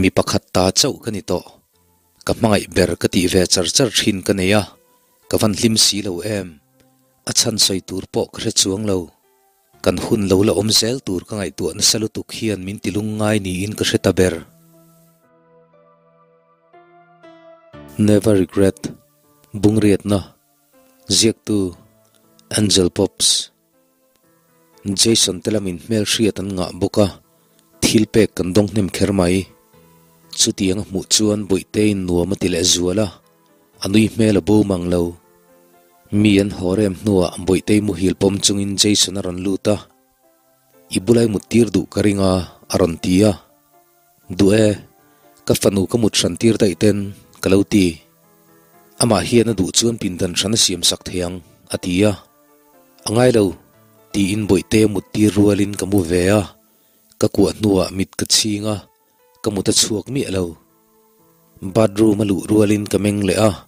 Mi pakhat ta chauh ka ni tawh. Ka hmangaih ber ka tih ve char char thin ka nei a, ka van hlim si lo em. A chhan sawi tur pawh ka hre chuang lo. Kan hun lo la awm zel tur ka ngaihtuah nasa lutuk hian min ti lungngai niin ka hre ta ber. Never regret. Bungriatna. Ziaktu, Angel Pops. Jason te lamin hmelhriat an ngah bawk a, thil pek kan dawng hnem kher mai. Chutiang a hmuh chuan Bawihteiin nuam a ti leh zual a, a nui hmel a bo mang lo. Mi an haw rem hnuah Bawihtei muhil pawm chungin Jason a rawn lut a, I bulai mut tir duh ka ring a, a rawn ti a. Duh e, ka fanu ka mut hran tir daih ten, ka lo ti. Amah hian a duh chuan pindan hran a siam sak thei ang, a ti a. A ngai lo, tiin Bawihte mut tir rualin ka mu ve a, ka kuah hnuah mit ka chhing a, ka mut a chhuak miah lo. Bathroom a luh rualin ka meng leh a,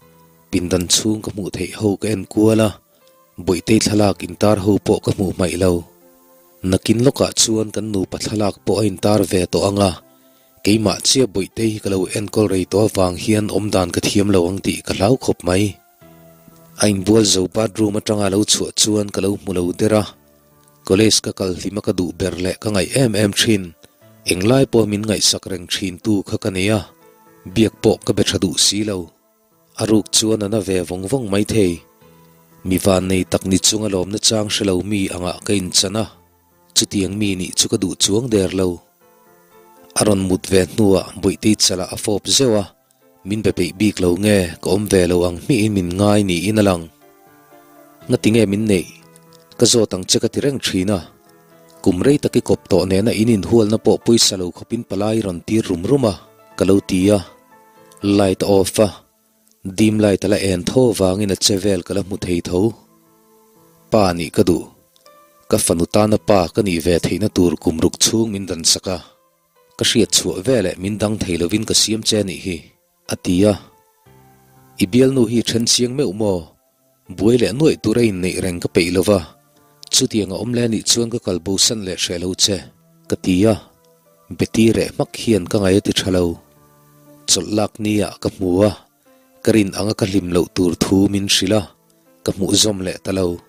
pindan chhung ka hmuh theih ho ka en kual a, Bawihtei thlalak intar ho pawh ka hmuh hmaih lo. Nakin lawkah chuan kan nupa thlalak pawh a intar ve tawh ang a, keimah chiah Bawihtei hi ka lo enkawl rei tawh avang hian awmdan ka thiam lo ang tih ka hlau khawp mai. A inbual zo bathroom atanga lo chhuah chuan ka lo hmu lo der a, college ka kal hlima ka duh ber leh ka ngaih em em thin, englai pawh min ngaihsak reng thin tu kha ka nei a, biak pawh ka be tha duh si lo. A ruk chuan a na ve vawng vawng mai thei. Mi vannei tak ni chunga lawmna chang hre lo mi angah ka inchan a, chutiang mi nih chu ka duh chuang der lo. A rawn mut ve hnuah Bawihtei chalah a fawp zeuh a, Min be peih bik lo nge ka awm ve lo ang hmihin min ngai niin a lang. Ngati nge min neih? Ka zawt ang che ka ti reng thin a. Kum rei tak i kawp tawh nena in inhualna pawh pawisa lo khawpin palai rawn tir rum rum a, ka lo ti a. Light a off a, dim light a la en tho vangin a che vel ka la hmu thei tho. Pa nih ka duh. Ka fanu tana pa ka nih ve theihna tur kum ruk chhung min dan sak a. Ka hriat chhuah veleh min dang thei lovin ka siam che anih hi, a ti a. I bialnu hi then chiang meuh maw? Buai leh nuaih tur a inneih reng ka peih lova, chutiang a awm leh anih chuan ka kal bosan leh hreh lo che, ka ti a. Beti reh hmak hian ka ngaih a ti tha lo. Chawlh lak ni ah ka hmu a, ka rin anga ka hlim loh tur thu min hrilh a, ka hmuh zawm leh ta lo.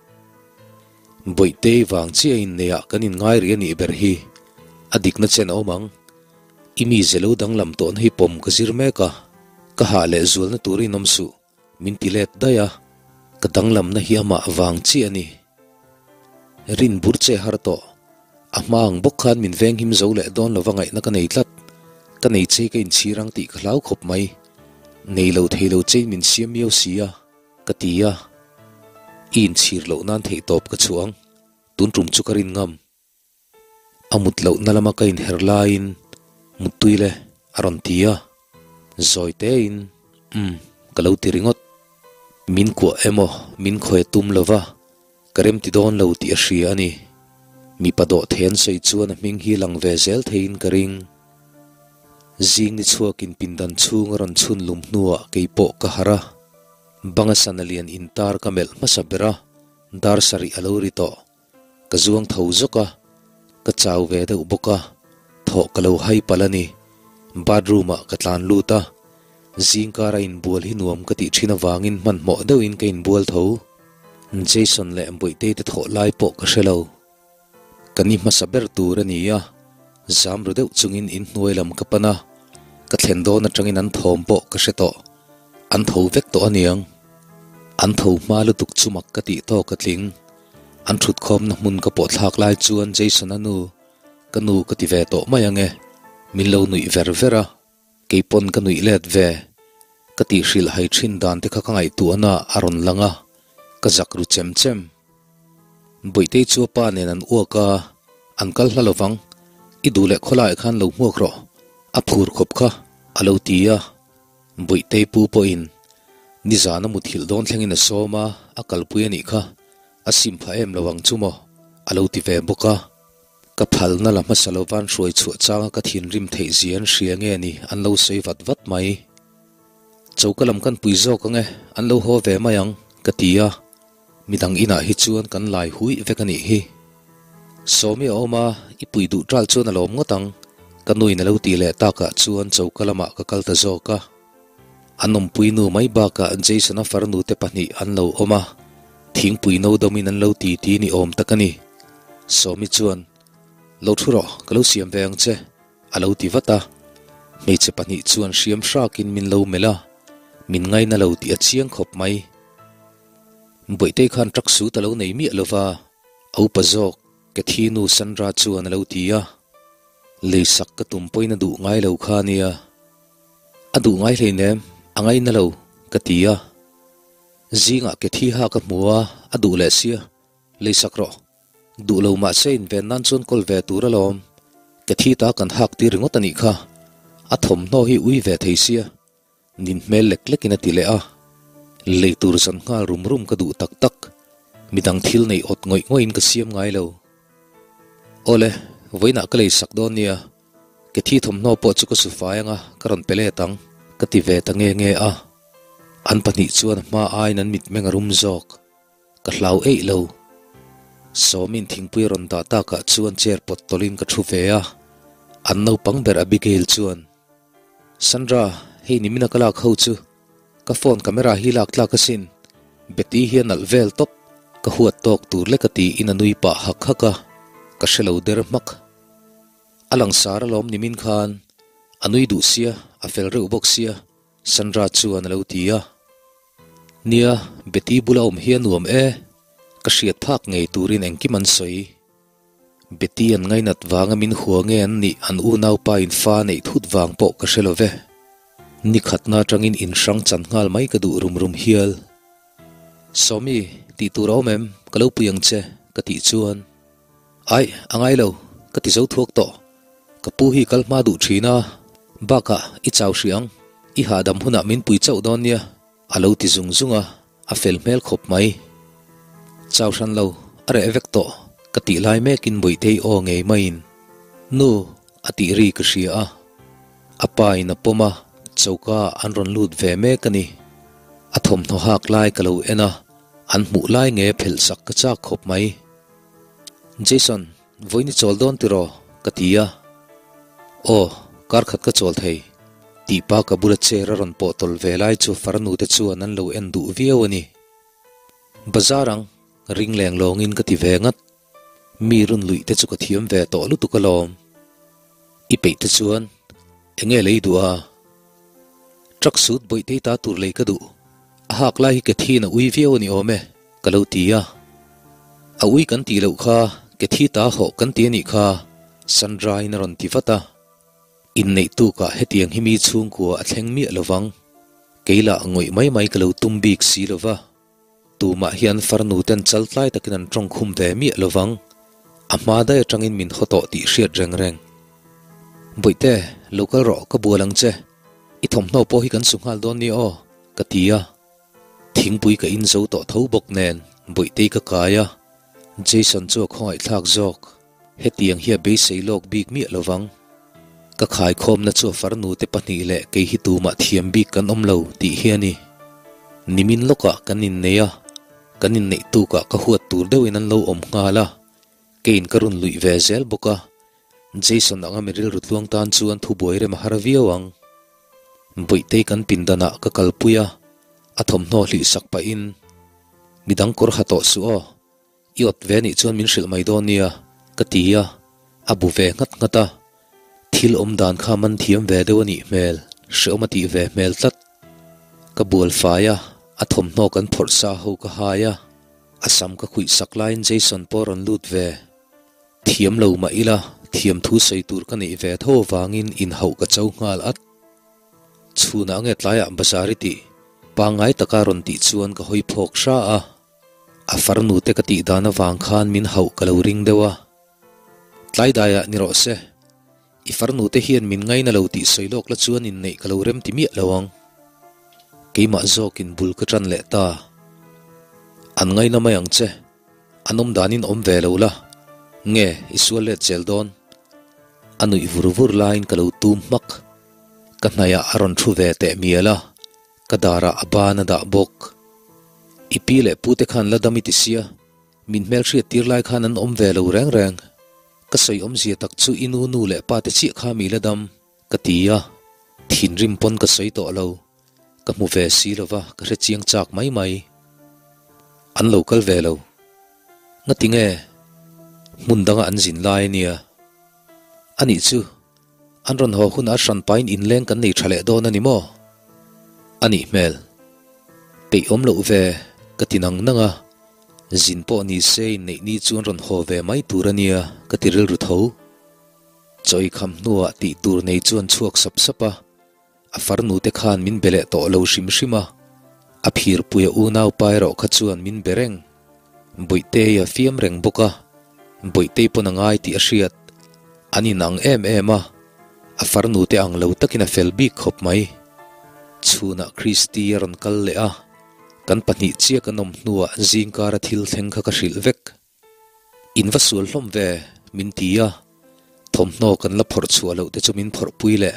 Bawihtei vang chiah inneih ah kan inngai rih a nih ber hi, a dikna chen a awm ang. I mi zelo danglam tawhna hi pawm ka zir mek a, ka hah leh zualna tur in awm suh, min ti let daih a, ka danglamna hi amah vang chiah a ni. Rin bur che har tawh, a hma ang bawk khan min venghim zo leh dawn lova ngaihna ka nei tlat, ka nei chei ka inchhir ang tih ka hlau khawp mai, nei lo thei lo chein min siam miau si a. Ka ti a, i inchhir loh nan theihtawp ka chhuah ang, tun tum chu ka rin ngam. A mut lohna lama ka inher laiin Muttui le a rawn ti a, zawi tein umm ka lo ti ringawt. Min kuah emaw min khawi a tum lova, ka remti dawn lo tih a hria a ni. Mipa dawhthei an sawi chuan a hming hi lang ve zel theiin ka ring. Zing ni chhuakin pindan chhung a rawn chhun lum hnuah kei pawh ka harh a. Banga sana lian intar ka melh hmasa ber a, dar sarih a lo ri tawh. Ka zuang tho zawk a, ka chau ve deuh bawk a, thawh ka lo hai palh a ni. Bathroom ah ka tlan lut a, zingkar a inbual hi nuam ka tih thin avangin hmanhmawh deuhin ka inbual tho. Jason leh Bawihtei te thawh lai pawh ka hre lo. Ka ni hmasa ber tur a ni a, zam ru deuh chungin inhnuai lam ka pan a, ka thlen dawn atangin an thawm pawh ka hre tawh. An tho vek tawh aniang. An tho hma lutuk chu mak ka tih tawk a tling. An thutkhawmna hmun ka pawh thlak lai chuan Jason-a nu, ka nu ka ti ve tawh mai ange, min lo nuih ver ver a, keipawn ka nuih let ve. Ka tihhrilh hai thin dan te kha ka ngaihtuahna a rawn lang a, ka zak ru chem chem. Bawihtei chu a pa nen an uak a, an kal hla lovang, i duh leh khawlaiah khan lo hmuak rawh, a phur khawp kha, a lo ti a. Bawihtei pu pawhin nizan a muthilh dawn thlengin a sawm a, a kalpui a nih kha, a sim phah em lo ang chu maw, a lo ti ve bawk a. Ka phalna la hmasa lovan hruai chhuah changa ka thinrim theih zia an hria nge ni an lo sawi vat vat mai. Choka lam kan pui zawk ang e, an lo haw ve mai ang, ka ti a. Midang inah hi chuan kan lai huih vek a nih hi. Sawmi a awm a, i pui duh ṭal chuan a lawm ngawt ang. Ka nuin a lo tih leh takah chuan choka lamah ka kal ta zawk a. An awmpui nu mai bakah Jason-a farnu te pahnih an lo awm a, thingpui no dawmin an lo ti ti ni awm tak a ni. Sawmi chuan, Lo thu rawh, ka lo siam ve ang che, a lo ti vat a. Hmeichhe pahnih chuan hriam hrakin min lo melh a, min ngaina lo tih a chiang khawp mai. Bawihtei khan truck suit a lo nei miah lo va, a upa zawk. Ka thi nu Sandra chuan a lo ti a, Leisak ka tum pawhin a duh ngai lo kha nia. A duh ngai hleinem, a ngaina lo, ka ti a. Zingah ke thi ha ka hmu a, a duh leh sia, leisak rawh. Duh lo mahse inven nan chuan kawl ve tur alawm. Ke thi ta kan hak tir ringawt a nih kha. A thawmhnaw hi ui ve thei sia. Nin hmel lek lekin a ti leh a, lei tur zan nghal rum rum ka duh tak tak, midang thil neih awt ngawih ngawihin ka siam ngai lo. Awle, vawiinah ka lei sak dawn nia, ke thi thawmhnaw pawh chu ka su fai anga ka rawn pe let ang, ka ti ve ta nge nge a. An pahnih chuan a hma aiin an mitmeng a rum zawk, ka hlau eih lo. Sawmin thingpui a rawn dah takah chuan chair pawt tawlhin ka thu ve a, an naupang ber Abigail chuan, Sandra, hei ni mina ka lak ho chu ka phone camera hi lak tlak asin, Betty hi a nalh vel tawp, ka huat tawk tur lek a tiin a nui pah hak hak a, ka hre lo der hmak. A langsar alawm ni min khan, a nui duh sia, a fel reuh bawk sia, Sandra chuan a lo ti a. Nia, Betty bula awm hi a nuam e, ka hriat phak ngei turin engkim an sawi. Betty an ngainat vanga min hua nge an nih an unaupa in fa neih thut vang pawh ka hre lo ve. Ni khatna atangin in hrang chan nghal mai ka duh rum rum hial. Sawmi, tih tur a awm em? Ka lo pui ang che, ka tih chuan. Aih, a ngai lo, ka ti zo thuak tawh. Ka pu hi kal hma duh thin a, bakah i chau hrih ang, i hahdam hunah min pui chauh dawn nia. A lo ti zung zung a, a fel hmel khawp mai. Chau hran lo, a reh vek tawh, ka tih lai mekin Bawihtei aw ngei maiin, Nu, a tih ri ka hria a. A pa in a pawm a, choka an rawn lut ve mek a ni. A thawmhnaw hak lai ka lo en a, an hmuh lai nge phelh sak ka chak khawp mai. Jason, Vawiin i chawl dawn tiraw? ka ti a. Aw, kar khat ka chawl thei. Tih pa ka bula chair a rawn pawh tawlh ve lai chu farnu te chuan an lo en duh viau a ni. Bazar ang, ring leng lawngin ka ti ve ngat. Mi run luih te chu ka thiam ve tawh lutuk alawm. I peih te chuan enge lei duh a? Truck suit bawih tei ta tur lei ka duh. A hak lai hi ke thiin a ui viau a ni awm e, ka lo ti a. A ui kan tih loh kha ke thi ta hawh kan ti a nih kha, Sandra-in a rawn ti vat a. Inneih tukah hetiang hi mi chhungkua a thleng miah lo vang. Kei lah ngawih mai mai ka lo tum bik si lo va. Tumah hian farnu ten chal tlai takin an tawng khum ve miah lo vang. A hma daih atangin min haw tawh tih hriat reng reng. Bawihte, lo kal rawh, ka bual ang che. I thawmhnaw pawh hi kan su nghal dawn nia aw, ka ti a. Thingpui ka in zo tawh tho bawk nen Bawihtei ka kai a, Jason chu a khawngaihthlak zawk. Hetiang hi a beisei lawk bik miah lo vang. Ka khaikhawmna chu a farnu te pahnih leh kei hi tumah thiam bik kan awm lo tih hi a ni. Nimin lawkah kan innei a, kan inneih tukah ka huat tur deuhin an lo awm nghal a, keiin ka run luih ve zel bawk a, Jason anga mi rilru tluang tan chuan thubuai rem a har viau ang. Bawihtei kan pindanah ka kalpui a, a thawmhnaw hlih sak pahin, Midang kawr ha tawh suh aw, i awt ve nih chuan min hrilh mai dawn nia, ka ti a, a bu ve nghat nghat a. Thil awm dan kha man thiam ve deuh a nih hmel, hreawm a tih ve hmel tlat. Ka bual fai a, a thawmhnaw kan phawrh sa ho ka hai a, a sam ka khuih sak laiin Jason pawh a rawn lut ve. Thiam lo mah ila, thiam thu sawi tur ka neih ve tho avangin inhauh ka cho nghal at. Chhunah nge tlaiah bazar i tih? Pangngai taka rawn tih chuan ka hawi phawk hra a. A farnu te ka tih dan avang khan min hauh ka lo ring deuh a. Tlai daiah ni rawh se, i farnu te hian min ngaina lo tih sawi lawk la chuan inneih ka lo rem ti miah lo ang. Keimah zawkin bul ka ṭan leh ta. An ngaina mai ang che. An awm danin awm ve lo la, nge i sual let zel dawn? A nuih vur vur laiin ka lo tum hmak. Ka hnaiah a rawn thu ve teh mial a, ka darah a ban a dah bawk. I pi leh pute khan la dam i ti sia, min hmelhriat tir lai khan an awm ve lo reng reng. Ka sawi awmzia tak chu i nu nu leh pa te chiah kha mi la dam, ka ti a. Thinrim pawn ka sawi tawh lo. Ka hmu ve si lo va, ka hre chiang chak mai mai. An lo kal ve lo. Ngati nge? Hmun danga an zin lai a nia. Anih chu, an rawn haw hunah hran pain inleng kan nei tha leh dawn a ni maw? Anih hmel. Peih awm loh ve, ka ti nang nang a. Zin pawh ni se inneih ni chu an rawn haw ve mai tur a nia, ka ti rilru tho. Chawi kham hnuah tih tur nei chu an chhuak sap sap a. A farnu te khan min be leh tawh lo hrim hrim a, a phirpuia unaupa erawh kha chuan min be reng. Bawihtei a fiam reng bawk a, Bawihtei pawn a ngai tih a hriat. An inang em em a, a farnu te ang lo takin a fel bik khawp mai. Chhunah Christy a rawn kal leh a, kan pahnih chiah kan awm hnuah zingkara thil thleng kha ka hrilh vek. In va sual hlawm ve, min ti a, thawmhnaw kan la phawrh chhuah loh te chu min phawrh pui leh.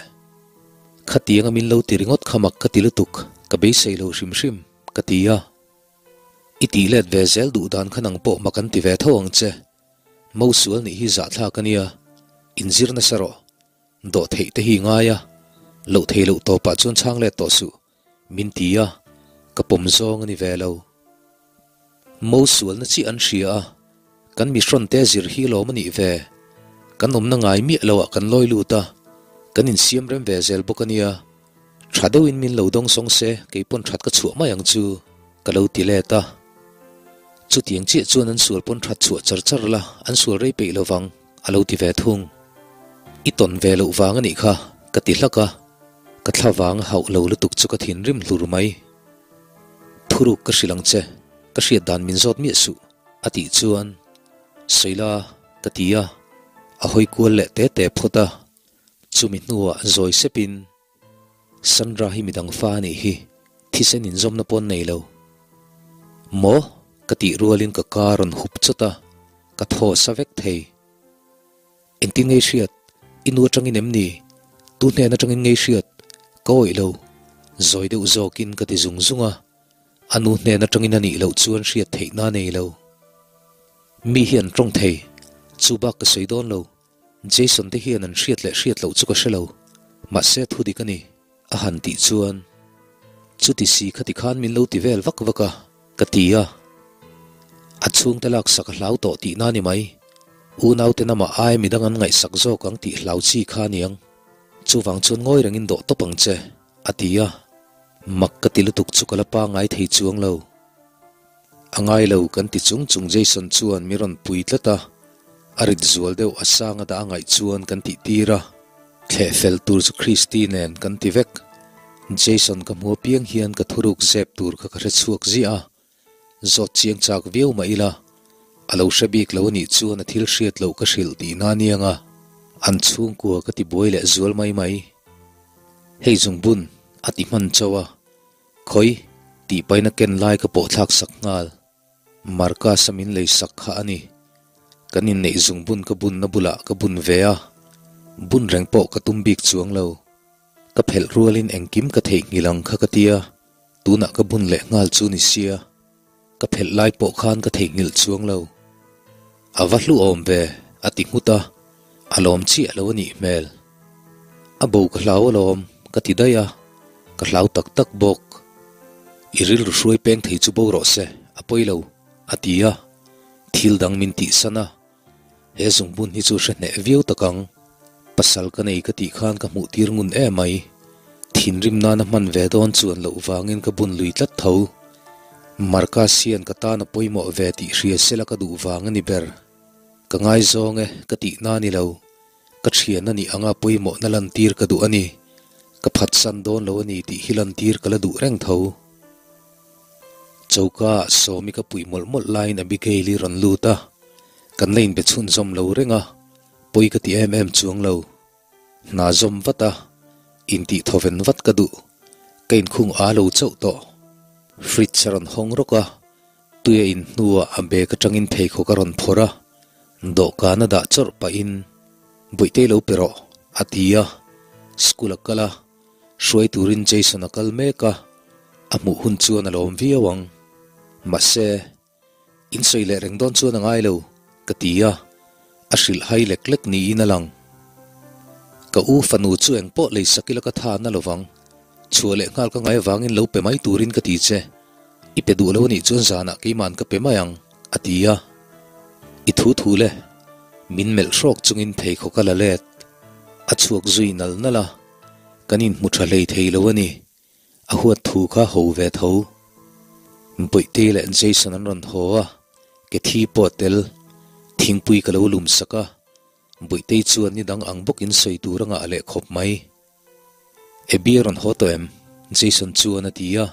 Khatianga min lo ti ringawt kha mak ka ti lutuk, ka beisei lo hrim hrim, ka ti a. I tih let ve zel duh dan kha nang pawh mak an ti ve tho ang che. Mo sual nih hi zahthlak a nia, inzir nasa rawh. Dawh theih te hi i ngai a, loh thei loh tawpah chuan chhang let tawh suh. Min ti a, ka pawm zawng a ni ve lo. Mo sualna chiah an hria a, kan mihrawn te zir hi lawm a nih ve. Kan awmna ngai miah lo ah kan lawi lut a, kan insiam rem ve zel bawk a nia. Tha deuhin min lo dawng sawng se, kei pawn that ka chhuah mai ang chu, ka lo ti let a. Chutiang chiah chuan an sual pawn that chhuah char char la, an sual rei peih lovang, a lo ti ve thung. I tawn ve loh vang a nih kha, ka ti hlak a. Ka thla vang a hauh lo lutuk chu ka thinrim hlur mai. Thuruk ka hrilh ang che, ka hriat dan min zawt miah suh, a tih chuan, Sawila, ka ti a, a hawi kual leh te te phawt a, chumi hnuah zawi sepin, Sandra hi midang fa a nih hi, thisen inzawmna pawn nei lo. Maw? ka tih rualin ka ka rawn hup chawt a, ka thaw sa vek thei. Engtin ngei hriat? I nu atangin em ni? Tu hnen atangin ngei hriat? Ka awih lo. Zawi deuh zawkin ka ti zung zung a. A nu hnen atangin a nih loh chuan hriat theihna a nei lo. Mi hi an tawng thei. Chu bak ka sawi dawn lo. Jason te hian an hriat leh hriat loh chu ka hre lo. Mahse thu dik a ni. A han tih chuan, Chuti si khati khan min lo ti vel vak vak a, ka ti a. A chhungte laksak a hlau tawh tihna a ni mai. Unaute namah ai midang an ngaihsak zawk ang tih hlau chi kha a niang. Chuvang chuan ngawi rengin dawh tawp ang che, a ti a. Mak ka ti lutuk chu ka la pangai thei chuang lo. A ngai lo kan ti chung chung Jason chuan mi rawn pui tlat a, a rit zual deuh a sang a dah a ngaih chuan kan tih tir a, thleh fel tur chu Christy nen kan ti vek. Jason ka hmu apiang hian ka thuruk zep tur kha ka hre chhuak ziah a, zawt chiang chak viau mah ila, a lo hre bik lo anih chuan a thil hriat loh ka hrilh tihna aniang a, an chhungkua ka ti buai leh zual mai mai. Hei zungbun a ti hman chauh a. Khawi, tih paina ken lai ka pawh thlak sak nghal. Marcus-a min lei sak kha a ni. Kan inneih zungbun ka bunna bulah ka bun ve a, bun reng pawh ka tum bik chuang lo. Ka phelh rualin engkim ka theihnghilh ang kha ka tia, tunah ka bun leh nghal chu ni sia. Ka phelh lai pawh khan ka theihnghilh chuang lo. A va hluhawm ve, a ti nghut a, a lawm chiah lo a nih hmel. A bo ka hlau alawm, ka ti daih a, ka hlau tak tak bawk. I rilru hruai peng thei chu bo rawh se, a pawi lo, a ti a, thil dang min tihsan a. He zungbun hi chu hre hneh viau tak ang. Pasal ka nei ka tih khan ka hmuh tir ngun em mai. Thinrim nana hman ve dawn chuan loh vangin ka bun lui tlat tho. Marcus hian ka tan a pawimawh ve tih hria sela ka duh vang a ni ber. Ka ngaizawng e ka tih na ni lo. Ka thian a nih anga pawimawhna lantir ka duh a ni. Ka phatsan dawn lo a ni tih hi lantir ka la duh reng tho. Choka ah Sawmi ka puih mawlh mawlh laiin Abigail-i rawn lut a, kan la inbe chhunzawm lo reng a, pawi ka ti em em chuang lo. Hna zawm vat a, intih thawven vat ka duh, ka inkhung a lo chauh tawh. Fridge a rawn hawng rawk a, tui a in hnuah a bag atangin pheikhawk a rawn phawrh a, dawhkan a dah chawrh pahin, Bawihte lo pe rawh, a ti a, school a kal a. Hruai turin Jason a kal mek a, a hmuh hun chuan a lawm viau ang. Mahse, in sawi leh reng dawn chuan a ngai lo, ka ti a. A hrilh hai lek lek niin a lang. Ka u fanu chu engpawh lei sak ila ka tha na lovang. Chhuah leh nghal ka ngai avangin lo pe mai turin ka ti che. I pe duh lo anih chuan zanah keiman ka pe mai ang, a ti a. I thu thu le. Min melh hrawk chungin pheikhawk a la let. A chhuak zui nal nal a, kan inhmu tha hlei thei lo a ni. A huat thu kha ho ve tho. Bawihte leh Jason an rawn haw a, ke thi pawh a tel. Thingpui ka lo lum sak a, Bawihtei chuan ni dang ang bawkin sawi tur a ngah leh khawp mai. Abby a rawn haw tawh em? Jason chuan a ti a.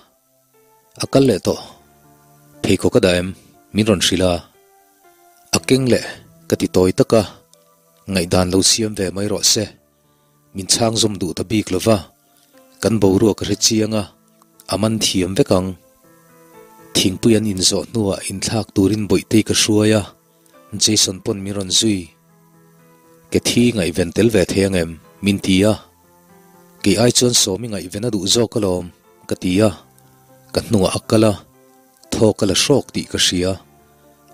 A kal leh tawh. Pheikhawk a dah em? Min rawn hrilh a. A keng leh ka ti tawi tak a, ngaihdan lo siam ve mai rawh se. Min chhang zawm duh ta bik lo va, kan boruak a hre chiang a, a man thiam vek ang. Thingpui an inzawh hnuah inthlak turin Bawihtei ka hruai a, Jason pawn min rawn zui. Ke thi ngaihven tel ve thei ang em? Min ti a. Kei ai chuan Sawmi ngaihven a duh zawk alawm, ka ti a. Ka hnungah a kal a, thawk a la hrawk tih ka hria.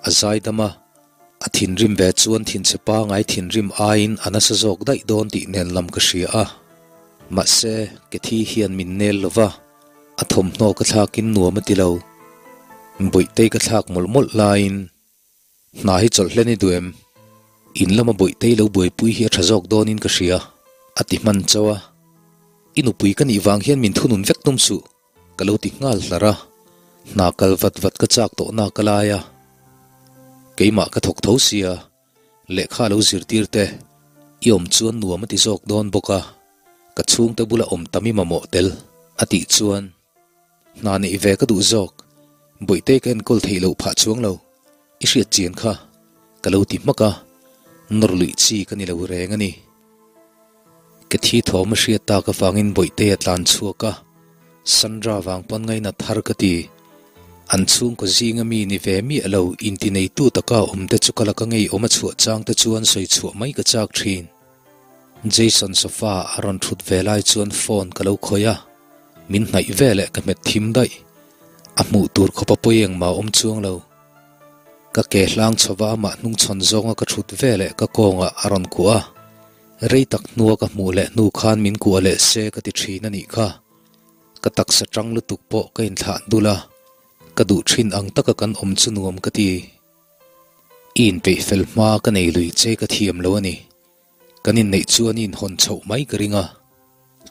A zaidam a. A thinrim ve chuan thinchhe pangai thinrim aiin a nasa zawk daih dawn tih nen lam ka hria a. Mahse, ke thi hian min nel lo va, a thawmhnaw ka thlakin nuam a ti lo. Bawihtei ka thlak mawlh mawlh laiin, Hna hi chawlh hlen i duh em? In lama bawihtei lo buaipui hi a tha zawk dawnin ka hria, a ti hman chauh a. I nupui ka nih vang hian min thunun vek tum suh. Ka lo ti nghal hlar a, hna kal vat vat ka chak tawh nak a lai a. Keimah ka thawk tho sia, lehkha lo zirtir te, i awm chuan nuam a ti zawk dawn bawk a, ka chhungte bula awm tam i mamawh tel, a tih chuan hna neih ve ka duh zawk, Bawihte ka enkawl theih loh phah chuang lo, i hriat chian kha, ka lo ti hmak a, nawr luih chi ka ni lo reng a ni. Ka thi thawm a hriat tak avangin Bawihte a tlan chhuak a, Sandra vang pawn ngainat har ka ti. An chhungkaw zinga mi ni ve miah lo intineitu taka awm te chu ka laka ngeiawm a chhuah chang te chuan sawi chhuah mai ka chak thin. Jason sofa a rawn thut ve lai chuan phone ka lo khawih a, min hnaih ve leh ka hmet thim daih. A hmuh tur khawpa pawi engmah a awm chuang lo. Ka ke hlang chhova amah hnungchhawn zawnga ka thut ve leh ka kawngah a rawn kuah a, rei tak hnua ka hmuh leh hnu khan min kuah leh se ka ti thin a nih kha. Ka taksa tang lutuk pawh ka inthlah dul a, ka duh thin ang taka kan awm chu nuam ka ti. I inpeih fel hma ka nei lui che ka thiam lo a ni. Kan inneih chuan i inhawn chhoh mai ka ring a.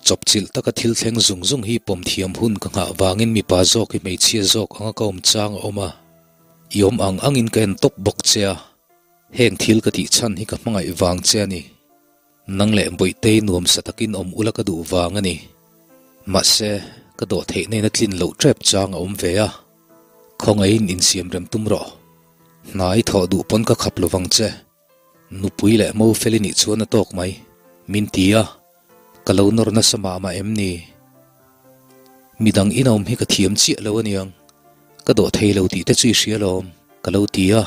Chawpchilh taka thil thleng zung zung hi pawm thiam hun ka nghah vangin mipa zawk hi hmeichhia zawk anga ka awm chang a awm a. I awm ang angin ka en tawp bawk che a. Heng thil ka tih chhan hi ka hmangaih vang che a ni. Nang leh Bawihtei nuamsa takin awm ula ka duh vang a ni. Mahse, ka dawh theih nena tlin loh tep chang a awm ve a. Khawngaihin insiam rem tum rawh. Hna i thawh duh pawn ka khap lovang che. Nupui leh mo fel i nih chuan a tawk mai, min ti a, ka lo nawr nasa mah mah em ni? Midang inawm hi ka thiam chiah lo aniang, ka dawh thei lo tih te chu i hria lawm, ka lo ti a.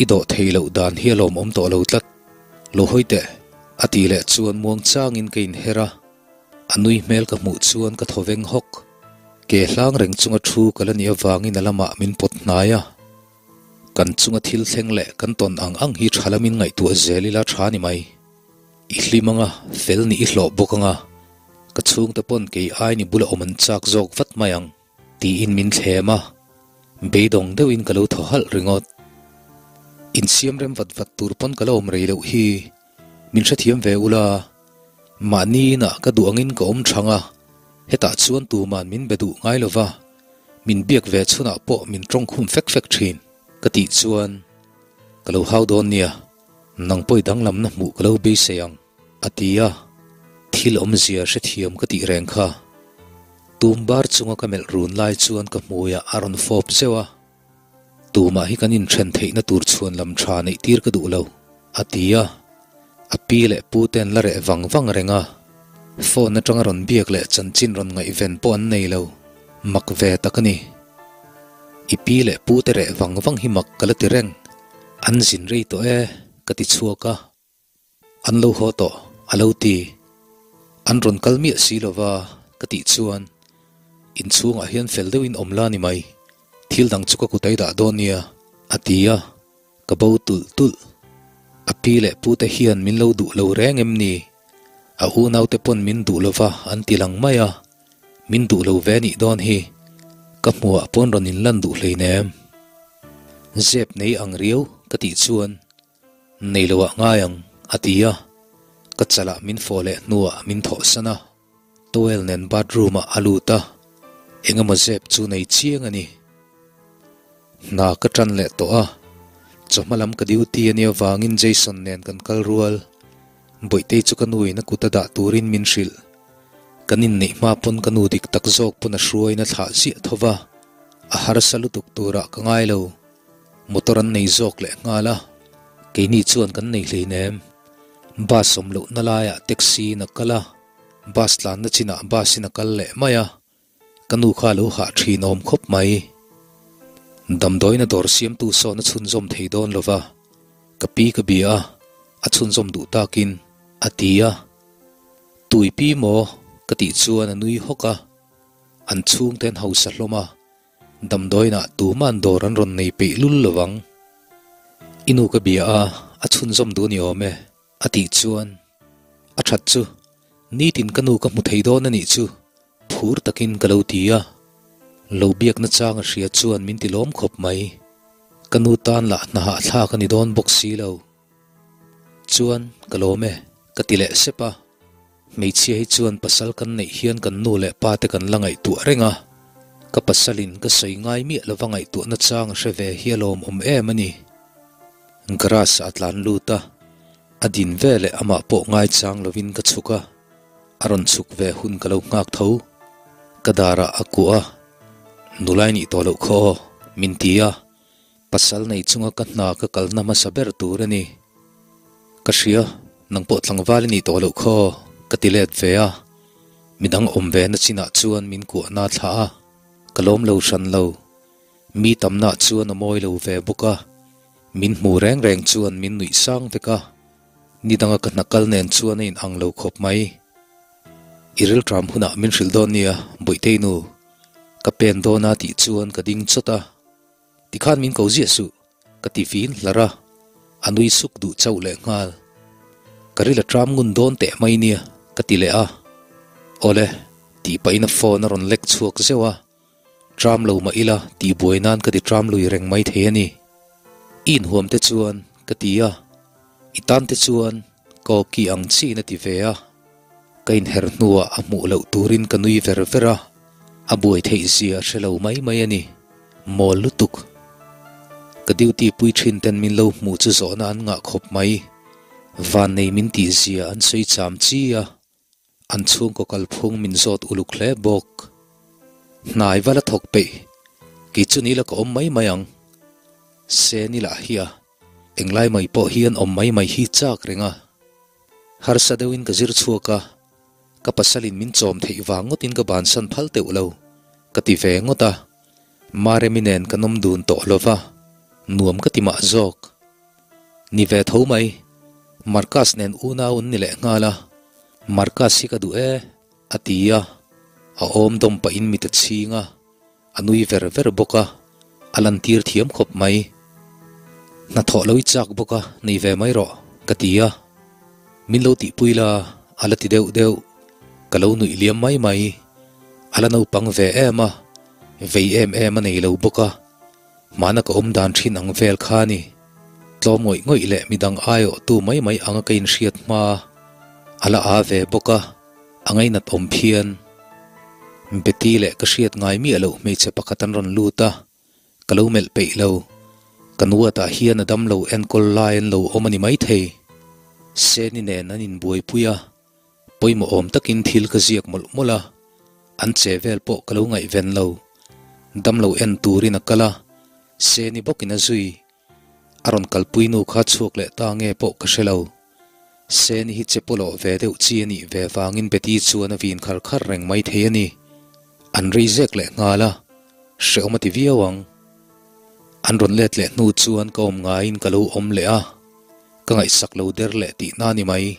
I dawh thei loh dan hi a lawmawm tawh lo tlat, lo hawi teh, a ti leh chuan muang changin ka inher a, a nui hmel ka hmuh chuan ka thaw veng hawk. Ke hlang reng chunga thu ka la nih avangin a lamah min pawt hnai a. Kan chunga thil thleng leh kan tawn ang ang hi tha lamin ngaihtuah zel ila tha ni mai. I hlim anga, fel nih i hlawh bawk anga, ka chhungte pawn kei ai ni bula awm an chak zawk vat mai ang, tiin min thlem a, beidawng deuhin ka lo thaw halh ringawt. Insiam rem vat vat tur pawn ka la awm rei loh hi, min hrethiam ve ula, mahni inah ka duh angin ka awm thang a, hetah chuan tuman min be duh ngai lova, Min biak ve chhunah pawh min tawngkhum fek fek thin ka tih chuan ka lo hau dawn nia, nang pawi danglamna hmuh ka lo beisei ang a ti a, thil awmzia hrethiam ka tih reng kha. Tum bar chunga ka melh run lai chuan ka hmuiah a rawn fawp zeuh a, tumah hi kan inthen theihna tur chhuan lam tha neih tir ka duh lo a ti a, a pi leh pu te an la reh vang vang reng a, phone atanga rawn biak leh chanchin rawn ngaihven pawh an nei lo, mak ve tak a ni. I pi leh pu te reh vang vang hi mak ka la ti reng, an zin rei tawh e ka ti chhuak a. An lo haw tawh, a lo ti. An rawn kal miah si lova ka tih chuan inchhungah hian fel deuhin awm la ni mai, thil dang chu ka kut a i dah dawn nia, a ti a, ka bo tulh tulh. Pi leh pute hian min lo duh lo reng em ni? A unaute pawn min duh lova an ti lang mai a, min duh lo ve nih dawn hi. Ka hmuhah pawn rawn inlan duh hleinem. Zep nei ang riau ka tih chuan nei loah ngai ang a ti a, ka chalah min fawh leh hnuah min thawhsan a. Towel nen bathroom ah a lut a, engemaw zep chu nei chiang a ni. Hna ka tan leh tawh a, chawhma lam ka duty a nih avangin Jason nen kan kal rual. Bawihtei chu ka nu in a kut a dah turin min hrilh. Kan inneih hma pawn ka nu dik tak zawk pawn a hruain a thlah ziah tho va, a harsa lutuk turah ka ngai lo. Motor an nei zawk leh nghal a, keini chuan kan nei hleinem. Bus awm lohna laiah taxi in a kal a. Bus tlanna chinah bus in a kal leh mai a, ka nu kha a lo hah thin awm khawp mai. Damdawiin a dawr siamtu sawn a chhunzawm thei dawn lo va, ka pi ka bia a, a chhunzawm duh takin a ti a. Tui pi maw? ka tih chuan a nui hawk a, an chhungte an hausa hlawm a, Damdawiinah tuman dawr an rawn nei peih lul lo vang. I nu ka bia a, a chhunzawm duh a ni awm e, a tih chuan a that chu nitin ka nu ka hmu thei dawn a nih chu phur takin ka lo ti a. Lo biakna chang a hria chuan min ti lawm khawp mai. Ka nu tan lah hna hahthlak a ni dawn bawk si lo. Chuan ka lawm e, ka ti leh sep a. Hmeichhia hi chuan pasal kan neih hian kan nu leh pa te kan la ngaihtuah reng a, ka pasalin ka sawi ngai miah lova ngaihtuahna chang a hre ve hi a lawmawm em a ni. Garage ah a tlan lut a, a din ve leh amah pawh ngaichang lovin ka chhuk a, a rawn chhuk ve hun ka lo nghak tho. Ka darah a kuah a, Nulai nih tawh loh khaw aw, min ti a, Pasal nei chunga ka hna ka kalna hmasa ber tur a ni. Ka hria, nang pawh tlangval i nih tawh loh khaw, ka ti let ve a. Midang awm ve na chinah chuan min kuahna thlah a, ka lawm lo hran lo. Mi tamnah chuan a mawi lo ve bawk a, min hmu reng reng chuan min nuih sang vek a. Nidanga ka hna kal nen chuan a inang lo khawp mai. I rilṭam hunah min hrilh dawn nia, Bawihtei nu. Ka pen dawn a tih chuan ka ding chawt a. Tikhan min ko ziah suh, ka ti vin hlar a, a nui suk duh chauh leh nghal. Ka ril a tram ngun dawn teh mai nia, ka ti leh a. Awle, tih pahin a phone a rawn lek chhuak zeuh a, tram lo mah ila tih buai nan ka ti tram lui reng mai thei a ni. I inhuam te chuan, ka ti a, i tan te chuan ka aw ki ang chiin a ti ve a. Ka inher hnuah a hmuh loh turin ka nui ver ver a, a buai theih zia a hre lo mai mai a ni. Mawl lutuk. Ka duty pui thin ten min lo hmuh chu zawhna an ngah khawp mai. Vannei min tih zia an sawi cham chi a, an chhungkaw kalphung min zawt uluk hle bawk. Hnai va la thawk peih, kei chu ni la ka awm mai mai ang. Se ni lah hi a, englai mai pawh hian awm mai mai hi chak reng a. Harsa deuhin ka zir chhuak a, ka pasalin min chawm theih vang ngawtin ka bansan phal teuh lo, ka ti ve ngawt a. Maremi nen kan awm dun tawh lo va, nuam ka ti mah zawk. Ni ve tho mai, Marcus nen unau an ni leh nghal a, Marcus hi ka duh e, a ti a, a awm dawm pahin mit a chhing a. A nui ver ver bawk a, a lantir thiam khawp mai. Hnathawh lo i chak bawk a, nei ve mai rawh, ka ti a. Min lo tihpui la, a la ti deuh deuh. Ka lo nuih liam mai mai. A la naupang ve em a, vei em em a nei lo bawk a. Hmana ka awm dan thin ang vel kha a ni. Tlawm ngawih ngawih leh midang aiawhtu mai mai anga ka inhriat hma a la aa ve bawk a. A ngainat awm phian. Betty leh ka hriat ngai miah loh hmeichhe pakhat an rawn lut a, ka lo melh peih lo. Ka nuatah hian a damlo enkawl lai an lo awm a ni maithei. Seni nen an inbuaipui a, pawimawh awm takin thil ka ziak mawlh mawlh a, an che vel pawh ka lo ngaihven lo. Damlo en turin a kal a, Seni bawkin a zui. A rawn kalpui nu kha chhuak leh ta nge pawh ka hre lo. Seni hi che pawlawh ve deuh chi a nih ve vangin Betty chuan a vin khar khar reng mai thei a ni. An rei zek leh nghal a, hrehawm a ti viau ang. An rawn let leh hnu chuan ka awm ngaiin ka lo awm leh a, ka ngaihsak lo der leh tihna a ni mai.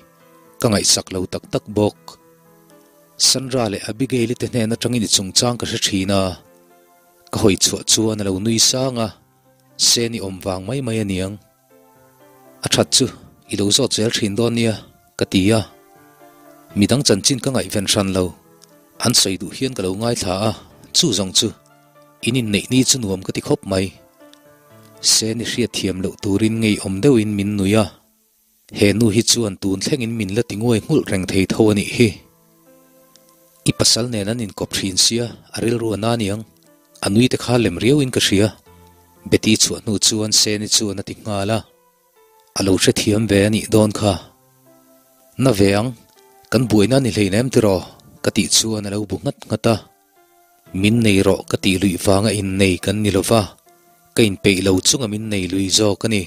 Ka ngaihsak lo tak tak bawk. Sandra leh Abigail-i te hnen atangin i chungchang ka hre thin a, ka hawi chhuah chuan a lo nui sang a. Seni awm vang mai mai a niang. A that chu. I lo zawt zel thin dawn nia, ka ti a. Midang chanchin ka ngaihven hran lo. An sawi duh hian ka lo ngaithla a, chu zawng chu in inneih ni chu nuam ka ti khawp mai. Seni hriatthiam loh turin ngeiawm deuhin min nui a. He nu hi chuan tun thlengin min la ti nguai nghulh reng thei tho a nih hi. I pasal nen an inkawp thin sia, a rilru a na niang. A nui te kha lem riauin ka hria. Betty chhuah hnu chuan Seni chuan a ti nghal a. A lo hrethiam ve a nih dawn kha. Na ve ang, kan buaina ni hleinem tiraw? ka tih chuan a lo bu nghat nghat a. Min nei rawh ka tih luih vanga innei kan ni lova, ka inpeih lo chunga min nei lui zawk a ni.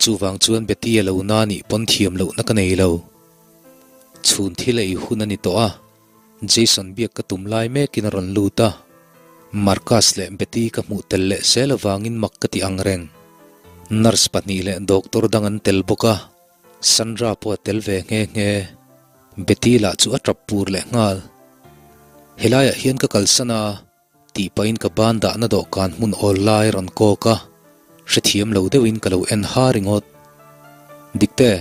Chuvang chuan Betty a lo na nih pawn thiam lohna ka nei lo. Chhun thil a ei hun a ni tawh a, Jason biak ka tum lai mekin a rawn lut a. Marcus leh Betty ka hmuh tel leh zel avangin mak ka ti ang reng. Nurse pahnih leh doctor dang an tel bawk a, Sandra pawh a tel ve nghe nghe. Betty lah chu a tap pur leh nghal. Helaiah hian ka kalsan a. Tih pahin ka ban dahna dawhkan hmun awl lai a rawn kawk a, hrethiam lo deuhin ka lo en ha ringawt. Dikte,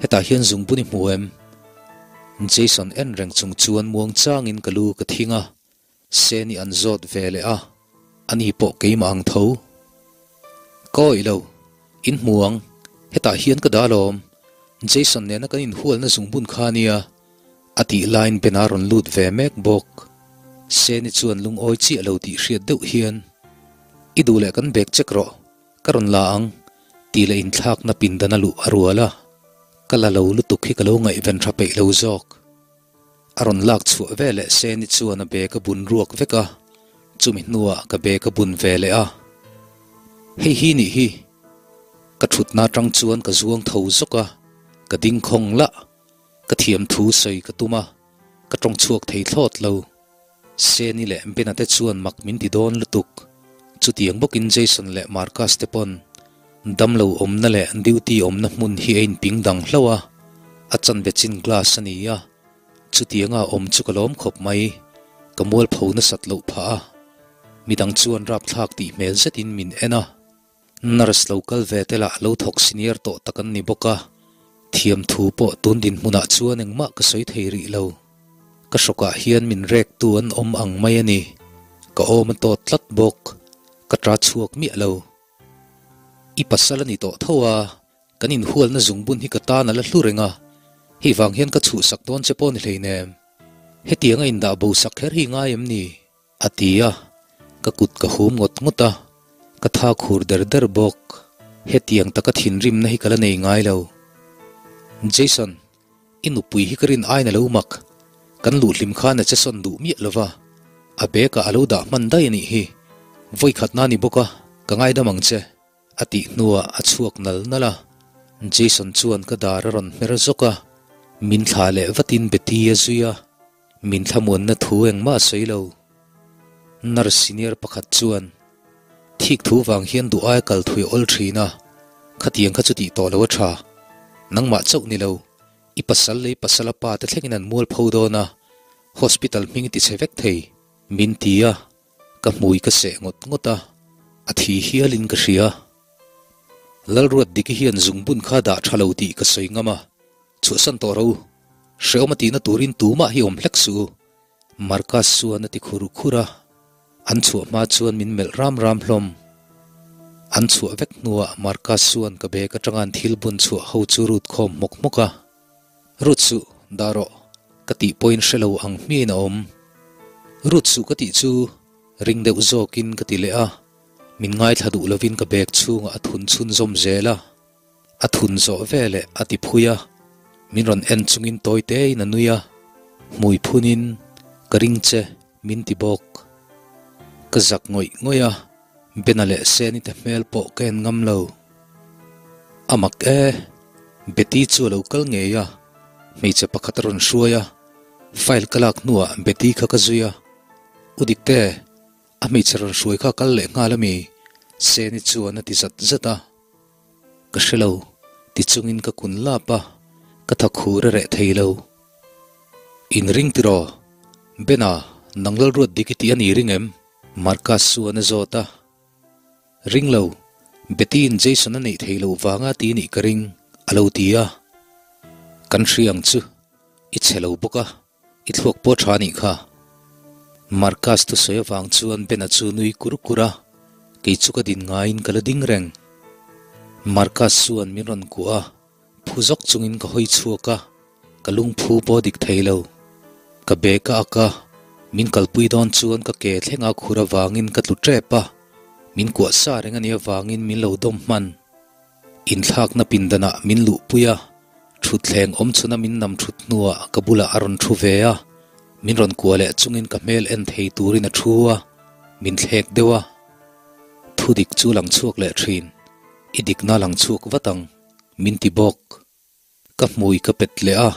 hetah hian zungbun i hmu em? Jason en reng chung chuan muang changin ka lu ka thing a, Seni an zawt ve leh a, ani pawh keimah ang tho. Ka awih lo, in hmu ang, hetah hian ka dah alawm, Jason nena kan inhualna zungbun kha a nia. A tih laiin Ben a rawn lut ve mek bawk. Seni chuan lungawi chiah lo tih hriat deuh hian, I duh leh kan bag check rawh, ka rawn la ang, tih leh inthlakna pindan a luh a rual a. Ka la lo lutuk hi ka lo ngaihven tha peih lo zawk. A rawn lak chhuah ve leh Seni chuan a bag a bun ruak vek a, chumi hnuah ka bag a bun ve leh a. Hei hi nih hi. Ka thutna atang chuan ka zuang tho zawk a, ka ding khawng lah. Ka thiam thu sawi ka tum a, ka tawng chhuak thei thlawt lo. Seni leh Bena te chuan mak min ti dawn lutuk. Chutiang bawkin Jason leh Marcus te pawn damlo awmna leh duty awmna hmun hi a inping dang hlauh a, a chanve chin glass a ni a, chutianga awm chu ka lawm khawp mai. Ka mualpho nasat loh phah a, midang chuan rapthlak tih hmel zetin min en a. Nurse lo kal ve te lah lo thawk senior tawh tak an ni bawk a, thiam thu pawh tun dinhmunah chuan engmah ka sawi thei rih lo. Ka hrawkah hian min rek tu an awm ang mai a ni. Ka awm a tawt tlat bawk. Ka ta chhuak miah lo. I pasal a ni tawh tho a, kan inhualna zungbun hi ka tan a la hlu reng a, hei vang hian ka chhuhsak dawn che pawh ni hleinem. Hetianga indah bo sak kher hi ngai em ni? A ti a, ka kut ka hum ngawt ngawt a, ka tha khur der der bawk. Hetiang taka thinrimna hi ka la nei ngai lo. Jason, i nupui hi ka rin aiin a lo mak. Kan luhhlim khan a che sawn duh miah lo va, a bag ah a lo dah hman daih a nih hi. Vawikhatna a ni bawk a, ka ngaidam ang che. A tih hnuah a chhuak nal nal a, Jason chuan ka dar a rawn hmer zawk a, min thlah leh vatin Betty a zui a. Min thlamuanna thu engmah a sawi lo. Nurse senior pakhat chuan, Thik thu vang hian duh aia kal thui awl thin a, khatiang kha chu tih tawh lo a tha. Nangmah chauh ni lo, i pasal leh i pasala pa te thlengin an mual pho dawn a, hospital hming i ti chhe vek thei, min ti a, ka hmui ka seh ngawt ngawt a, a thi hialin ka hria. Lalruat Diki hian zungbun kha dah tha lo tih ka sawi ngam a, Chhuahsan tawh ro u, hrehawm a tihna turin tumah hi awm hlek suh u, Marcus chuan a ti khur khur a, an chhuah hma chuan min melh ram ram hlawm. An chhuah vek hnuah Marcus chuan ka bag atanga an thil bun chhuah ho chu rut khawm hmawk hmawk a, Rut suh, dah rawh, ka tih pawhin hre lo ang hmiain a awm. Rut suh ka tih chu ring deuh zawkin ka ti leh a, min ngaithla duh lovin ka bag chhungah a thun chhunzawm zel a. A thun zawh veleh a ti phui a, min rawn en chungin tawi tein a nui a, hmui phunin ka ring che min ti bawk. Ka zak ngawih ngawih a, Bena leh Seni te hmel pawh ka en ngam lo. A mak e, Betty chu a lo kal ngei a, hmeichhe pakhat a rawn hruai a, file ka lak hnuah Betty kha ka zui a, U Dikte, a hmeichhe rawn hruai kha kal leh nghal ami? Seni chuan a ti zat zat a. Ka hre lo, ti chungin ka kun lap a, ka tha khur a reh thei lo. In ring tiraw? Bena, nang Lalruat dik i tih a ni ring em? Marcus chuan a zawt a. Ring lo, Betty-in Jason a neih thei loh vanga ti nih ka ring, A lo ti a. Kan hria ang chu, i chhe lo bawk a, i thluak pawh tha nih kha. Marcus thusawi avang chuan Ben-a chu nui kur kur a, kei chu ka din ngaiin ka la ding reng. Marcus chuan min rawn kuah a, phu zawk chungin ka hawi chhuak a, ka lungphu pawh dik thei lo. Ka bag a ak a, min kalpui dawn chuan ka ke thleng a khur avangin ka tlu tep a, min kuah sa reng a nih avangin min lo dawm hman. Inthlakna pindanah min luhpui a, thutthleng awm chhuna min nam thut hnuah ka bulah a rawn thu ve a, min rawn kuah leh chungin ka hmel en thei turin a thu a, min thlek deuh a. Thudik chu lang chhuak leh thin, i dikna lang chhuak vat ang, min ti bawk. Ka hmui ka pet leh a,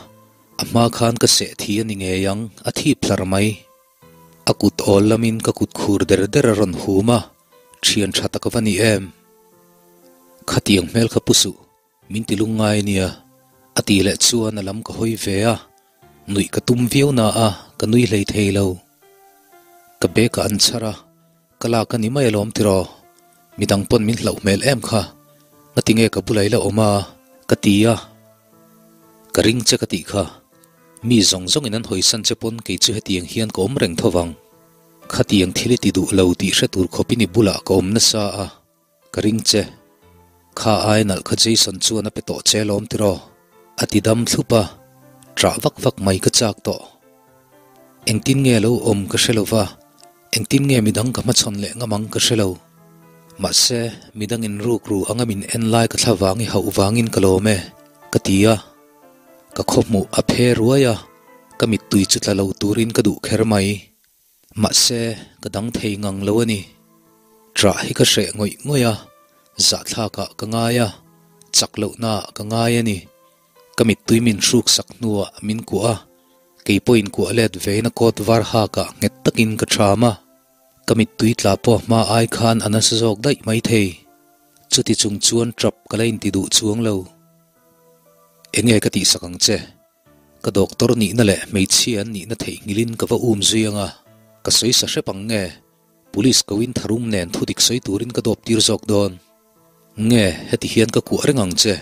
a hma khan ka seh thi a ni ngei ang, a thip hlar mai. A kut awl lamin ka kut khur der der a rawn hum a, thian tha tak va ni em? Khatiang hmel kha pu suh, min ti lungngai nia, a tih leh chuan a lam ka hawi ve a, nuih ka tum viau na a, ka nui hlei thei lo. Ka bag ah an chhar a, Ka lak a ni mai alawm tiraw? Midang pawn min hlauh hmel em kha? Ngatinge ka bulah i la awm a? Ka ti a. Ka ring che ka tih kha. Mi zawng zawngin an hawisan che pawn kei chu hetiang hian ka awm reng tho vang. Khatiang thil i ti duh lo tih hre tur khawpin i bulah ka awm nasa a. Ka ring che. Kha ai nalh kha Jason chuan a pe tawh che alawm tiraw? A ti dam thlup a, ṭah vak vak mai ka chak tawh. Engtin nge lo awm ka hre lo va, engtin nge midang ka hmachhawn leh ngam ang ka hre lo. Mahse, midang in ruk ru anga min en lai ka thla vang i hauh vangin ka lawm e, ka ti a. Ka khawhmuh a phe ruai a, ka mittui chu tla lo turin ka duh kher mai. Mahse, ka dang thei ngang lo a ni. Ṭah hi ka hreh ngawih ngawih a, zahthlakah ka ngai a, chak lohnaah ka ngai a ni. Ka mittui min hruk sak hnuah min kuah a, kei pawhin kuah let vein a coat var hakah nghet takin ka ṭham a. Ka mittui tla pawh hma ai khan a nasa zawk daih mai thei. Chuti chung chuan ṭap ka la inti duh chuang lo. Enge ka tihsak ang che? Ka doctor nihna leh hmeichhia an nihna theihnghilhin ka va um zui ang a, ka sawi sa hrep ang nge? Police koin tharum nen thudik sawi turin ka dawp tir zawk dawn. Nge, heti hian ka kuah reng ang che.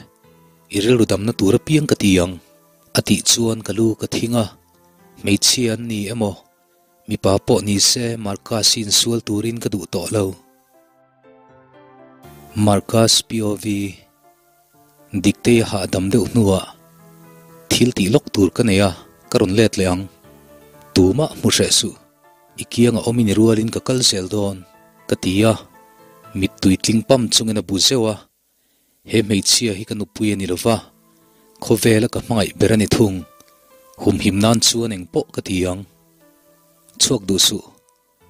I rilru damna tur apiang ka ti ang. A tih chuan ka lu ka thing a, hmeichhia an ni emaw, mipa pawh ni se Marcus hi insual turin ka duh tawh lo. Marcus POV. Diktei a hahdam deuh hnuah thil tih lawk tur ka nei a, ka rawn let leh ang. Tumah hmu hreh suh, i kiangah awm i ni rualin ka kal zel dawn, ka ti a. Mittui tling pam chungin a bu zeuh a, he hmeichhia hi ka nupui a ni lova, khawvela ka hmangaih ber a ni thung. Humhim nan chuan engpawh ka ti ang. Chhuak duh suh.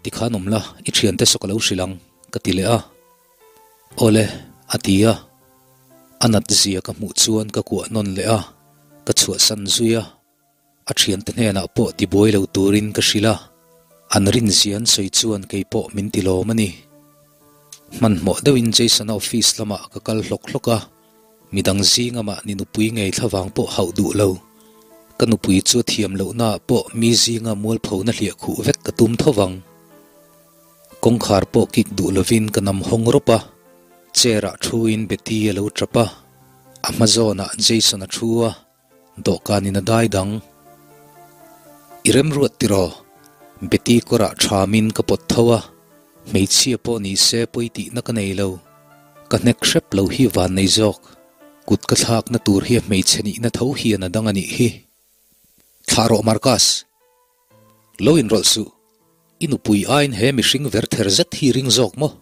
Tikhan awm la, i thiante saw ka lo hrilh ang, ka ti leh a. Awle, a ti a. A nat zia ka hmuh chuan ka kuah nawn leh a, ka chhuahsan zui a. A thiante hnenah pawh tibuai lo turin ka hrilh a, an rinzia an sawi chuan kei pawh min ti lawm a ni. Hmanhmawh deuhin Jason-a office lamah ka kal hlawk hlawk a. Midang zinga mahni nupui ngei thlavang pawh hauh duh lo. Ka nupui chu a thiam lohnaah pawh mi zinga mualphona hliah khuh vek ka tum tho vang. Kawngkhar pawh kik duh lovin ka nam hawng rawp a, chair ah thuin Betty a lo tap a, a hma zawnah Jason a thu a, dawhkanin a dai dang. I remruat tiraw? Betty kawrah thamin ka pawt tho a. Hmeichhia pawh ni se pawi tihna ka nei lo. Ka hnek hrep lo hi van nei zawk. Kut ka thlakna tur hi a hmeichhe nihna tho hian a dang a nih hi. Thlah rawh Marcus. Lo inrawlh suh. I nupui aiin he mihring ver ther zet hi ring zawk maw?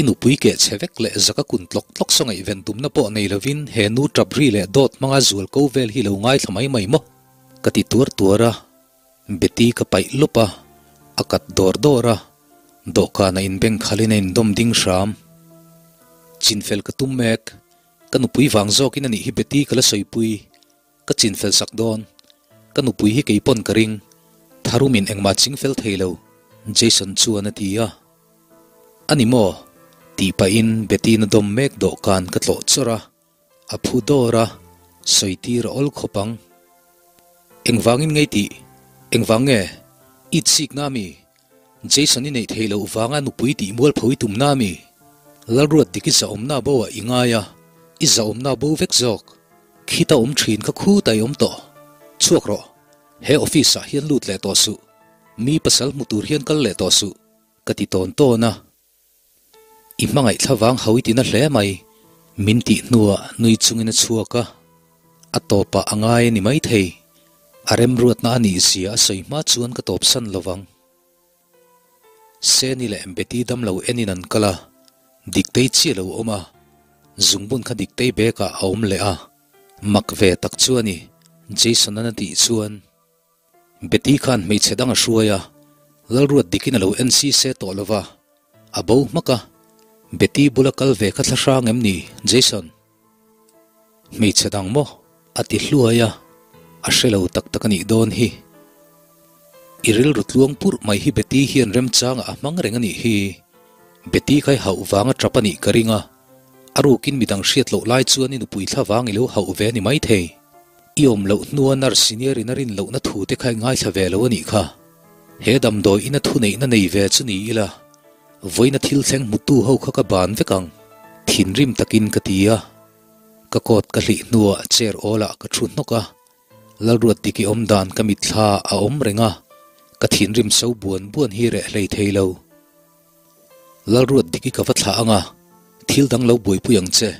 I nupui keh chhe vek leh zaka kun tlawk tlawk saw ngaihven tumna pawh nei lovin he nu tap ri leh dawt hmanga zual ko vel hi lo ngaithla mai mai maw? Ka ti tuar tuar a. Betty ka paih lup a, a kat dawr dawr a, dawhkan a inbeng khalin a indawm ding hram. Chinfel ka tum mek, ka nupui vang zawkin a nih hi Betty ka la sawipui, ka chinfel sak dawn. Ka nupui hi kei pawn ka ring, tharumin engmah chingfel thei lo, Jason chuan a ti a. A ni maw? tih pahin Betty na dawm mek dawhkan ka tlawh chawrh a. A phu dawr a, sawi tir a awl khawp ang. Engvangin ngei tih? Engvang nge? I chik na mi? Jason i neih theih loh vanga nupui tih mualpho i tum na mi? Lalruat dik i zahawmna bo ah i ngai a, i zahawmna bo vek zawk. Khita awm thin kha khutah i awm tawh. Chhuak rawh. He office ah hian lut leh tawh suh. Mi pasal hmu tur hian kal leh tawh suh, ka ti tawn tawn a. I hmangaih thlavang ho i tina hle mai, min tih hnuah nui chungin a chhuak a. A tawpah a ngai a ni maithei. A remruatna a nih zia a sawi hma chuan ka tawpsan lovang. Seni leh Betty damlo enin an kal a, Diktei chiah lo awm a, zungbun kha Diktei bag ah a awm leh a, mak ve tak chu a ni, Jason-an a tih chuan Betty khan hmeichhe dang a hruai a, Lalruat dikin a lo en si se tawh lo va, a bo hmak a, Betty bula kal ve kha thla hrang em ni, Jason? Hmeichhe dang maw? A ti hluai a, a hre lo tak tak a nih dawn hi. I rilru tluang purh mai hi Betty hian remchangah a hmang reng a nih hi. Betty kha i hauh vang a tap a nih ka ring a, a rukin midang hriat loh lai chuan i nupui thla vang i lo hauh ve a ni maithei. I awm loh hnua nurse senior in a rin lohna thu te kha i ngaithla ve lo a nih kha. He damdawi ina thuneihna nei ve chu ni ila, Vawiina thil thleng hmutu ho kha ka ban vek ang, thinrim takin ka ti a. Ka coat ka hlih hnuah chair awlah ka thu hnawk a, Lalruat dik i awm dan ka mitthla a awm reng a, ka thinrim so buan buan hi reh hlei thei lo. Lalruat dik i ka va thlah ang a, thil dang lo buaipui ang che,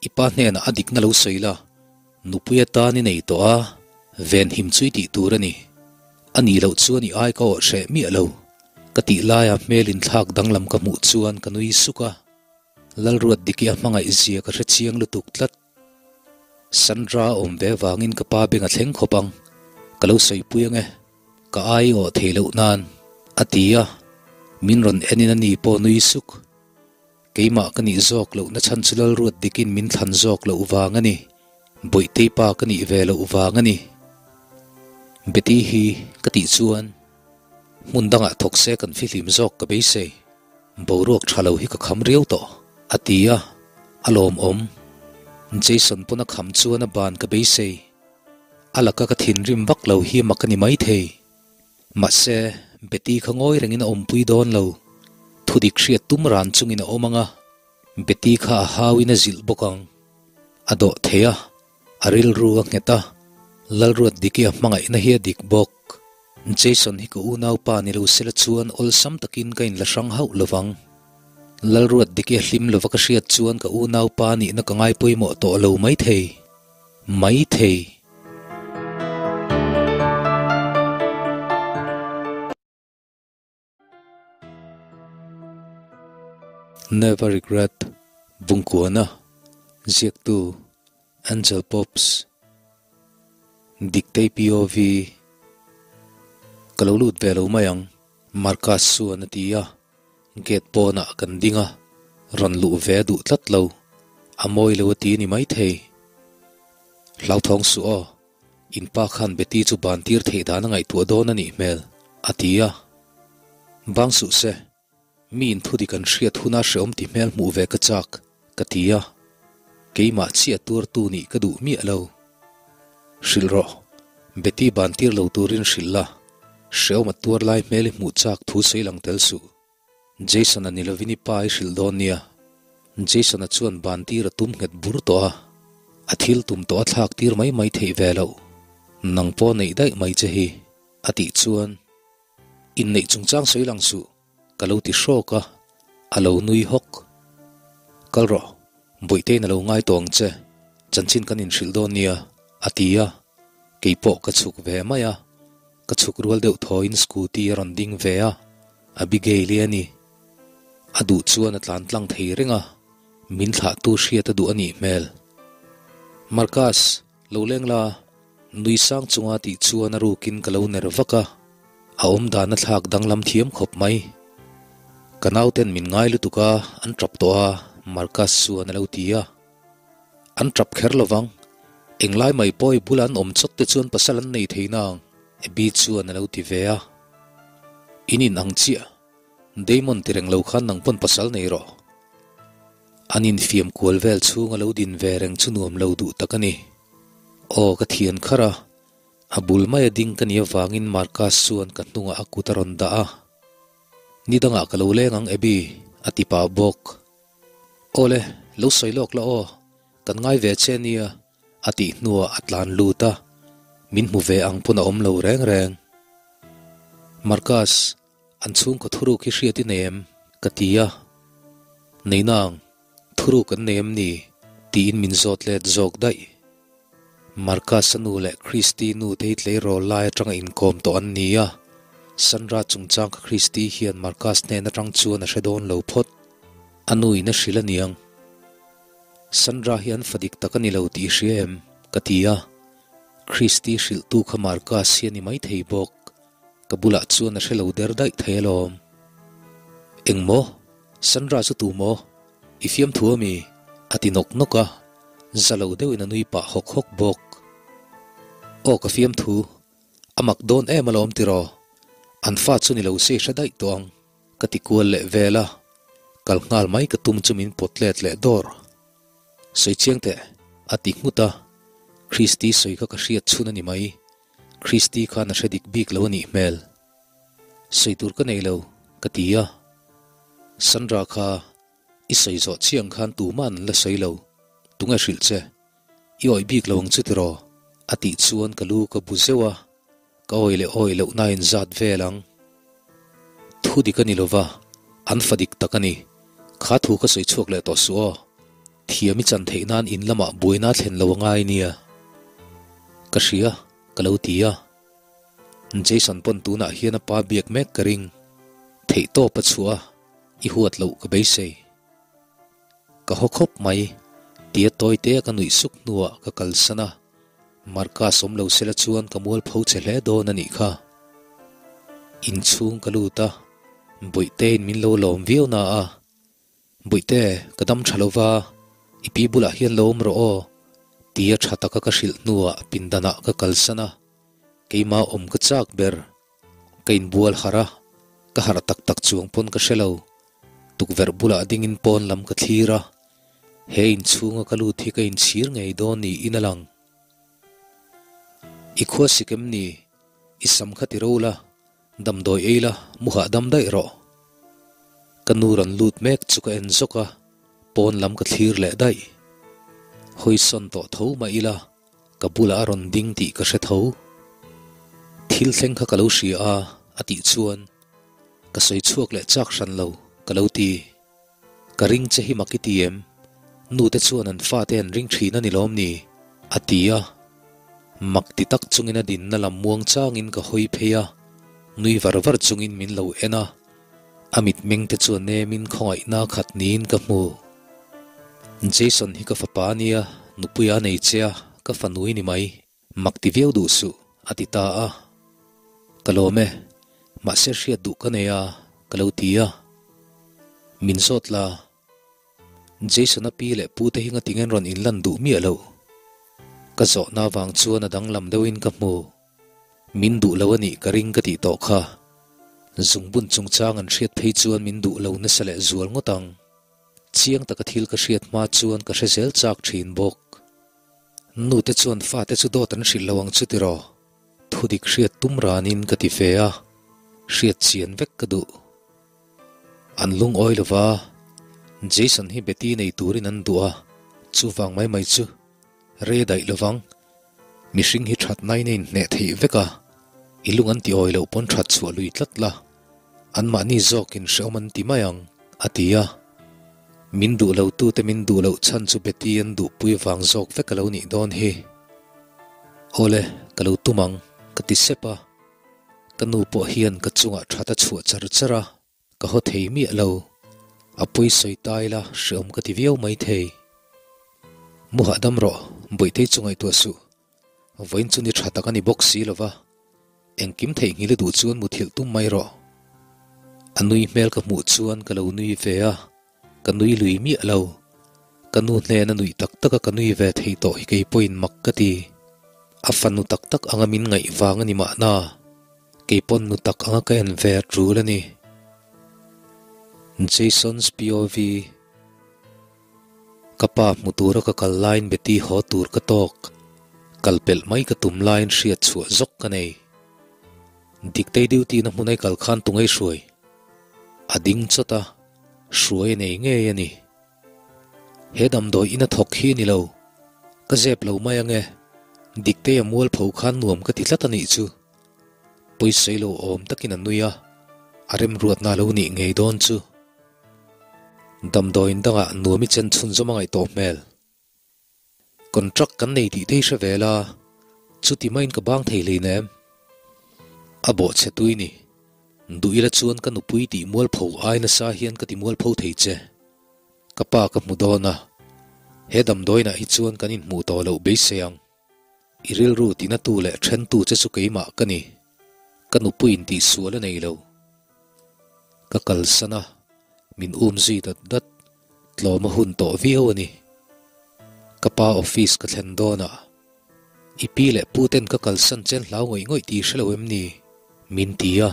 i pa hnenah a dikna lo sawi la, nupui atan i nei tawh a, venhim chu i tih tur a ni. A nih loh chuan i ai ka awh hreh miah lo. Ka tih laia hmel inthlak danglam ka hmuh chuan ka nui suk a. Lalruat Diki a hmangaih zia ka hre chiang lutuk tlat. Sandra a awm ve vangin ka pa beng a thleng khawp ang. Ka lo sawipui ang e. Ka ai awh thei loh nan. A ti a. Min rawn enin a ni pawh nui suk. Keimah ka nih zawk lohna chhan chu Lalruat dikin min thlan zawk loh vang a ni. Bawihtei pa ka nih ve loh vang a ni. Betty hi ka tih chuan hmun dangah thawk se kan fihlim zawk ka beisei. Boruak tha lo hi ka kham riau tawh, a ti a, a lawmawm. Jason pawn a kham chuan a ban ka beisei. A laka ka thinrim vak lo hi mak a ni maithei. Mahse, Betty kha ngawi rengin a awmpui dawn lo. Thudik hriat tum ran chungin a awm ang a, Betty kha a hauin a zilh bawk ang. A dawh thei a, a rilru a nghet a, Lalruat Diki a hmangaihna hi a dik bawk. Jason hi ka unaupa ni lo sela chuan awlsam takin ka inla hrang hauh lo vang. Lalruat Diki a hlim lova ka hriat chuan ka unaupa nihna ka ngai pawimawh tawh lo maithei. Maithei. Never Regret, Bungkuana, Ziaktu, Angel Pops, Diktei POV, Ka lo lut ve lo mai ang, Marcus chuan a ti a, gate pawnah kan ding a, rawn luh ve a duh tlat lo, a mawi lo a ti a ni maithei. Hlauthawng suh aw. In pa khan Betty chu ban tir theih dan a ngaihtuah dawn a nih hmel, a ti a. Bang suh se, mi in thu dik an hriat huna hreawm ti hmel hmuh ve ka chak, ka ti a. Keimah chiah tuartu nih ka duh miah lo. Hrilh rawh, Betty ban tir lo turin hrilh la, hreawm a tuar lai hmel i hmuh chak thu sawi lang tel suh. Jason-a ni lovin i pa i hrilh dawn nia. Jason-a chuan ban tir a tum nghet bur tawh a, a thil tum tawh a thlak tir mai mai theih ve loh. Nang pawh neih daih mai che hi, a tih chuan inneih chungchang sawi lang suh, ka lo ti hrawk a, a lo nui hawk. Kal rawh, Bawihteiin a lo ngai tawh ang che, chanchin kan inhrilh dawn nia, a ti a, kei pawh ka chhuk ve mai a. Ka chhuk rual deuh thawiin scooty a rawn ding ve a, Abigail-i a ni. A duh chuan a tlan tlang thei reng a, min thlahtu hriat a duh a nih hmel. Marcus, lo leng la, nui sang chunga tih chuan a rukin ka lo ner vak a, a awm dan a thlak danglam thiam khawp mai. Ka nauten min ngai lutuk a, an tap tawh a, Marcus chuan a lo ti a. An tap kher lovang. Englai mai pawh i bula an awm chawt te chuan pasal an nei thei nang, Abby chuan a lo ti ve a. In in ang chiah. Damon ti reng lo khan nang pawn pasal nei rawh. An infiam kual vel chhung a lo din ve reng chu nuam lo duh tak a ni. Aw ka thian kharh a, a bul mai a ding ka nih avangin Marcus chuan ka hnungah a kut a rawn dah a. Ni dangah ka lo leng ang Abby, a ti pah bawk. Awle, lo sawi lawk la aw, kan ngai ve che nia, A tih hnuah a tlan lut a, min hmu ve ang pawn a awm lo reng reng. Marcus, an chhungkaw thuruk hi hriat i nei em? Ka ti a. Nei nang, thuruk an nei em ni? Tiin min zawt let zawk daih. Marcus-a nu leh Christy nu te hi tleirawl lai atanga inkawm tawh an ni a, Sandra chungchang kha Christy hian Marcus hnen atang chuan a hre dawn lo phawt. A nu in a hrilh aniang. Sandra hi an fa dik tak a ni lo tih i hria em? Ka ti a. Christy hrilhtu kha Marcus hi a ni maithei bawk. Ka bulah chuan a hre lo der daih thei alawm. Engmaw? Sandra chu tu maw? I fiamthu a mi? A ti nawk nawk a, za lo deuhin a nui pah hawk hawk bawk. Aw ka fiamthu, a mak dawn em alawm tiraw? An fa chu ni lo se i hre daih tawh ang, ka ti kual leh vel a, kal nghal mai ka tum chu min pawt let leh dawr. Sawi chiang teh, a ti nghut a, Christy sawi kha ka hriat chhun a ni mai. Christy khan a hre dik bik lo a nih hmel. Sawi tur ka nei lo, ka ti a. Sandra kha i sawi zawh chiang khan tumah an la sawi lo, tunge hrilh che? I awih bik lo ang chu tiraw? A tih chuan ka lu ka bu zeuh a, ka awih leh awih loh na inzat vel ang. Thu dik a ni lova, an fa dik tak a ni. Kha thu ka sawi chhuak leh tawh suh aw. Thiam i chan theih nan in lamah buaina thlen lo a ngai nia. Ka hria, ka lo ti a. Jason pawn tunah hian a pa biak mek ka ring. Theih tawp a chhuah a, i huat loh ka beisei. Ka haw khawp mai, tia tawi te a ka nuih suk hnuah ka kalsan a. Marcus awm lo sela chuan ka mualpho che hle dawn a nih kha. Inchhung ka lut a, Bawihteiin min lo lawm viau na a. Bawihte, ka dam tha lova, i pi bulah hian lo awm rawh aw, tia tha taka ka hrilh hnuah pindanah ka kalsan a, keimah awm ka chak ber. Ka inbual harh a, ka harh tak tak chuang pawn ka hre lo. Tukverh bulah dingin pawn lam ka thlir a, he inchhunga ka lut hi ka inchhir ngei dawn niin a lang. I khua sik em ni? I sam kha ti ro la, Damdawi ei la, mu hahdam daih rawh. Ka nu rawn lut mek chu ka en zawk a, pawn lam ka thlir leh daih. Hawisawn tawh tho mah ila, ka bulah a rawn ding tih ka hre tho. Thil thleng kha ka lo hria a, a tih chuan ka sawi chhuak leh chak hran lo, ka lo ti. Ka ring che hi mak i ti em? Nu te chuan an fate an ring thin a ni lawm ni? A ti a. Mak ti tak chungin a dinna lam muang changin ka hawi phei a, nui var var chungin min lo en a. A mitmeng te chuan nemin khawngaihna khat niin ka hmu. Jason hi ka fapa a nia, nupui a nei che a, ka fanui ni mai. Mak ti viau duh suh, a ti ta a. Ka lawm e, mahse hriat duh ka nei a, ka lo ti a. Min zawt la, Jason-a pi leh pu te hi ngatinge an rawn inlan duh miah lo? Ka zawhna avang chuan a danglam deuhin ka hmu. Min duh lo a nih ka ring ka tih tawh kha. Zungbun chungchang an hriat phei chuan min duh lo nasa leh zual ngawt ang. Chiang taka thil ka hriat hma chuan ka hre zel chak thin bawk. Nute chuan fate chu dawt an hrilh lo ang chu tiraw? Thudik hriat tum ranin ka ti fe a, hriat chian vek ka duh. An lungawi lo va, Jason hi Betty nei turin an duh a, chuvang mai mai chu re daih lo vang. Mihring hi that nain a inhneh theih vek a, i lung an ti awi loh pawn that chhuah lui tlat la. Anmahni zawkin hrehawm an ti mai ang, a ti a. Min duh lo tute min duh loh chhan chu Betty an duhpui vang zawk vek a lo nih dawn hi. Awle, ka lo tum ang, ka ti sep a. Ka nu pawh hian ka chungah that a chhuah char char a, ka haw thei miah lo. A pawi sawi ta ila hrehawm ka ti viau mai thei. Mu hahdam rawh, Bawihtei chu ngaihtuah suh. Vawiin chu ni tha tak a ni bawk si lo va, engkim theihnghilh i duh chuan muthilh tum mai rawh. A nui hmel ka hmuh chuan ka lo nui ve a, ka nui lui miah lo. Ka nu hnena nuih tak taka ka nui ve thei tawh hi kei pawhin mak ka ti. A fanu tak tak anga min ngaih vang a ni mahna, kei pawn nu tak anga ka en ve a tul a ni. Jason's POV. Ka pa hmu tura ka kal laiin Betty haw tur ka tawk. Kal pelh mai ka tum laiin hriat chhuah zawk ka nei. Diktei duty na hmunai kal khan tungei hruai. A ding chawt a, hruai a nei ngei a ni. He damdawi ina thawk hi a ni lo. Ka zep lo mai ange, Diktei a mualpho khan nuam ka ti tlat a nih chu. Pawisawi lo awm takin a nui a, a remruatna a lo nih ngei dawn chu. Damdawiin dangah nuam i chen chhunzawm a ngaih tawh hmel. Contract kan nei tih te hi hre ve la, chuti maiin ka bang thei hlei nem. A bawhchhe tui ni. Duh ila chuan ka nupui tih mualpho ai nasa hian ka ti mualpho thei che. Ka pa ka hmu dawn a, he damdawiinah hi chuan kan inhmuh tawh loh beisei ang. I rilru tinatu leh thentu che chu keimah ka ni. Ka nupuiin tihsual a nei lo. Ka kalsan a, min um zui dat dat, tlawm a hun tawh viau a ni. Ka pa office ka thlen dawnah, I pi leh pu ten ka kalsan chen hlau ngawih ngawih tih hre lo em ni? Min ti a.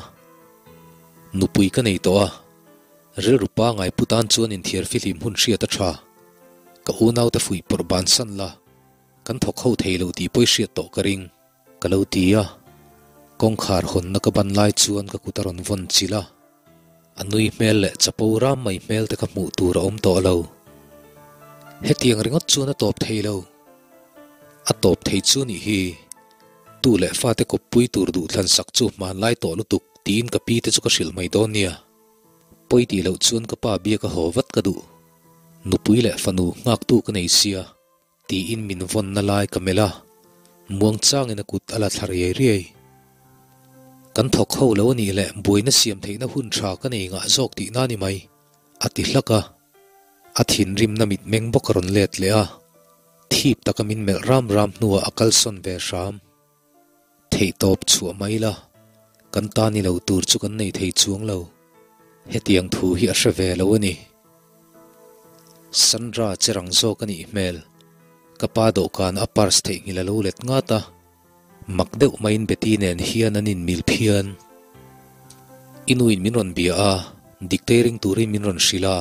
Nupui ka nei tawh a, rilru pangai pu tan chuan inthiar fihlim hun hriat a tha. Ka unaute fuih pawrh bansan la, kan thawk ho thei lo tih pawi hriat tawh ka ring. Ka lo ti a, kawngkhar hawnna ka ban lai chuan ka kut a rawn vawn chilh a, a nui hmel leh chapo ram mai hmel te ka hmuh tur a awm tawh lo. Hetiang ringawt chuan a tawp thei lo. A tawp thei chu nih hi, tu leh fate kawppui tur duhthlan sak chu hmanlai tawh lutuk tiin ka pi te chu ka hrilh mai dawn nia. Pawi tih loh chuan ka pa biak a haw vat ka duh. Nupui leh fanu nghaktu ka nei sia. Tiin min vawnna lai ka melh a, muangchangin a kut a la thla riai riai. Kan thawk ho lo a nih leh buaina siam theihna hun tha ka nei ngah zawk tihna a ni mai, a ti hlak a. A thinrimna mitmeng bawk a rawn let leh a, thip taka min melh ram ram hnuah a kalsawn ve hram. Theihtawp chhuah mai la, kan ta ni lo tur chu kan nei thei chuang lo. Hetiang thu hi a hre ve lo a ni. Sandra che rang zawk a nih hmel. Ka pa dawhkan a purse theihnghilh a lo let ngat a, mak deuh maiin Betty nen hian an inmil phian. I nuin min rawn bia a, Diktei ring turin min rawn hrilh a,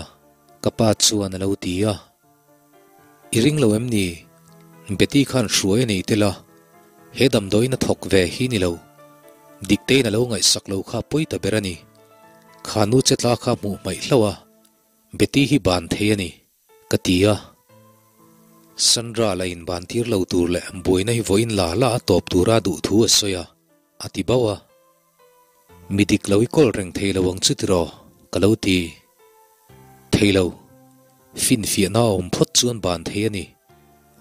ka pa chuan a lo ti a. I ring lo em ni? Betty khan hruai a nei tel a, he damdawiin a thawk ve hi ni lo. Dikteiin a lo ngaihsak lo kha pawi ta ber a ni. Kha nu che tla kha hmuh hmaih hlauh a, Betty hi ban thei a ni, ka ti a. Sandra la inban tir lo tur leh buaina hi vawiin la la a tawp tura duh thu a sawi a, a ti bauh a. Mi dik lo i kawl reng thei lo ang chu tiraw? Ka lo ti. Thei lo. Finfiahna a awm phawt chuan ban thei a ni.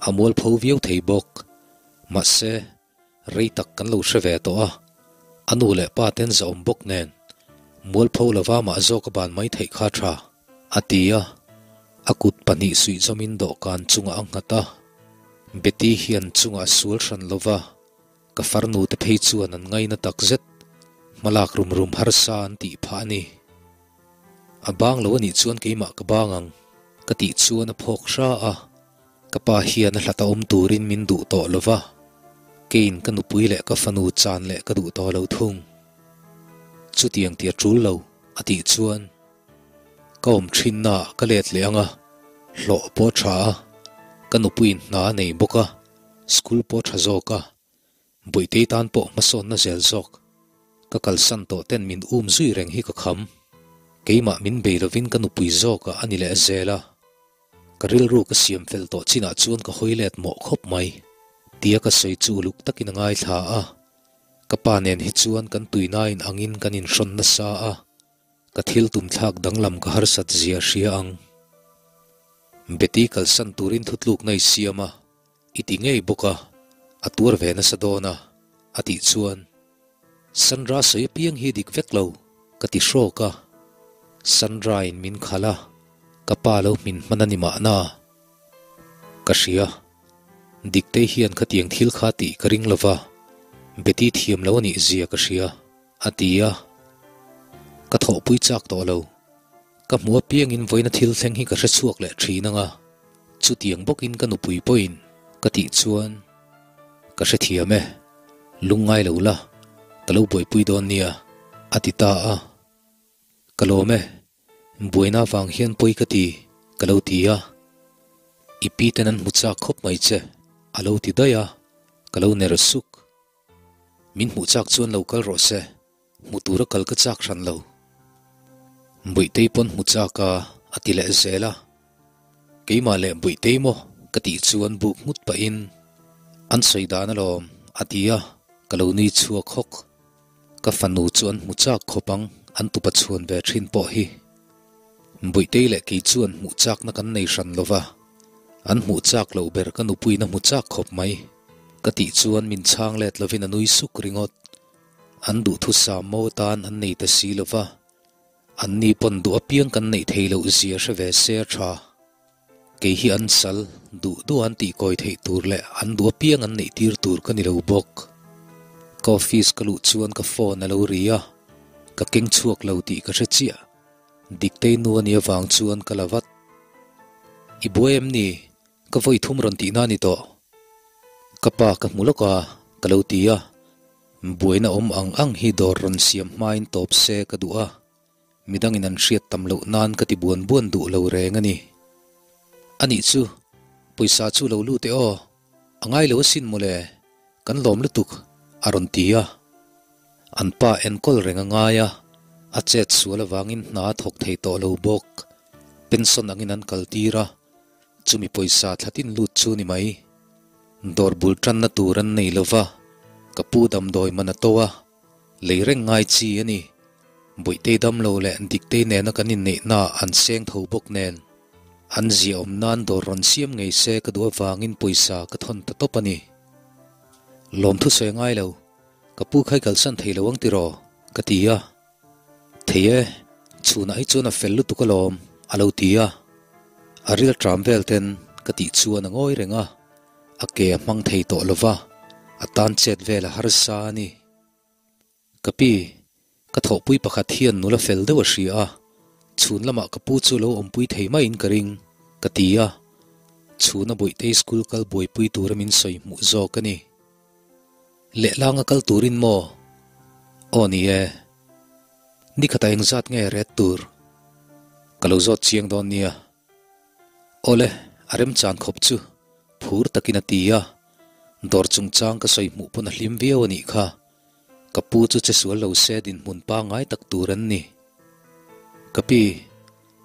A mualpho viau thei bawk. Mahse, rei tak kan lo hre ve tawh a. A nu leh pa ten zahawm bawk nen, mualpho lova mah zawk a ban mai theih kha tha, a ti a. A kut pahnih suihzawmin dawhkan chungah a nghat a. Betty hian chungah a sual hran lova. Ka farnu te phei chuan an ngaina tak zet, hmalak rum rum harsa an tih phah a ni. A bang lo a nih chuan keimah ka bang ang, ka tih chuan a phawk hra a, ka pa hian a hlat a awm turin min duh tawh lo va, keiin ka nupui leh ka fanu chan leh ka duh tawh lo thung. Chutiang ti a tul lo, a tih chuan ka awm thinna ah ka let leh ang a, hlawh pawh a tha a, ka nupuiin hna a nei bawk a. School pawh tha zawk a, Buitei tan pawh hmasawnna zel zawk. Ka kalsan tawh ten min um zui reng hi ka kham. Keimah min bei lovin ka nupui zawkah a ni leh zel a. Ka rilru ka siam fel tawh chinah chuan ka hawi let mawh khawp mai. Tia ka sawi chu uluk takin a ngaithla a. Ka pa nen hi chuan kan tuinain angin kan inhrawn nasa a. Ka thil tum thlak danglam ka harsat zia hria ang. Betty kalsan turin thutlukna i siam a. I ti ngei bawk a, a tuar ve nasa dawn a, a tih chuan, Sandra sawi apiang hi dik vek lo, ka ti hrawk a. Sandra-in min khalh a, ka pa lo hmin hman a ni mahna. Ka hria, Diktei hian khatiang thil kha tih ka ring lova, Betty thiam lo a nih zia ka hria, a ti a. Ka thawhpui chak tawh lo. Ka hmu apiangin vawiina thil thleng hi ka hre chhuak leh thin ang a, chutiang bawkin ka nupui pawhin ka tih chuan ka hrethiam e, lungngai lo la, ka lo buaipui dawn nia, a ti ta a. Ka lawm e, buaina avang hian pawi ka ti, ka lo ti a. I pi ten an hmu chak khawp mai che, a lo ti daih a, ka lo ner suk. Min hmuh chak chuan lo kal rawh se. Hmu tura kal ka chak hran lo. Buihtei pawn hmu chak a, a ti leh zel a. Keimah leh Buihtei maw? Ka tih chuan buk nghut pahin, An sawi dan alawm, a ti a, ka lo nui chhuak hawk. Ka fanu chu an hmu chak khawp ang, an tupa chhuan ve thin pawh hi. Buihtei leh kei chuan hmuh chakna kan nei hran lo va, an hmuh chak loh ber ka nupuiin a hmu chak khawp mai. Ka tih chuan min chhang let lovin a nui suk ringawt. An duhthusam mo atan an nei ta si lo va, anni pawn duh apiang kan neih thei loh zia hre ve se a tha. Kei hi an sal, duh duh an tihkawi theih tur leh an duh apiang an neih tir tur ka ni lo bawk. Ka office ka luh chuan ka phone a lo ri a, ka keng chhuak lo tih ka hre chiah. Diktei nu a nih avang chuan ka la vat. I buai em ni? Ka vawi thum rawn tihna a ni tawh. Ka pa ka hmu lawk a, ka lo ti a. Buaina awm ang ang hi dawr rawn siam hmain tawp se ka duh a. Midangin an hriat tam loh nan ka ti buan buan duh lo reng a ni. Anih chu, pawisa chu lo lut e aw, a ngai lo asin mawle, kan lawm lutuk, a rawn ti a. An pa enkawl reng a ngai a, a chet sual avangin hna a thawk thei tawh lo bawk. Pension angin an kal tir a, chumi pawisa thlatin lut chu ni mai. Dawr bul tanna tur an nei lo va, ka pu damdawi man a to a, Lei reng ngai chi a ni. Buihtei damlo leh Diktei nena kan inneihna an seng tho bawk nen. An ziahawm nan dawr rawn siam ngei se ka duh avangin pawisa ka thawn ta tawp a ni. Lawmthu sawi ngai lo, ka pu khai kalsan thei lo ang tiraw? ka ti a. Thei e, chhunah hi chuan a fel lutuk alawm, a lo ti a. A ril tram vel ten ka tih chuan a ngawi reng a, a ke a hmang thei tawh lo va, a tan chet vel a harsa a ni. Ka pi, ka thawhpui pakhat hian nula fel deuh a hria a, chhun lamah ka pu chu lo awmpui thei maiin ka ring, ka ti a. Chhuna Bawihtei school kal buaipui tura min sawi hmuh zawk a ni. Lehlanga kal turin maw? Aw ni e. Nikhatah engzat nge ret tur? Ka lo zawt chiang dawn nia. Awle, a remchan khawp chu phur takin a ti a, dawr chungchang ka sawi hmuh pawn a hlim viau a nih kha. Ka pu chu che sual lo se dinhmun pangngai tak tur an ni. Ka pi,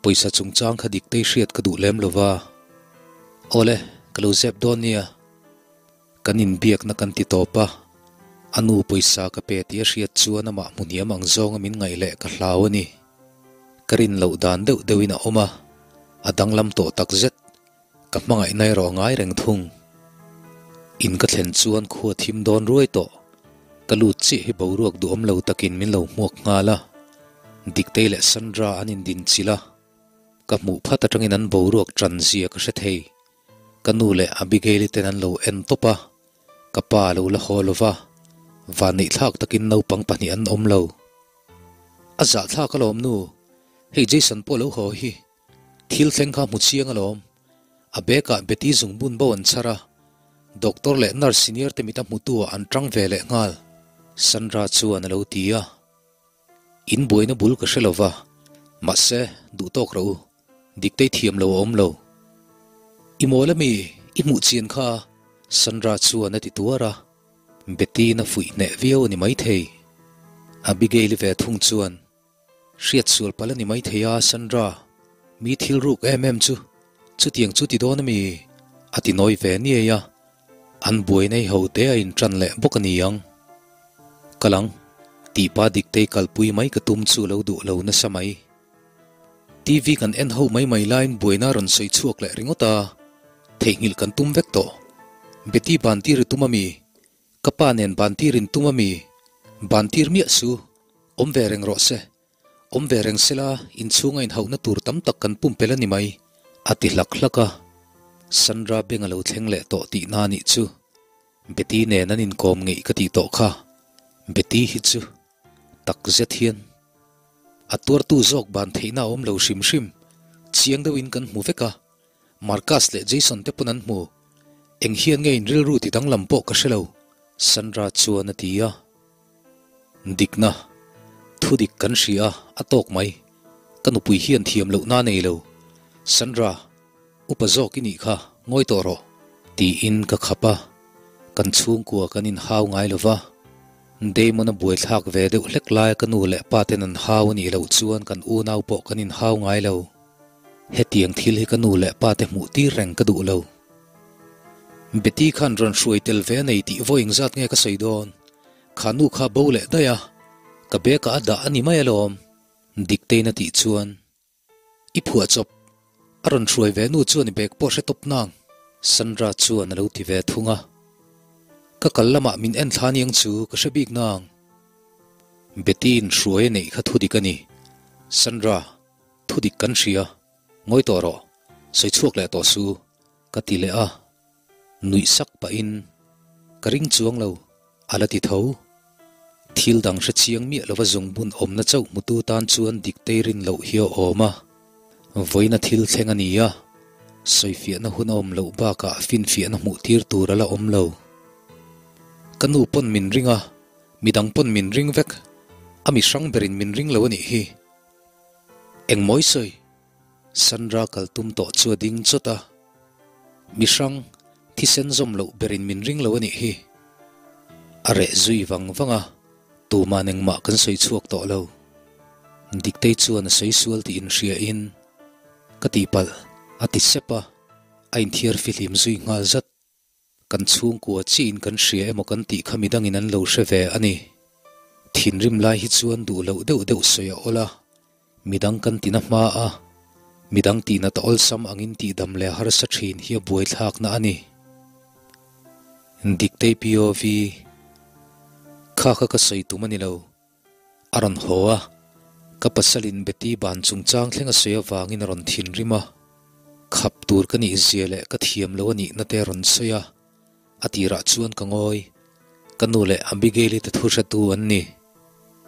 pawisa chungchang kha diktei hriat ka duh lem lo va. Awle, ka lo zep dawn nia. Kan inbiakna kan ti tawp a, a nu pawisa ka pe tih a hriat chuan amah hmuhniam ang zawnga min ngaih leh ka hlau a ni. Ka rin loh dan deuh deuhin a awm a, a danglam tawh tak zet. Ka hmangaihna erawh a ngai reng thung. In ka thlen chuan khua thim dawn ruai tawh. Ka lut chiah hi boruak duhawm lo takin min lo hmuak nghal a. Diktei leh Sandra an indinchilh a, ka hmuh phat atangin an boruak tan zia ka hre thei. Ka nu leh Abigail-i ten an lo en tawp a, ka pa a lo la haw lo va, vanneihthlak takin naupang pahnih an awm lo. A zahthlak alawm nu, hei Jason pawh lo haw hi, thil thleng kha hmu chiang alawm. A bag ah Betty zungbun bo an chhar a, doctor leh nurse senior te mit a hmutu ah an tang ve leh nghal, Sandra chuan a lo ti a. In buaina bul ka hre lo va, mahse duh tawk rawh u. Diktei thiam lo a awm lo. I mawl ami i hmuh chian kha Sandra chuan a ti tuar a, Betty-in a fuih hneh viau a ni maithei. Abigail-i ve thung chuan, Hriat sual palh a ni maithei a Sandra, mi thil ruk em em chu chutiang chu ti dawn ami? a ti nawi ve niai a, an buai nei ho te a inṭan leh bawk a ni ang. Kal ang, tihpa Diktei kalpui mai ka tum chu lo duh lo nasa mai. TV kan en ho mai mai laiin buaina a rawn sawi chhuak leh ringawt a, theihnghilh kan tum vek tawh. Betty bantir i tum a mi? Ka pa nen bantir in tum a mi? Bantir miah su, awm ve reng rawh se. Awm ve reng sela inchhunga inhauhna tur tam tak kan pumpelh a ni mai, a ti hlak hlak a. Sandra beng a lo thleng leh tawh tihna a nih chu. Betty nen an inkawm ngeih ka tih tawh kha. Betty hi chu tak zet hian. A tuartu zawk ban theihna a awm lo hrim hrim. Chiang deuhin kan hmu vek a, Marcus leh Jason te pawn an hmu. Eng hian nge in rilru ti danglam pawh ka hre lo, Sandra chuan a ti a. Dikna, thu dik kan hria a, a tawk mai. Ka nupui hian thiam lohna a nei lo. Sandra, upa zawk i nih kha, ngawi tawh rawh. Tiin ka khap a, kan chhungkua kan inhau ngai lo va. Damon a buaithlak ve deuh hlek laia ka nu leh pa ten an hau a nih loh chuan kan unau pawh kan inhau ngai lo. Hetiang thil hi ka nu leh pa te hmuh tir reng ka duh lo. Betty khan rawn hruai tel ve a nei tih vawi engzat nge ka sawi dawn? Kha nu kha bo leh daih a, ka bag ah a dah a ni mai alawm, Diktein a tih chuan. I phuah chawp. A rawn hruai ve nu chuan i bag pawh hre tawp nang, Sandra chuan a lo ti ve thung a. Ka kal lamah min en thla niang chu ka hre bik nang. Betty in hruai a neih kha thudik a ni. Sandra, thudik kan hria. Ngawi tawh rawh. Sawi chhuak leh tawh su, ka ti leh a. Nuih sak pahin, Ka ring chuang lo, a la ti tho. Thil dang hre chiang miah lova zungbun awmna chauh hmutu tan chuan Diktei rin loh hi a awm a. Vawiina thil thleng a ni a, sawifiahna hun a awm loh bakah finfiahna hmuh tir tur a la awm lo. Ka nu pawn min ring a, midang pawn min ring vek. A mi hrang berin min ring lo a nih hi. Engmawi sawi? Sandra kal tum tawh chu a ding chawt a, Mi hrang, thisen zawm loh berin min ring lo a nih hi. A reh zui vang vang a, tuman engmah kan sawi chhuak tawh lo. Diktei chuan a sawi sual tih inhria in, Ka tihpalh, a ti sep a, a inthiar fihlim zui nghal zat. Kan chhungkua chiin kan hria emaw kan tih kha midangin an lo hre ve a ni. Thinrim lai hi chuan duh loh deuh deuh sawi a awl a, midang kan tina hma a, midang tihnat a awlsam angin tihdam leh harsa thin hi a buaithlakna a ni. Diktei POV, Kha kha ka sawi tum a ni lo. A rawn haw a, ka pasalin Betty ban chungchang thleng a sawi avangin a rawn thinrim a. Khap tur ka nih zia leh ka thiam lo a nihna te a rawn sawi a, a tirah chuan ka ngawi. Ka nu leh Abigail-i te thu hretu an ni.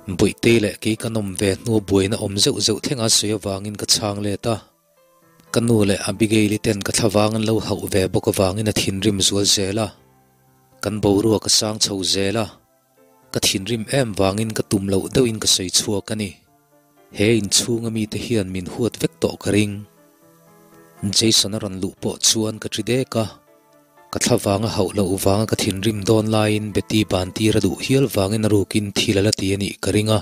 Bawihte leh kei ka nawm ve hnu a buaina awm zeuh zeuh thleng a sawi avangin ka chhang let a. Ka nu leh Abigail-i ten ka thlavang an lo hauh ve bawk avangin a thinrim zual zel a. Kan boruak a sang chho zel a. Ka thinrim em vangin ka tum loh deuhin ka sawi chhuak a ni. He inchhunga mite hian min huat vek tawh ka ring. Jason a rawn luh pawh chuan ka ṭi dek a, ka thla vanga hauh loh vanga ka thinrim dawn laiin Betty ban tir a duh hial vangin a rukin thil a la ti a nih ka ring a.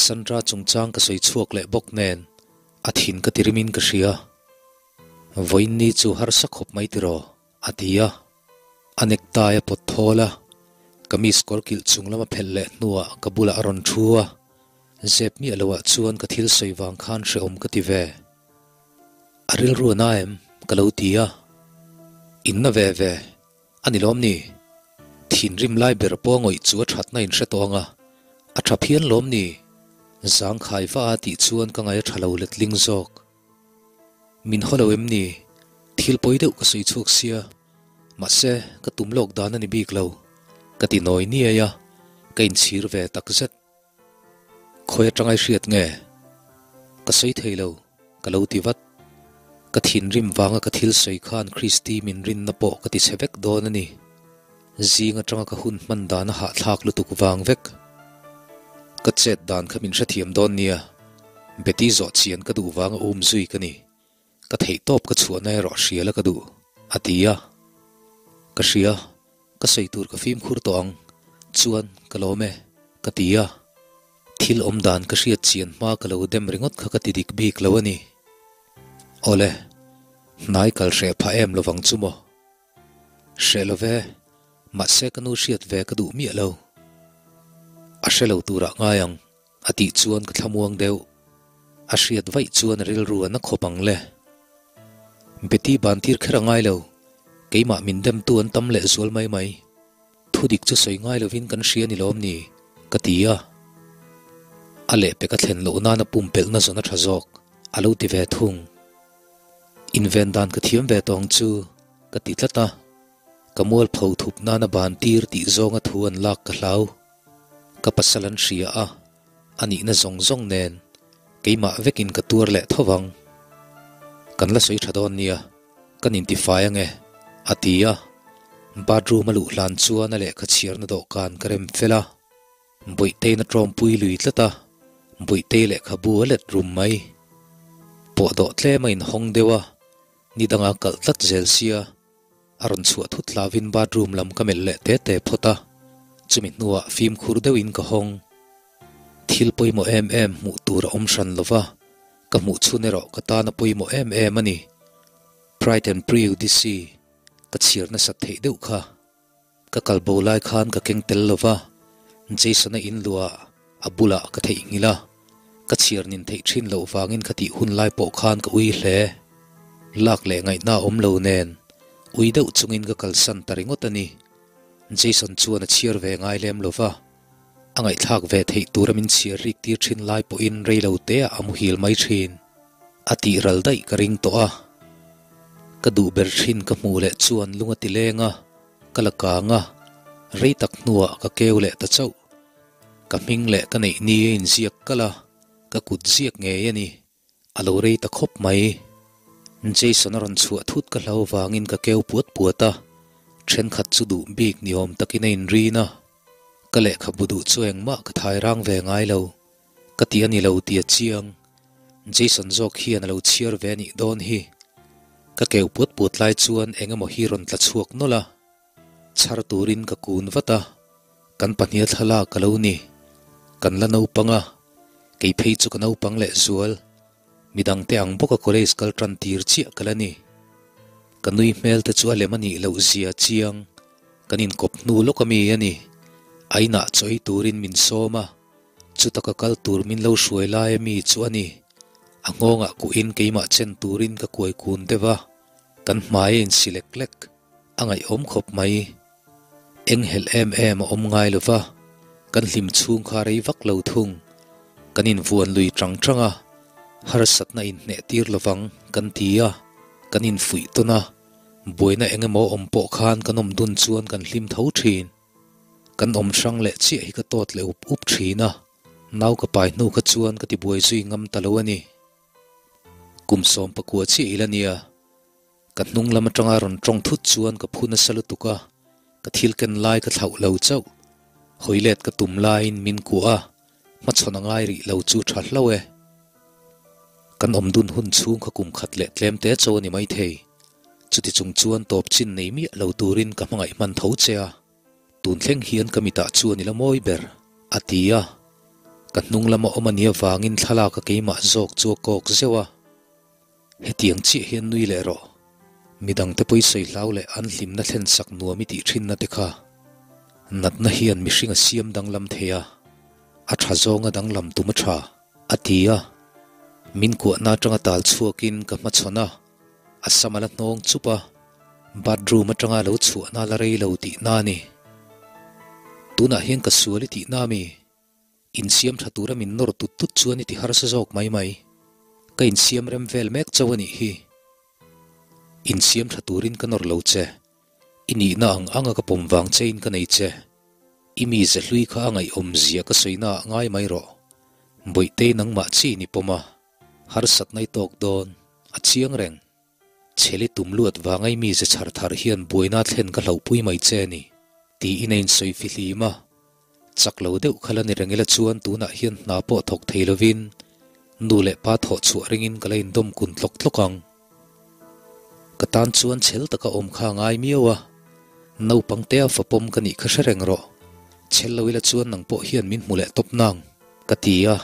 Sandra chungchang ka sawi chhuak leh bawk nen a thin ka tirimin ka hria. Vawiin ni chu harsa khawp mai tiraw? A ti a, a necktie a pawt thawl a, kamis kawr kilh chung lama phelh leh hnuah ka bulah a rawn thu a, zep miah loah chuan ka thil sawi vang khan hrehawm ka ti ve. A rilru a na em? ka lo ti a, Inna ve ve, a ni lawm ni? Thinrim lai ber pawh a ngawih chu a thatna in hre tawh ang a, a tha phian lawm ni? Zangkhai va a tih chuan ka ngaih a tha lo letling zawk. Min haw lo em ni? Thil pawi deuh ka sawi chhuak sia. Mahse, ka tum lawk dan a ni bik lo. Ka ti nawi niai a, ka inchhir ve tak zet. Khawi atanga i hriat nge? Ka sawi thei lo, ka lo ti vat. Ka thinrim vanga ka thil sawi khan Christy min rinna pawh ka ti chhe vek dawn a ni. Zing atanga ka hun hman dan a hahthlak lutuk vang vek. Ka chet dan kha min hrethiam dawn nia, Betty zawh chian ka duh vanga um zui ka ni. Ka theihtawp ka chhuahna erawh hria la ka duh, a ti a. Ka hria, ka sawi tur ka fimkhur tawh ang, chuan ka lawm e, ka ti a. Thil awm dan ka hriat chian hma ka lo dem ringawt kha ka ti dik bik lo a ni. Awle, hnai kal hreh phah em lovang chu maw? Hreh lo ve, mahse ka nu hriat ve ka duh miah lo. A hre lo turah ngai ang, a tih chuan ka thlamuang deuh. A hriat vaih chuan a rilru a na khawp ang le. Betty ban tir kher a ngai lo, keimah min demtu an tam leh zual mai mai. Thudik chu sawi ngai lovin kan hria ni lawm ni? ka ti a. A lehpek a thlen loh nana pumpelhna zawn a tha zawk, a lo ti ve thung. Inven dan ka thiam ve tawng chu ka ti tlat a, ka mualpho thup nana ban tir tih zawnga thu an lak ka hlau. Ka pasal an hria a, a nihna zawng zawng nen keimah vekin ka tuar leh tho vang. Kan la sawi tha dawn nia, kan intifai ange, a ti a. Bathroom a luh hlan chuan a lehkha chhiarna dawhkan ka rem fel a. Bawihteiin a tawmpui lui tlat a, Bawihtei lehkhabu a let rum mai. Pawhdawh tlem a inhawng deuh a, ni danga kalh tlat zel sia, a rawn chhuah thut hlauvin bathroom lam ka melh leh te te phawt a, chumi hnuah fimkhur deuhin ka hawng. Thil pawimawh em em hmuh tur a awm hran lo va, ka hmuh chhun erawh ka tan a pawimawh em em a ni. Pride and Prejudice. Ka chhiar nasat theih deuh kha. Ka kal bo lai khan ka keng tel lo va, Jason-a in luah a bulah ka theihnghilh a, ka chhiar nin theih thin loh vangin ka tih hun lai pawh khan ka ui hle. Lak leh ngaihna awm lo nen, ui deuh chungin ka kalsan ta ringawt a ni. Jason chuan a chhiar ve ngai lem lo va, a ngaihthlak ve theih tura min chhiar rik tir thin lai pawhin rei lo teah a muhil mai thin. A tih ral daih ka ring tawh a. Ka duh ber thin ka hmuh leh chuan lung a ti leng a, ka la kang a, rei tak hnuah ka keu leh ta chauh. Ka hming leh ka neih ni a inziak kalh a, ka kut ziak ngei a ni. A lo rei ta khawp mai. Jason a rawn chhuah thut ka hlau vangin ka keu puat puat a, thenkhat chu duh bik ni awm takin a inrin a. Ka lehkhabu duh chu engmah ka thai rang ve ngai lo. Ka ti a ni lo ti a chiang. Jason zawk hian a lo chhiar ve a nih dawn hi. Ka keu puat puat lai chuan eng emaw hi rawn tla chhuak nawlh a. Chhar turin ka kun vat a, kan pahniha thlalak a lo ni. Kan la naupang a, kei phei chu ka naupang leh zual. Midangte ang bawka college kal tan tir chiah ka la ni. Ka nui hmel te chu a lem a nih loh zia chiang. Kan inkawp hnu lawk a mi a ni. A inah chaw ei turin min sawm a, chuta ka kal tur min lo hruai lai a mi chu a ni. A nghawngah kuhin keimah chen turin ka kuai kun deuh a, kan hmai a insi lek lek. A ngaihawm khawp mai. Eng helh em em a awm ngai lo va, kan hlim chhung kha rei vak lo thung. Kan invuan lui tang tang a, harsatna inhneh tir lovang kan ti a, kan infuih tawn a, buaina eng emaw awm pawh khan kan awm dun chuan kan hlim tho thin. Kan awm hrang leh chiah hi ka tawt leh up up thin a, nau ka pai hnu kha chuan ka tibuai zui ngam ta lo a ni. Kum 19 chiah ila nia. Ka hnung lam atanga rawn tawng thut chuan ka phu nasa lutuk a, ka thil ken lai ka thlauh lo chauh. Hawi let ka tum laiin min kuah a, hmachhawn a ngai rih lo chu tha hlauh e. Kan awm dun hun chhung kha kum khat leh tlem te chaw a ni maithei. Chuti chung chuan tawp chin nei miah lo turin ka hmangaih hman tho che a. Tun thleng hian ka mitah chuan i la mawi ber, a ti a. Ka hnung lama awm a nih avangin thlalak a keimah zawk chu a kawk zeuh a. Hetiang chiah hian nui leh rawh. Midangte pawi sawi hlau leh an hlimna thlen sak nuam i tih thinna te kha. Natna hian mihring a siam danglam thei a, a tha zawnga danglam tum a tha, a ti a. Min kuahna atanga tal chhuakin ka hmachhawn a, a sam a la hnawng chup a, bathroom atanga lo chhuahna la rei lo tihna a ni. Tunah hian ka sual i tihna a mi? Insiam tha tura min nawr tut tut chuan i ti harsa zawk mai mai. Ka insiam rem vel mek chauh a nih hi. Insiam tha turin ka nawr lo che. I nihna ang anga ka pawm vang chein ka nei che. I mi ze hlui kha a ngaihawm zia ka sawina ah ngai mai rawh. Bawihtei nangmah chiin i pawm a, harsatna i tawk dawn, a chiang reng. Chheli tum luat vanga i mize chhar thar hian buaina thlen ka hlauhpui mai che a ni, tiin a insawi fihlim a. Chak lo deuh kha la ni reng ila chuan tunah hian hna pawh thawk thei lovin nu leh pa thawh chhuah ringin ka la indawm kun tlawk tlawk ang. Ka tan chuan chhel taka awm kha a ngai miau a, naupang tea fapawm ka nih kha hre reng rawh. Chhel lo ila chuan nang pawh hian min hmu leh tawp nang, ka ti a,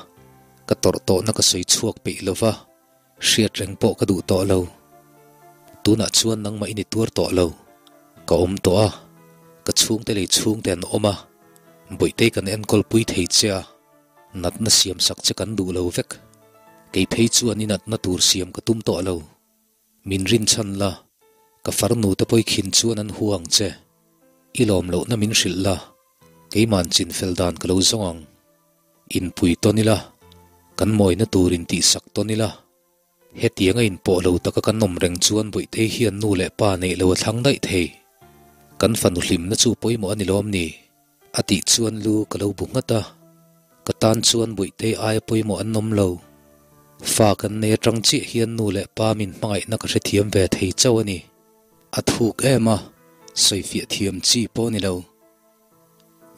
ka tawrh tawhna ka sawi chhuak peih lova. Hriat reng pawh ka duh tawh lo. Tunah chuan nangmah i ni tuar tawh lo. Ka awm tawh a, ka chhungte lei chhungte an awm a, Bawihtei kan enkawl pui thei che a, natna siam sak che kan duh lo vek. Kei phei chuan i natna tur siam ka tum tawh lo. Min rinchhan la, ka farnu te pawi khin chuan an hu ang che. I lawm lohna min hrilh la, keima'n chinfel dan ka lo zawng ang. Inpui tawn ila, kan mawina tur intihsak tawn ila. Hetiang a inpawh lo taka kan awm reng chuan Bawihtei hian nu leh pa neih lo a thlang daih thei. Kan fanu hlimna chu pawimawh a ni lawm ni? A tih chuan lu ka lo bu nghat a. Ka tan chuan Bawihtei aia pawimawh an awm lo. Fa kan nei atang chiah hian nu leh pa min hmangaihna ka hrethiam ve thei chauh a ni. A thuk em a, sawifiah thiam chi pawh a ni lo.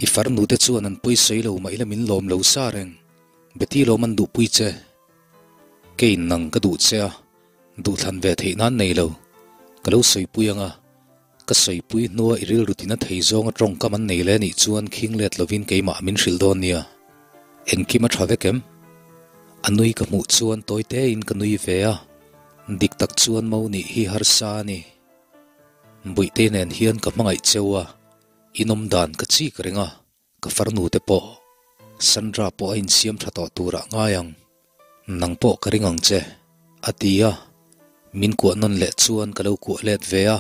I farnu te chuan an pawi sawi lo mah ila min lawm lo sa reng. Betty lawm an duhpui che. Keiin nang ka duh che a, duhthlan ve theih nan nei lo. Ka lo sawipui ang a, ka sawipui hnua i rilru tina thei zawnga tawngkam an nei le nih chuan khing let lovin keimah min hrilh dawn nia. Engkim a tha vek em? A nui ka hmuh chuan tawi tein ka nui ve a, dik tak chuan mo nih hi harsa a ni. Bawihte nen hian ka hmangaih cheu a, inawm dan ka chik reng a, ka farnu te pawh Sandra pawh a insiam tha tawh turah ngai ang. Nang pawh ka ring ang che, a ti a. Min kuah nawn leh chuan ka lo kuah let ve a.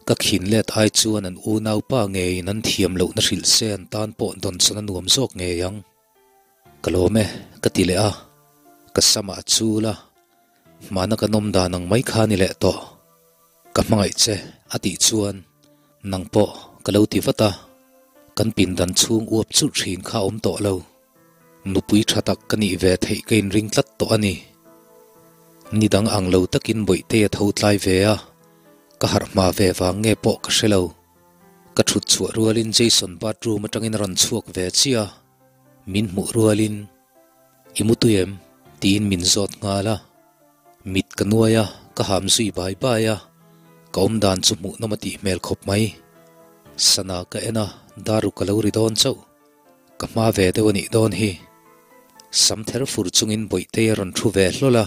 Ka khin let ai chuan an unaupa ngeiin an thiam lohna hrilh se an tan pawh dawnsawn a nuam zawk ngei ang. Ka lawm e, ka ti leh a. Ka samah a chul a, hmana ka nawm dan ang mai kha a ni leh tawh. Ka hmangaih che, a tih chuan nang pawh ka lo ti vat a. Kan pindan chhung uap churh thin kha a awm tawh lo. Nupui tha tak ka nih ve theih ka inring tlat tawh a ni. Ni dang ang lo takin Bawihtei a tho tlai ve a, ka harh hma ve vang nge pawh ka hre lo. Ka thut chhuah rualin Jason bathroom atangin a rawn chhuak ve chiah a, min hmuh rualin, I mu tui em? tiin min zawt nghal a. Mit ka nuai a, ka ham zui bai bai a, ka awm dan chu hmuhnawm a tih hmel khawp mai. Sana ka en a, daru ka lo ri dawn chauh. Ka hma ve deuh a nih dawn hi. Sam ther fur chungin Bawihtei a rawn thu ve hlawl a,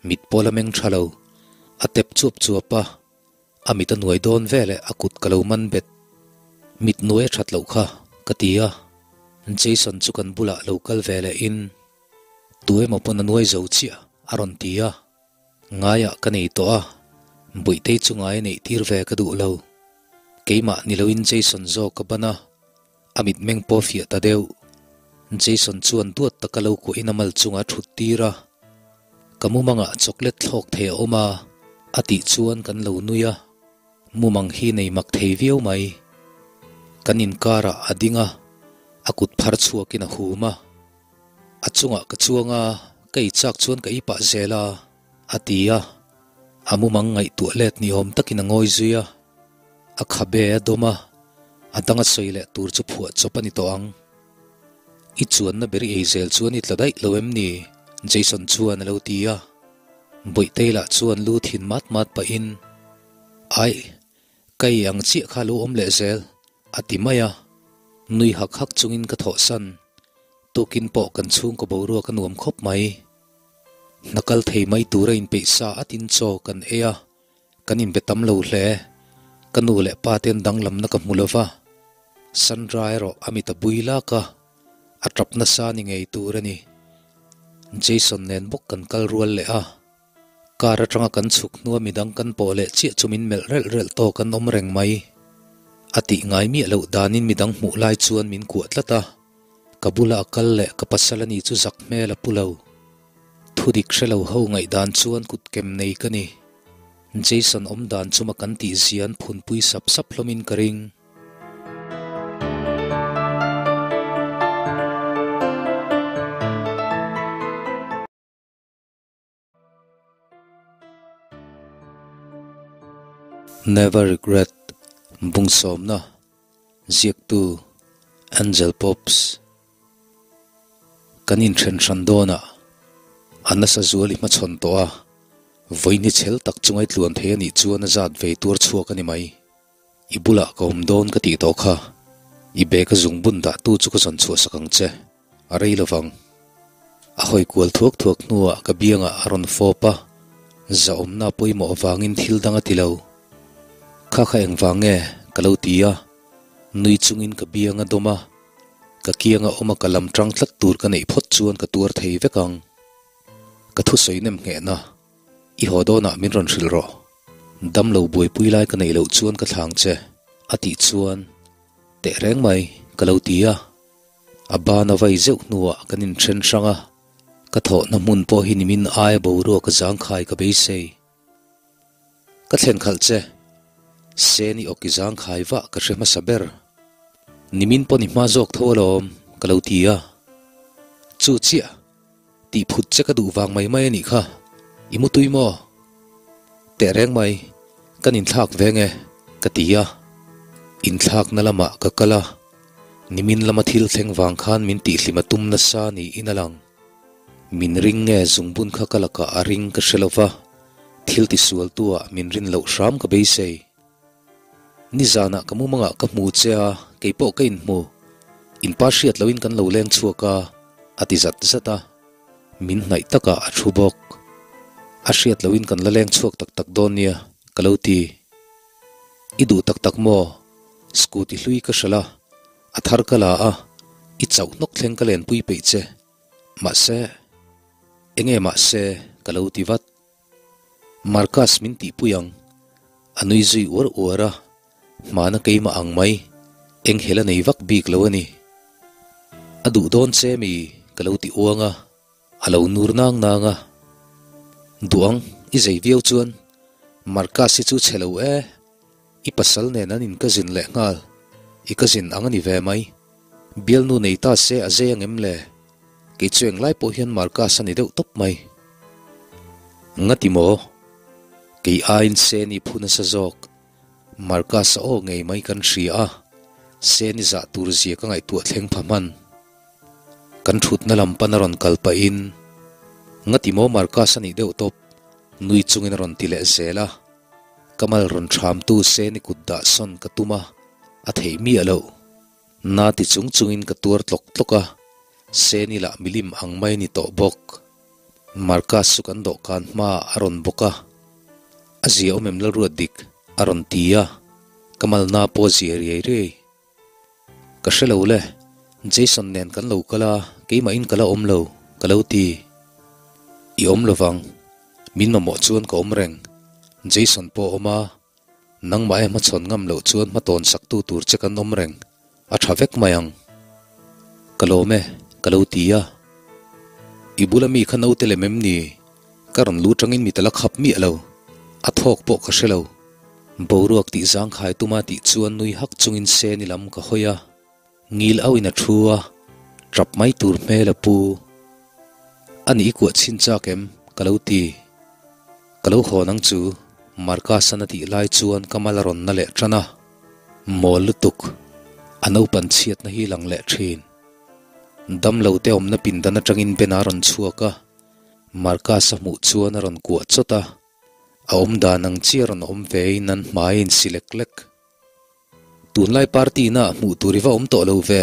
mit pawh la meng tha lo. A tep chuap chuap a, a mit a nuai dawn veleh a kut ka lo man bet. Mit nuai a that loh kha, ka ti a. Jason chu kan bulah lo kal ve leh in, Tu emaw pawn a nuai zo chiah, a rawn ti a. Ngaiah ka nei tawh a, Bawihtei chu ngai a neih tir ve ka duh lo. Keimah ni loin Jason zawk ka ban a. A mitmeng pawh fiah ta deuh. Jason chuan duat taka lo kuahin a mal chunga a thut tir a. Ka mumangah chocolate thlawk thei a awm a, a tih chuan kan lo nui a. Mumang hi nei mak thei viau mai. Kan inkarah a ding a, a kut phar chhuakin a hum a. A chungah ka chuang a, ka ei chak chuan ka ei pah zel a, a ti a. A mumang ngaihtuah let ni awm takin a ngawi zui a. A khabe a dawm a, a dang a sawi leh tur chu phuah chawp a ni tawh ang. I chuanna ber i ei zel chuan i tla daih lo em ni? Jason chuan a lo ti a. Bawihtei lah chuan lu thin mat mat pahin, Aih, ka ei ang chiah kha lo awm leh zel, a ti mai a. Nui hak hak chungin ka thawhsan. Tukin pawh kan chhungkaw boruak a nuam khawp mai. Hna kal thei mai tura inpeih sa atin chaw kan ei a. Kan inbe tam lo hle. Ka nu leh pa te an danglamna ka hmu lo va. Sandra erawh a mit a bui lak a, a tap nasa ni ngei tur a ni. Jason nen bawk kan kal rual leh a. Car atanga kan chhuk hnua midang kan pawh leh chiah chu min melh relh relh tawk an awm reng mai. A tih ngai miah loh danin midang hmuh lai chuan min kuah tlat a. Ka bula a kal leh ka pasal a ni chu zak hmel a pu lo. Thudik hre lo ho ngaihdan chuan kut kem nei ka ni. Jason awm dan chuma kan tih zian phunpui sap sap hlawmin ka ring. Never Regret, Bungsawmna, Ziaktu, Angel Pops. Kan inthen hran dawnah a nasa zual i hmachhawn tawh a, vawiin hi chhel tak chunga i tluan thei a nih chuan a zat vei tuar chhuak a ni mai. I bulah ka awm dawn ka tih tawh kha, i bag a zungbun dahtu chu ka zawn chhuah sak ang che. A rei lovang. A hawi kual thuak thuak hnuah ka biangah a rawn fawp a, zahawmna pawimawh avangin thil dang a ti lo. Kha kha engvang nge? ka lo ti a, nui chungin ka biang a dawm a, ka kianga awm a ka lam tang tlat tur ka neih phawt chuan ka tuar thei vek ang. Ka thusawi nem nghehna, i haw dawnah min rawn hrilh rawh. Damlo buaipui lai ka neih loh chuan ka thlang che, a tih chuan teh reng mai ka lo ti a. A ban a vai zeuh hnuah kan inthen hrang a, ka thawhna hmun pawh hi nimin aia boruak a zangkhai ka beisei. Ka thlen khalh che, Seni awki zangkhai vah ka hre hmasa ber. Nimin pawh ni hma zawk tho alawm, ka lo ti a. Chu chiah, tih phut che ka duh vang mai mai a nih kha, i mu tui maw? Tehreng mai, kan inthlak veng e, ka ti a. Inthlakna lamah ka kal a. Nimin lama thil thleng vang khan min tihhlim a tum nasa niin a lang. Min ring nge zungbun kha ka lakah a ring ka hre lova, thil tisualtu ah min rin loh hram ka beisei. Nizanah ka mumangah ka hmu che a, keipawh ka inhmu. Inpa hriat loin kan lo leng chhuak a, a ti zat zat a. Min hnaih takah a thu bawk. A hriat loin kan la leng chhuak tak tak dawn nia, ka lo ti. I duh tak tak maw? Scooty hlui ka hralh a, a thar ka la a, i chauh hnawk thleng ka lenpui peih che. Mahse, enge mahse ka lo ti vat. Marcus min tihpui ang. A nui zui uar uar a, hmana keimah ang mai, eng hel a nei vak bik lo a ni. A duh dawn che mi ka lo ti uang a, a lo nur nang nang a. Duh ang, i zei viau chuan Marcus hi chu chhe lo e, i pasal nen an in cousin leh nghal, i cousin ang a ni ve mai. Bialnu nei ta se a zei ang em le? Kei chu englai pawh hian Marcus a ni deuh tawp mai. Ngati maw? Kei aiin Seni phu nasa zawk. Marcus a aw ngei mai kan hria a, Seni zah tur zia ka ngaihtuah thleng pha hman. Kan thutna lam pan a rawn kal pahin, Ngati maw Marcus a nih deuh tawp? Nui chungin a rawn ti leh zel a. Ka mal rawn thramtu Seni kut dah sawn ka tum a, a theih miah loh. Na ti chung chungin ka tuar tlawk tlawk a, Seni lah milim ang mai a ni tawh bawk. Marcus chu kan dawhkan hmaah a rawn bawk a, A zia awm em Lalruat dik? a rawn ti a, ka malna pawh a zia riai riai. Ka hre lo le, Jason nen kan lo kal a, keimahin ka la awm lo, ka lo ti. I awm lovang, min mamawh chuan ka awm reng, Jason pawh a awm a, Nangmah e hmachhawn ngam loh chuan hmatawn saktu tur che kan awm reng, a tha vek mai ang. Ka lawm e, ka lo ti a. I bula mi kha naute lem em ni? Ka rawn lu tangin mi tala khap miah lo, a thawk pawh ka hre lo. Boruak tih zangkhai tuma tih chuan nui hak chungin Seni lam ka hawi a. Ngil auin a thu a, tap mai tur hmel a pu. A nih i kuah chhin chak em? Ka lo ti. Ka lo hawn ang chu, Marcus-an a tih lai chuan ka mal a rawn na leh tan a. Mawl lutuk, a naupan chhiatna hi lang leh thin. Damlo te awmna pindan atangin Ben a rawn chhuak a, Marcus-a hmuh chuan a rawn kuah chawt a. A awmdan ang chi a rawn awm ve in an hmai a insi lek lek. Tunlai party na hmuh tur i va awm tawh lo ve,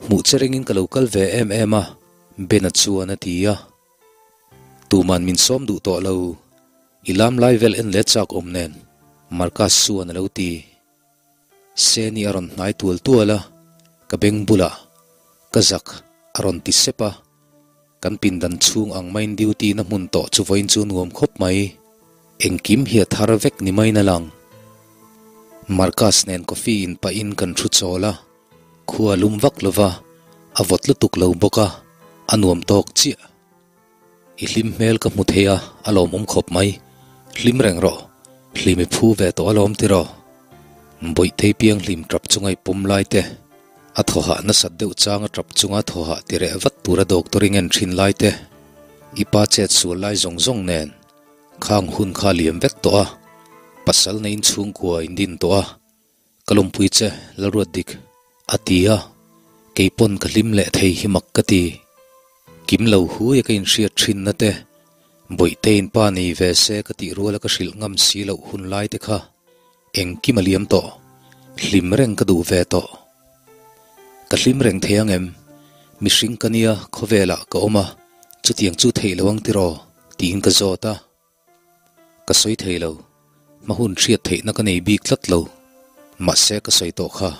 hmuh che ringin ka lo kal ve em em a, Bena chuan a ti a. Tuman min sawm duh tawh lo, i lam lai vel en leh chak awm nen, Marcus chuan a lo ti. Seni a rawn hnai tual tual a, ka beng bulah, ka zak a rawn ti sep a. Kan pindan chhung ang maiin duty na hmun tawh chu vawiin chu nuam khawp mai. Engkim hi a thar vek ni maiin a lang. Marcus nen coffee in pahin kan thu chawl a, khua lum vak lova, a vawt lutuk lo bawk a, a nuam tawk chiah. I hlim hmel ka hmu thei a, a lawmawm khawp mai. Hlim reng rawh, hlim i phu ve tawh alawm tiraw? Bawihthei piang hlim tap chunga i pawm lai te. A thawhah nasat deuh chang a tap chunga thawhah ti reh vat tura doctor i ngen thin lai te, i pa chet sual lai zawng zawng nen khang hun kha liam vek tawh a, pasal neiin chhungkua in din tawh a, ka lawmpui che Lalruat dik a ti a, keipawn ka hlim leh thei hi mak ka ti. Kim lo hui a ka inhriat thin na te, Bawihte in pa nei ve se ka tih ruala ka hrilh ngam si loh hun lai te kha Engkim a liam tawh. Hlim reng ka duh ve tawh. Ka hlim reng thei ang em? Mihring ka nia, khawvelah ka awm a, chutiang chu theih lo ang tiraw? tiin ka zawt a. Ka sawi thei lo. Hma hun hriat theihna ka nei bik tlat lo. Mahse ka sawi tawh kha.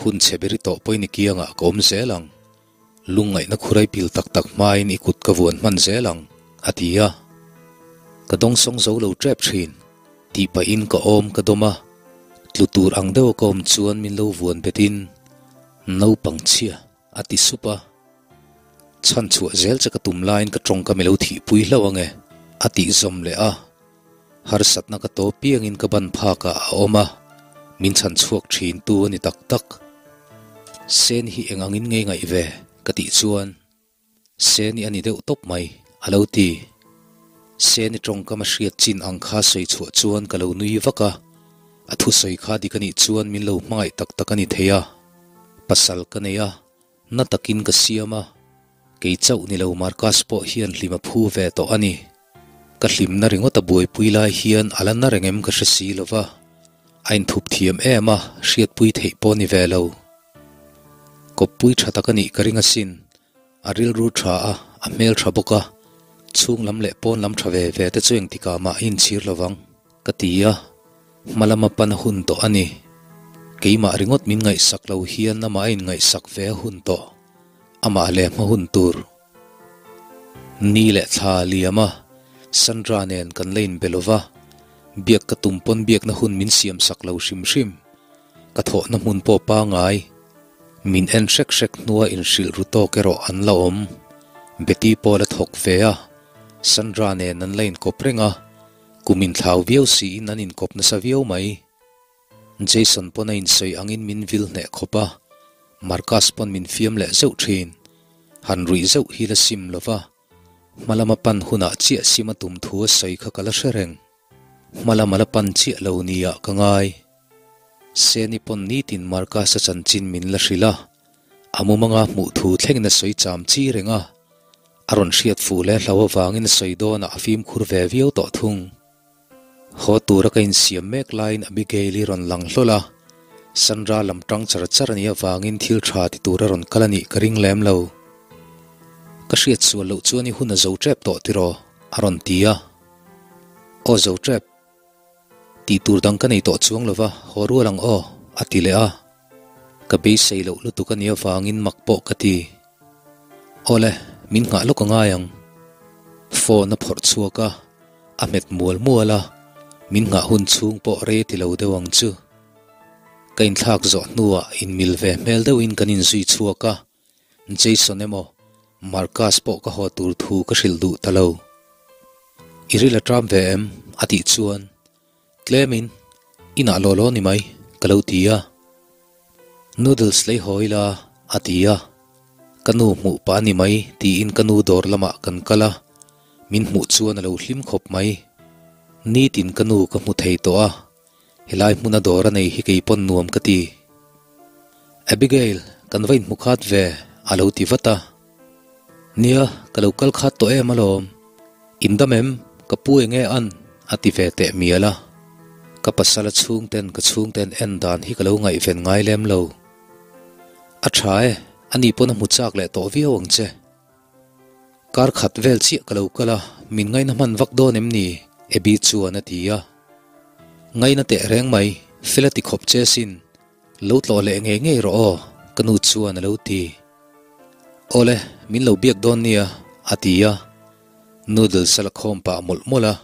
Hun chhe beri tawh pawhin i kiangah ka awm zel ang. Lungngaihna khurai pil tak tak hmain i kut ka vuan hman zel ang, a ti a. Ka dawngsawng zo lo tep thin, tih pahin ka awm ka dawm a. Tlu tur ang deuha ka awm chuan min lo vuan betin, Naupang chhia, a ti sup a. Chhan chhuah zel che ka tum laiin ka tawngkam i lo thihpui hlauh ang e, a tih zawm leh a. Harsatna ka tawp piangin ka ban phakah a awm a, min chhan chhuak thin tu a ni tak tak. Sen hi eng angin ngei ngaih ve? ka tih chuan Sen i a ni deuh tawp mai, a lo ti. Sen i tawngkam a hriat chin ang kha sawi chhuah chuan ka lo nui vak a, a thusawi kha dik a nih chuan min lo hmangaih tak tak a ni thei a, pasal ka nei a, Na takin ka siam a, kei chauh ni lo Marcus pawh hian hlim a phu ve tawh a ni. Ka hlimna ringawt a buaipui lai hian a la na reng em ka hre si lo va, a inthup thiam em a, hriatpui theih pawh ni ve lo. Kawppui tha tak a nih ka ring asin, a rilru tha a, a hmel tha bawk a, chhung lam leh pawn lam tha ve ve te chu engtikah mah a inchhir lo vang, ka ti a. Hmalama pan a hun tawh a ni. Keimah ringawt min ngaihsak lo hian amah a inngaihsak ve a hun tawh. Amah leh hma hun tur. Ni leh thla a liam a, Sandra nen kan la inbe lo va, biak ka tum pawn biakna hun min siamsak lo hrim hrim. Ka thawhna hmun pawh pangai. Min en hrek hrek hnua inhrilh ru tawk erawh an la awm. Betty pawh la thawk ve a, Sandra nen an la inkawp reng a, kum inthlau viau siin an inkawp nasa viau mai. Jason pawn a insawi angin min vil hneh khawp a, Marcus pawn min fiam leh zeuh thin. Han ruih zeuh hi la sim lo va, hma lama pan hunah chiah sim a tum thu a sawi kha ka la hre reng. Hma lama la pan chiah lo niah ka ngai. Seni pawn nitin Marcus-a chanchin min la hrilh a, a mumanga hmuh thu thlengin a sawi cham chi reng a, a rawn hriat fuh leh hlau avangin a sawi dawnah a fimkhur ve viau tawh thung. Haw tura ka insiam mek laiin Abigail-i rawn lang hlawl a, Sandra lam tang char char a nih avangin thil tha ti tura rawn kal a nih ka ring lem lo. Ka hriat sual loh chuan i hun a zo tep tawh tiraw? a rawn ti a. Aw zo tep. Tih tur dang ka nei tawh chuang lova, haw rual ang aw, a ti leh a. Ka beisei loh lutuk a nih avangin mak pawh ka ti. Awle, min nghah lawk a ngai ang. Phone a phawrh chhuak a, a hmet mual mual a, min nghah hun chhung pawh rei ti lo deuh ang chu. Ka inthlak zawh hnuah inmil ve hmel deuhin kan inzui chhuak a, Jason emaw Marcus pawh ka haw tur thu ka hrilh duh ta lo. I ril a ṭam ve em? a tih chuan tlemin inah law law ni mai ka lo ti a. Noodles lei haw ila a ti a. Ka nu hmuh pah a ni mai tiin ka nu dawr lamah kan kal a, min hmuh chuan a lo hlim khawp mai. Nitin ka nu ka hmu thei tawh a, Helai hmuna dawr a nei hi kei pawn nuam ka ti. Abigail, kan va inhmu khat ve, a lo ti vat a. Nia, ka lo kal khat tawh em alawm. Indam em? Ka pu eng nge an? a ti ve teh mial a. Ka pasal a chhungten ka chhungten en dan hi ka lo ngaihven ngai lem lo. A tha e, ani pawn a hmu chak leh tawh viau ang che. Kar khat vel chiah ka lo kal a, min ngaina hman vak dawn em ni? Abby chuan a ti a. Ngaina teh reng mai, fel a ti khawp che sin, lo tlawh leh ngei ngei rawh aw, ka nu chuan a lo ti. Awle, min lo biak dawn nia, a ti a. Noodles a la khawm pah mawlh mawlh a,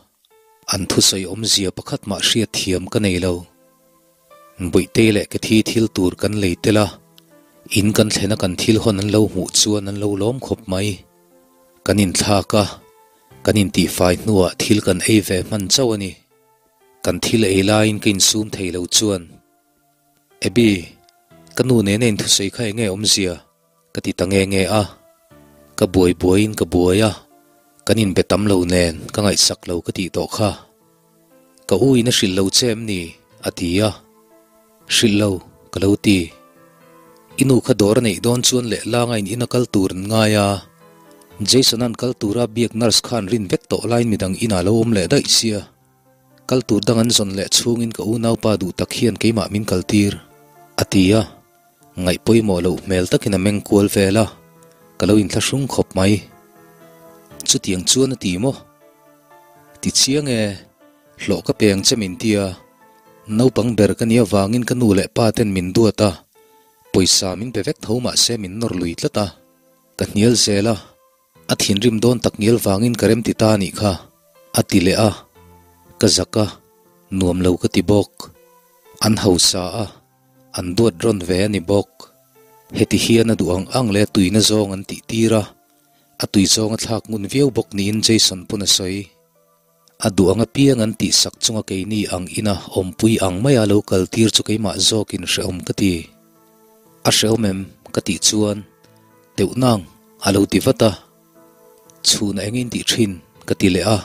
an thusawi awmzia pakhat mah hriat thiam ka nei lo. Buihtei leh ka thi thil tur kan lei tel a, in kan thlena kan thil hawn an lo hmuh chuan an lo lawm khawp mai. Kan inthlak a, kan intihfai hnuah thil kan ei ve hman chauh a ni. Kan thil ei laiin ka insum thei lo chuan, Abby, ka nu nena inthusawi kha enge awmzia? Ka ti ta nge nge a, ka buai buaiin ka buai a, kan inbe tam lo nen ka ngaihsak lo ka tih tawh kha. Ka u in a hrilh lo che em ni? a ti a, Hrilh lo, ka lo ti. I nu kha dawr a neih dawn chuan leh langa in ina kal tur an ngai a, Jason-a'n kal tura biak nurse khan rin vek tawh laiin midang inah lo awm leh daih sia. Kal tur dang an zawn leh chhungin ka unaupa duh tak hian keimah min kaltir, a ti a. Ngaih pawimawh loh hmel takin a meng kual vel a, ka lo inthlahrung khawp mai. Chutiang chuan a ti maw? Ti chiang e, hlawh ka peng che min ti a, naupang ber ka nih avangin ka nu leh pa ten min duat a, pawisa min pe vek tho mah se min nawr lui tlat a, ka hnial zel a. A thinrim dawn tak ngial vangin ka remti ta anih kha, a ti leh a, ka zak a, nuam lo ka ti bawk. An hausa a, an duat rawn ve a ni bawk. Heti hian a duh ang ang leh a tuina zawng an tih tir a, a tui zawng a thlak ngun viau bawk niin Jason pawn a sawi. A duh ang apiang an tihsak chunga keini ang ina awmpui ang maia lo kal tir chu keimah zawkin hrehawm ka ti. A hrehawm em? ka tih chuan Teuh nang a lo ti vat a. Chhun a engin tih thin ka ti leh a.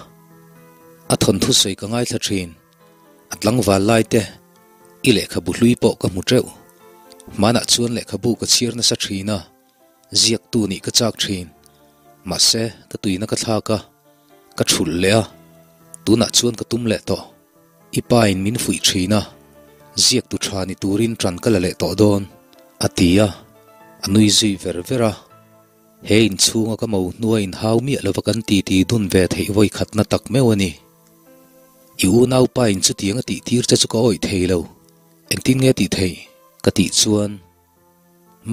A thawnthu sawi ka ngaithla thin. A tlangval lai te i lehkhabu hlui pawh ka hmu teuh. Hmanah chuan lehkhabu ka chhiar nasa thin a. Ziaktu nih ka chak thin. Mahse, ka tuina ka thlak a, ka thulh leh a, tunah chuan ka tum leh tawh. I pa in min fuih thin a, ziaktu tha ni turin ṭan ka la leh tawh dawn, a ti a, a nui zui ver ver a. He inchhunga ka mo hnua inhau miah lova kan titi dun ve theih vawi khatna tak meuh a ni. I unaupa in chutiang a tih tir che chu ka awih thei lo, engtin nge tih theih? Ka tih chuan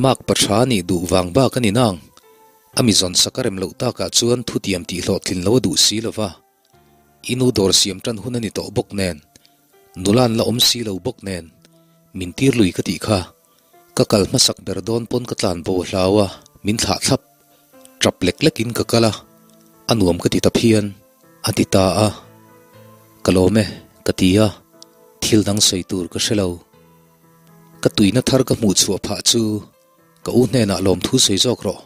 Mark pathra nih duh vang bak a ni nang, a mi zawn sak a rem loh takah chuan thutiam tih hlawhtlin lo a duh si lo va, i nu dawr siam tan hun a ni tawh bawk nen, nula an la awm si lo bawk nen, min tir lui ka tih kha. Ka kal hmasak ber dawn pawn ka tlan bo hlau a, min thlah thlap. Tap lek lek in ka kal a, a nuam ka ti ta phian, a ti ta a. Ka lawm e, ka ti a, thil dang sawi tur ka hre lo. Ka tuina thar ka hmuh chhuah phah chu ka u hnenah lawmthu sawi zawk rawh.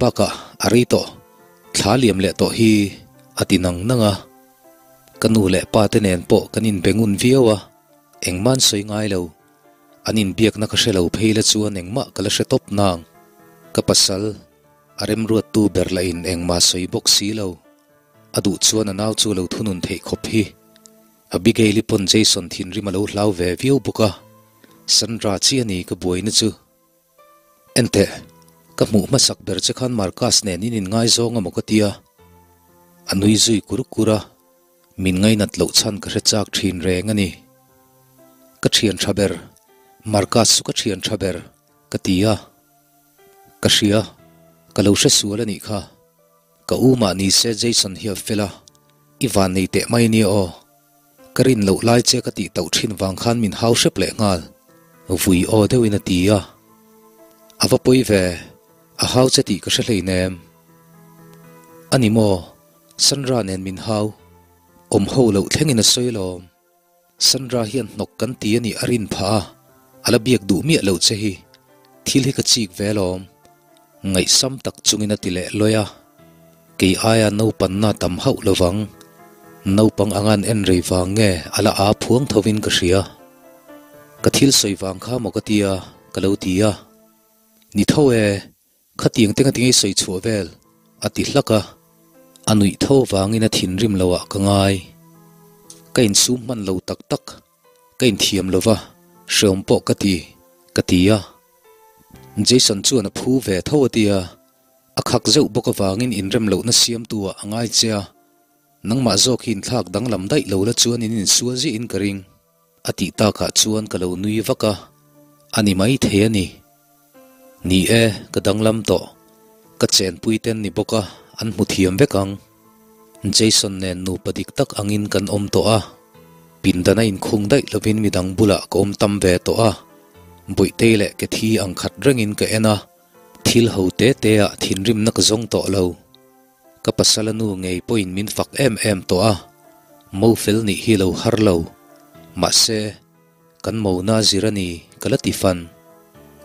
Bakah a rei tawh, thla liam leh tawh hi a ti nang nang a. Ka nu leh pa te nen pawh kan inbe ngun viau a, engmah an sawi ngai lo. An inbiakna ka hre lo phei la chuan engmah ka la hre tawp nang. Ka pasal, a remruattu ber lah in engmah sawi bawk si lo. A duh chuan a nau chu lo thunun theih khawp hi. Abigail-i pawn Jason thinrim a lo hlau ve viau bawk a, Sandra chi a ni ka buaina chu. Enteh, ka hmuh hmasak ber che khan Marcus nen in inngaizawng amaw ka tia. A nui zui kur kur a, min ngainat loh chhan ka hre chak thin reng a ni. Ka thian tha ber, Marcus chu ka thian tha ber, ka ti a. Ka hria, ka lo hre sual a nih kha. Ka u mah ni se Jason hi a fel a, i van nei teh mai nia aw. Ka rin loh lai che ka tih tauh thin vang khan min hau hrep leh nghal, vui aw deuhin a ti a. A va pawi ve, a hau che tih ka hre hleinem. A ni maw, Sandra nen min hau, awm ho loh thlengin a sawi alawm. Sandra hian hnawk kan ti a nih a rin phah a, a la biak duh miah loh che hi. Thil hi ka chik ve alawm. Ngaihsam tak chungin a ti leh lawi a. Kei aia naupanna tam hauh lovang. Naupang anga an en rei vang nge a la aa phuang thovin ka hria. Ka thil sawi vang kha maw ka tia ka lo ti a. Ni tho e, Khatiang te ngatinge i sawi chhuah vel? a ti hlak a, a nuih tho vangin a thinrim lo ah ka ngai. Ka insum hman lo tak tak, ka inthiam lo va, hreawm pawh ka ti, ka ti a. Jason chuan a phu ve tho a ti a, a khak zeuh bawk avangin inrem lohna siamtu ah a ngai che a, nangmah zawk hi inthlak danglam daih lo la chuan in insual ziah in ka ring. A tih takah chuan ka lo nui vak a, a ni mai thei a ni. Ni e, ka danglam tawh. Ka chenpui ten ni bawk a, an hmu thiam vek ang. Jason nen nupa dik tak angin kan awm tawh a, pindana inkhung daih lovin midang bulah ka awm tam ve tawh a, Bawihtei leh Kethi ang khat rengin ka en a, thil ho te te ah thinrimna ka zawng tawh lo. Ka pasal a nu ngei pawhin min fak em em tawh a, mo fel nih hi lo har lo. Mahse, kan mona zir a ni, ka la ti fan.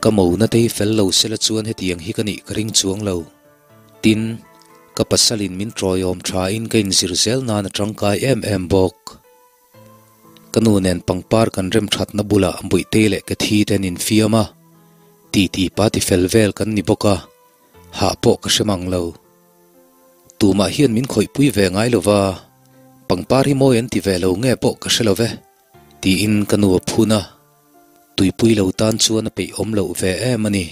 Ka mona te hi fel lo sela chuan hetiang hi ka nih ka ring chuang lo. Tin, ka pasalin min tawiawm thain ka inzir zel nan a tangkai em em bawk. Ka nu nen pangpar kan rem thatna bulah Buihtei leh ka thi te an infiam a, titi pa ti fel vel kan ni bawk a, hah pawh ka hre mang lo. Tumah hian min khawihpui ve ngai lo va, pangpar hi mawi an ti ve lo nge pawh ka hre lo ve, tiin ka nu a phun a. Tuipui lo tan chuan a peih awm loh ve em a ni.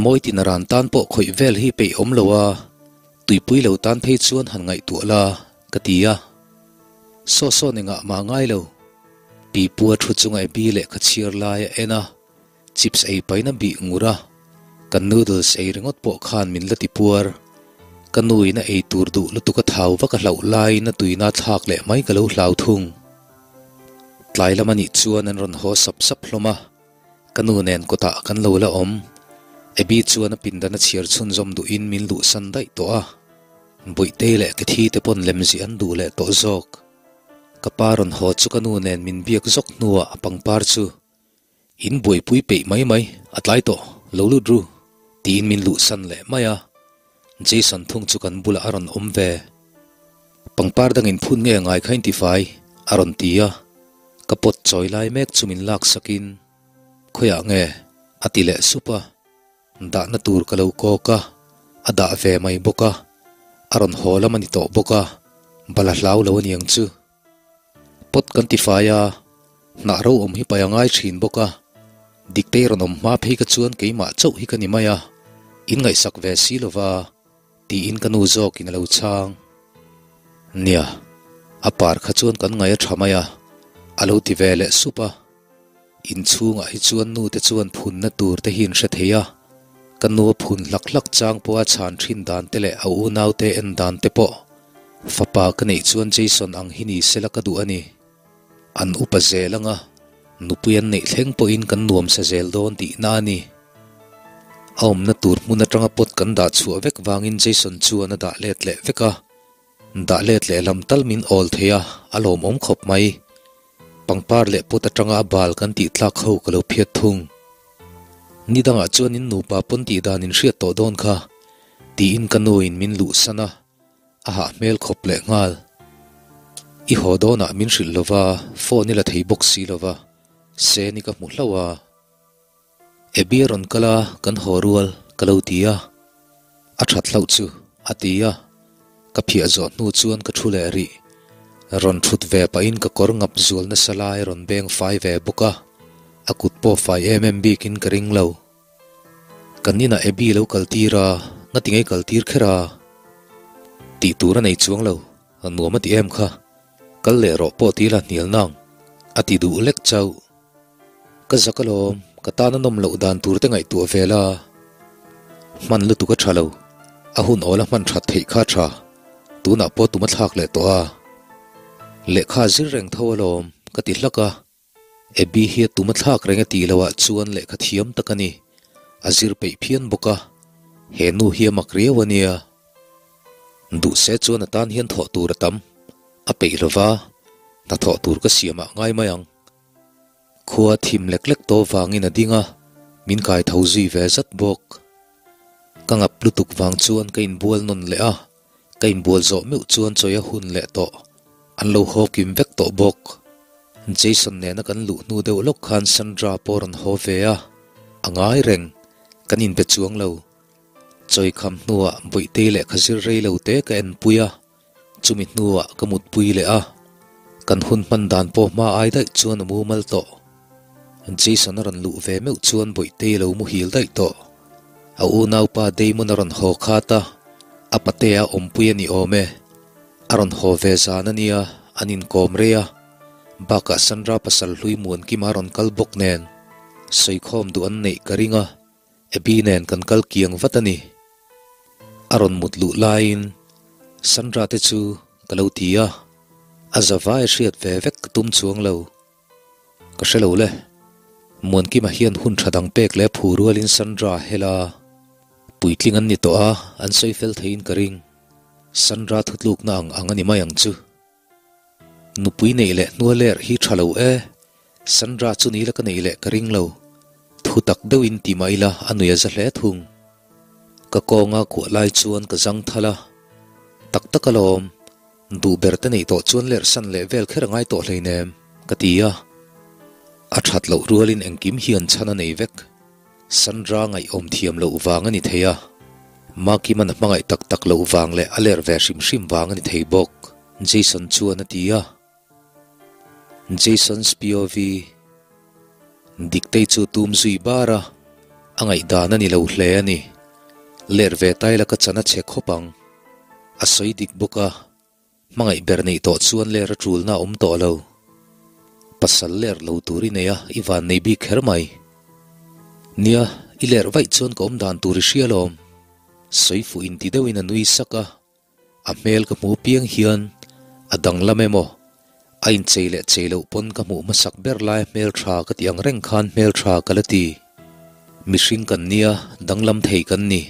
Mawi tina ran tan pawh khawih vel hi peih awm lo a, tuipui lo tan phei chuan han ngaihtuah la, ka ti a. Saw saw ni ngah mah ngai lo. Pipua thu chunga e bi lehkha chhiar lai a en a. Chips ei paina bih ngur a, kan noodles ei ringawt pawh khan min la ti puar. Ka nu in a ei tur duh lutuk a thau vak a hlauh laiin a tuina thlak leh mai ka lo hlau thung. Tlai lam anih chuan an rawn haw sap sap hlawm a, ka nu nen kawtah kan lo la awm. Abby chuan a pindan a chhiar chhunzawm duhin min luhsan daih tawh a, Bawihtei leh Kethi te pawn lemzih an duh leh tawh zawk. Ka pa rawn haw chu ka nu nen min biak zawk hnuah a pangpar chu In buaipui peih mai mai, a tlai tawh, lo lut ru, tiin min luhsan leh mai a. Jason thung chu kan bulah a rawn awm ve. Pangpar dangin phun nge ngai kha in tifai, a rawn ti a. Ka pot chawi lai mek chu min laksakin, Khawiah nge? a ti leh sup a. Dahna tur ka lo kawk a, a dah ve mai bawk a. A rawn haw lam a ni tawh bawk a, bala hlau lo a niang chu. Pot kan ti fai a, hnah ro awm hi pai a ngai thin bawk a, Diktei rawn awm hma phei ka chuan keimah chauh hi ka ni mai a, in ngaihsak ve si lova, tiin ka nu zawkin a lo chhang. Nia, A par kha chuan kan ngaih a tha mai a, a lo ti ve leh sup a. Inchhungah hi chuan nu te chuan phunna tur te hi an hre thei a, ka nu a phun hlak hlak chang pawha chhan thin dan te leh a unaute en dan te pawh fapa ka neih chuan Jason ang hi ni sela ka duh a ni. An upa zel anga nupui an neih thleng pawhin kan nuam sa zel dawn tihna a ni. A awmna tur hmun atanga pot kan dah chhuah vek vangin Jason chuan a dah let leh vek a. Dah let leh lam tal min awl thei a, a lawmawm khawp mai. Pangpar leh pot atanga a bal kan tih tlak ho ka lo phiat thung. Ni dangah chuan in nupa pawn tih dan in hriat tawh dawn kha, tiin ka nu in min luhsan a, a hah hmel khawp leh nghal. I haw dawnah min hrilh lova, phone i la thei bawk si lova, Seni ka hmu hlauh a. Abby a rawn kal a, kan haw rual ka lo ti a, a that hlauh chu a ti a, ka phiah zawh hnu chuan ka thu leh rih. Rawn thut ve pahin ka kawr ngap zual nasa lai rawn beng fai ve bawk a, a kut pawh fai em em bikin ka ring lo. Kan inah Abby lo kal tir a, ngati ngei kal tir kher a? Tih tur a nei chuang lo, nuam a ti em kha, kal leh rawh pawh ti la hnial nang, a ti duh lek chauh. Ka zak alawm, ka tan a nawm loh dan tur te ngaihtuah ve la. Hman lutuk a tha lo, a hun awl a hman that theih kha a tha, tunah pawh tum a thlak leh tawh a. Lehkha a zir reng tho alawm, ka ti hlak a. Abby hi a tum a thlak reng a tih loh ah chuan lehkha thiam tak a ni, a zir peih phian bawk a, he nu hi a mak riau a nia. Duh se chuan a tan hian thawh tur a tam, a peih lova, hnathawh tur ka siam ah ngai mai ang. Khua thim lek lek tawh vangin a ding a, min kai tho zui ve zat bawk. Ka ngap lutuk vang chuan ka inbual nawn leh a, ka inbual zawh meuh chuan chawi a hun leh tawh. An lo haw kim vek tawh bawk. Jason nena kan luh hnu deuh lawk khan Sandra pawh rawn haw ve a, a ngai reng, kan inbe chuang lo. Chawi kham hnuah Bawihtei lehkha zir rei lo te ka enpui a, Chumi hnuah ka mutpui leh a, kan hun hman dan pawh hma ai daih chuan a mumal tawh. Jason a rawn luh ve meuh chuan Bawihtei a lo muhil daih tawh. A unaupa Damon a rawn haw khat a, a patea awmpui a ni awm e. A rawn haw ve zan a nia, an inkawm rei a. Bakah Sandra pasal hlui Muankima a rawn kal bawk nen, sawikhawm duh an neih ka ring a. Abby nen kan kal kiang vat a ni. A rawn mut luh laiin Sandra te chu ka lo ti a, a zavai hriat ve vek ka tum chuang lo. Ka hre lo le, Muankima hian hun tha dang pek leh phu rualin Sandra a hel a, puitling an ni tawh a, an sawi fel theiin ka ring. Sandra thutlukna ang ang a ni mai ang chu. Nupui neih leh hnua ler hi tha lo e, Sandra chu ni la ka neih leh ka ring lo. Thu tak deuhin ti mah ila a nui a za hle thung. Ka kawnga kuah lai chuan ka zang thal a, tak tak alawm, duh ber te neih tawh chuan ler san leh vel kher a ngai tawh hleinem, ka ti a. A that loh rualin engkim hian chhan a nei vek. Sandra ngaihawm thiam loh vang a ni thei a, Makiman a hmangaih tak tak loh vang leh a ler ve hrim hrim vang a ni thei bawk, Jason chuan a ti a. Jason's POV Diktei chu tum zui bar a, a ngaihdan a ni lo hle a ni. Ler ve tai la ka chan a che khawp ang. A sawi dik bawk a, hmangaih ber neih tawh chuan ler a tulna a awm tawh lo. Pasal ler lo tur i nei a, i van nei bik kher mai. Nia, i ler vaih chuan ka awm dan tur i hria alawm. Sawi fuh inti deuhin a nui sak a. A hmel ka hmu piang hian a danglam emaw, a inchei leh chei loh pawn ka hmuh hmasak ber lai hmel tha ka tih ang reng khan hmel tha ka la ti. Mihring kan nia, danglam thei kan ni.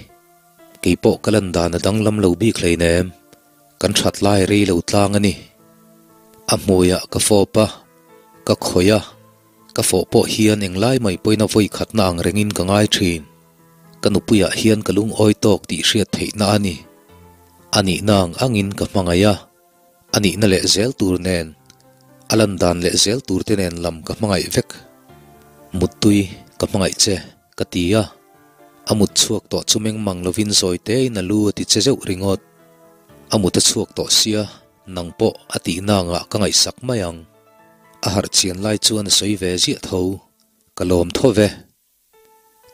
Kei pawh ka lan dan a danglam lo bik hleinem, kan that lai rei lo tlang a ni. A hmuiah ka fawp a, ka khawih a, ka fawh pawh hian englai mai pawhin a vawi khatna ang rengin ka ngai thin. Ka nupuiah hian ka lungawi tawk tih hriat theihna a ni. A nihna ang angin ka hmangaih a, a nihna leh zel tur nen, a lan dan leh zel tur te nen lam ka hmangaih vek. Muttui, ka hmangaih che, ka ti a. A mut chhuak tawh chu meng mang lovin zawi tein a lu a ti che zeuh ringawt. A mut a chhuak tawh sia, nang pawh a tihna angah ka ngaihsak mai ang. A harh chian lai chuan a sawi ve ziah tho. Ka lawm tho ve.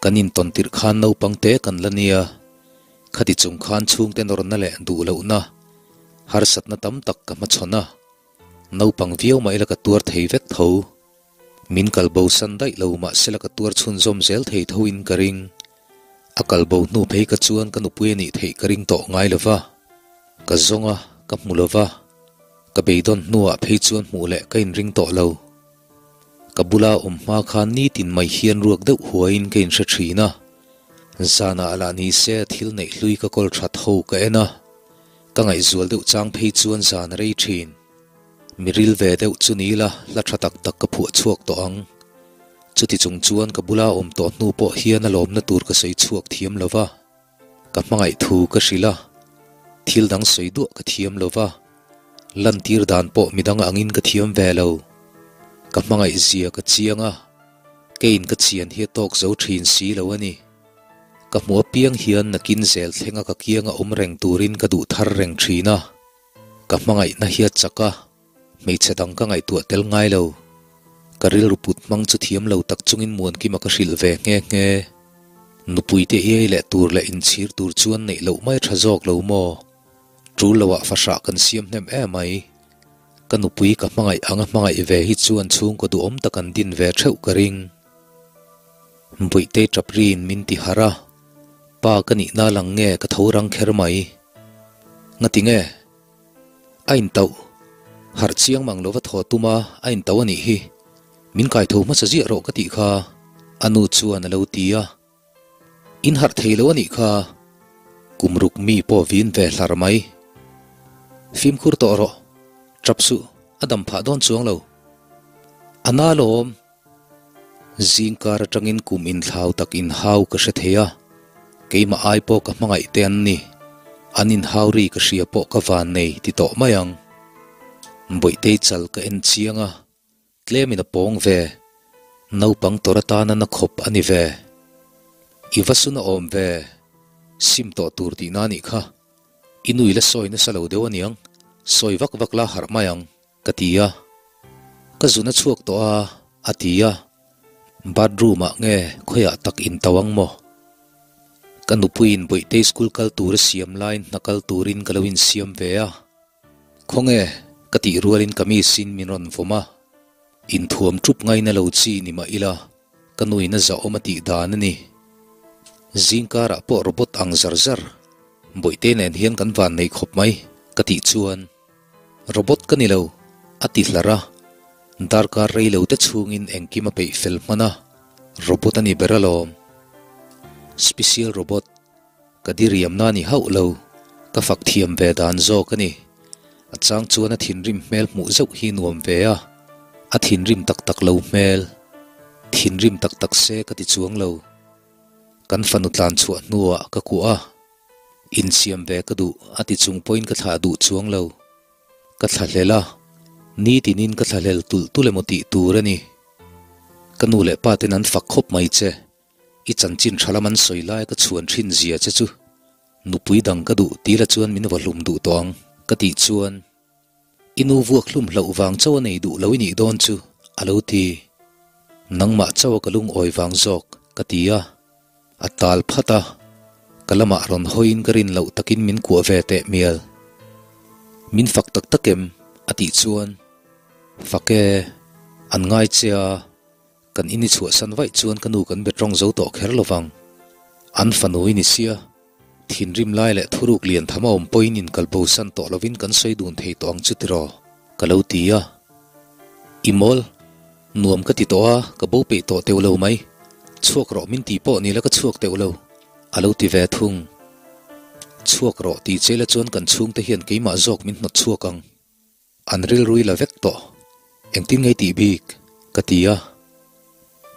Kan intawn tirh khan naupang te kan la nia, khati chung khan chhungte nawrna leh duh lohna, harsatna tam tak ka hmachhawn a. Naupang viau mah ila ka tuar thei vek tho. Min kal bo san daih lo mah sela ka tuar chhunzawm zel thei tho in ka ring. A kal bo hnu phei ka chuan ka nupui a nih theih ka ring tawh ngai lo va. Ka zawng a, ka hmu lo va. Ka beidawn hnuah phei chuan hmuh leh ka inring tawh lo. Ka bula awm hma khan nitin mai hian ruak deuh huaiin ka inhre thin a. Zanah lah ni se thil neih hlui ka kawl that ho ka en a. Ka ngaihzual deuh chang phei chuan zan a rei thin. Mi ril ve deuh chu ni ila hla tha tak tak ka phuah chhuak tawh ang. Chuti chung chuan ka bula awm tawh hnu pawh hian a lawmna tur ka sawi chhuak thiam lo va. Ka hmangaih thu ka hrilh a, thil dang sawi duah ka thiam lo va, lantir dan pawh midang angin ka thiam ve lo. Ka hmangaih zia ka chiang a, keiin ka chian hi a tawk zo thin si lo a ni. Ka hmuh apiang hian nakin zel thlenga ka kianga awm reng turin ka duh thar reng thin a, ka hmangaihna hi a chak a, hmeichhe dang ka ngaihtuah tel ngai lo. Ka rilru put hmang chu thiam lo tak chungin Muankima ka hrilh ve nghe nghe. Nupuite iai leh tur leh inchhir tur chuan neih loh mai tha zawk lo maw? Tul loah fahrah kan siam hnem em mai. Ka nupui ka hmangaih anga hmangaih ve hi chuan chhungkaw duhawm tak an din ve theuh ka ring. Buihtei tap riin min ti harh a, pa ka nihna lang nge ka tho rang kher mai. Ngati nge? A intauh. Harh chiang mang lova thaw tum a, a intauh a nih hi. Min kai tho hmasa ziah rawh ka tih kha, a nu chuan a lo ti a. In harh thei lo a nih kha, kum ruk mi pawh vin ve hlar mai. Fimkhur tawh rawh, tap suh, a dam phah dawn chuang lo. A na lawm. Zingkar atangin kum inthlau tak inhau ka hre thei a, keimah ai pawh ka hmangaih te an ni. An inhau ri ka hria pawh ka van nei ti tawh mai ang. Bawihtei chal ka en chiang a, tlemin a pawng ve. Naupang tawrh atana na khawp a ni ve. I va sun a awm ve, sim tawh tur tihna a nih kha. I nui la sawi nasa lo deuh aniang, sawi vak vak la harh mai ang. Ka ti a, ka zun a chhuak tawh a, a ti a, bathroom ah nge khawiah tak in tau ang maw? Ka nupuiin Bawihtei school kal tur a siam laiin hna kal turin ka lo insiam ve a, khawnge ka tih rualin kamis in min rawn vawm a, inthuam ṭup ngaina lo chi ni mah ila ka nuin a zahawm a tih dan a ni. Zingkarah pawh robot ang zar zar, Bawihtei nen hian kan van nei khawp mai ka tih chuan, Robot ka ni lo, a ti hlar a. Darkar rei lo te chhungin engkim a peih fel hman a, robot a ni ber alawm. Special robot, ka diriamna a ni hauh lo, ka fak thiam ve dan zawk a ni. A chang chuan a thinrim hmel hmuh zauh hi nuam ve a, a thinrim tak tak lo hmel. Thinrim tak tak se ka ti chuang lo. Kan fanu tlan chhuah hnuah ka kuah a. Insiam ve ka duh a ti chung pawhin ka thlah duh chuang lo. Ka thlahlel a, nitinin ka thlahlel tulh tulh emaw tih tur a ni. Ka nu leh pa ten an fak khawp mai che, i chanchin tha lam an sawi lai ka chhuan thin zia che chu nupui dang ka duh tila chuan min va hlum duh tawh ang ka tih chuan I nu vuak hlum hlauh vang chauh a nei duh lo i nih dawn chu a lo ti. Nangmah chauh a ka lungawi vang zawk ka ti a. A tal phat a, ka lamah rawn hawiin ka rin loh takin min kuah ve teh mial. Min fak tak tak em? a tih chuan, Fak e, an ngai che a, kan in i chhuahsan vaih chuan ka nu kan be tawng zo tawh kher lo vang. An fanu i ni sia, thinrim lai leh thuruk lian tham a awm pawhin inkalbosan tawh lovin kan sawi dun thei tawh ang chu tiraw? ka lo ti a. I mawl, nuam ka ti tawh a, ka bo peih tawh teuh lo mai. Chhuak rawh min tih pawh ni la ka chhuak teuh lo, a lo ti ve thung. Chhuak rawh tih che la chuan kan chhungte hian keimah zawk min hnawt chhuak ang. An rilrui la vek tawh. Engtin nge tih bik? ka ti a.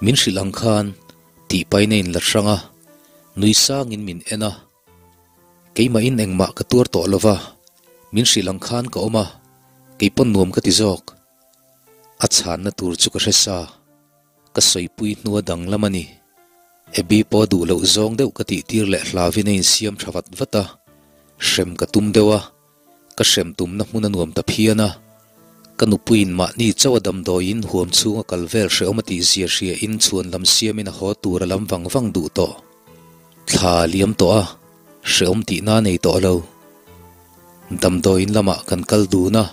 Min hrilh ang khan tih paina in la hrang a, nui sangin min en a. Keimahin engmah ka tuar tawh lo va, min hrilh ang khan ka awm a, kei pawn nuam ka ti zawk. A chhanna tur chu ka hre sa, ka sawipui hnua danglam a ni. Abby pawh duh loh zawng deuh ka tih tir leh hlavin a insiam tha vat vat a, hrem ka tum deuh a, ka hrem tumna hmun a nuam ta phian a. Ka nupuiin mahni chauh a damdawiin huam chhunga kal vel hrehawm a tih zia hria in chhuan lam siamin a haw tur a lam vang vang duh tawh. Thla a liam tawh a, hrehawm tihna a nei tawh lo. Damdawiin lamah kan kal dun a,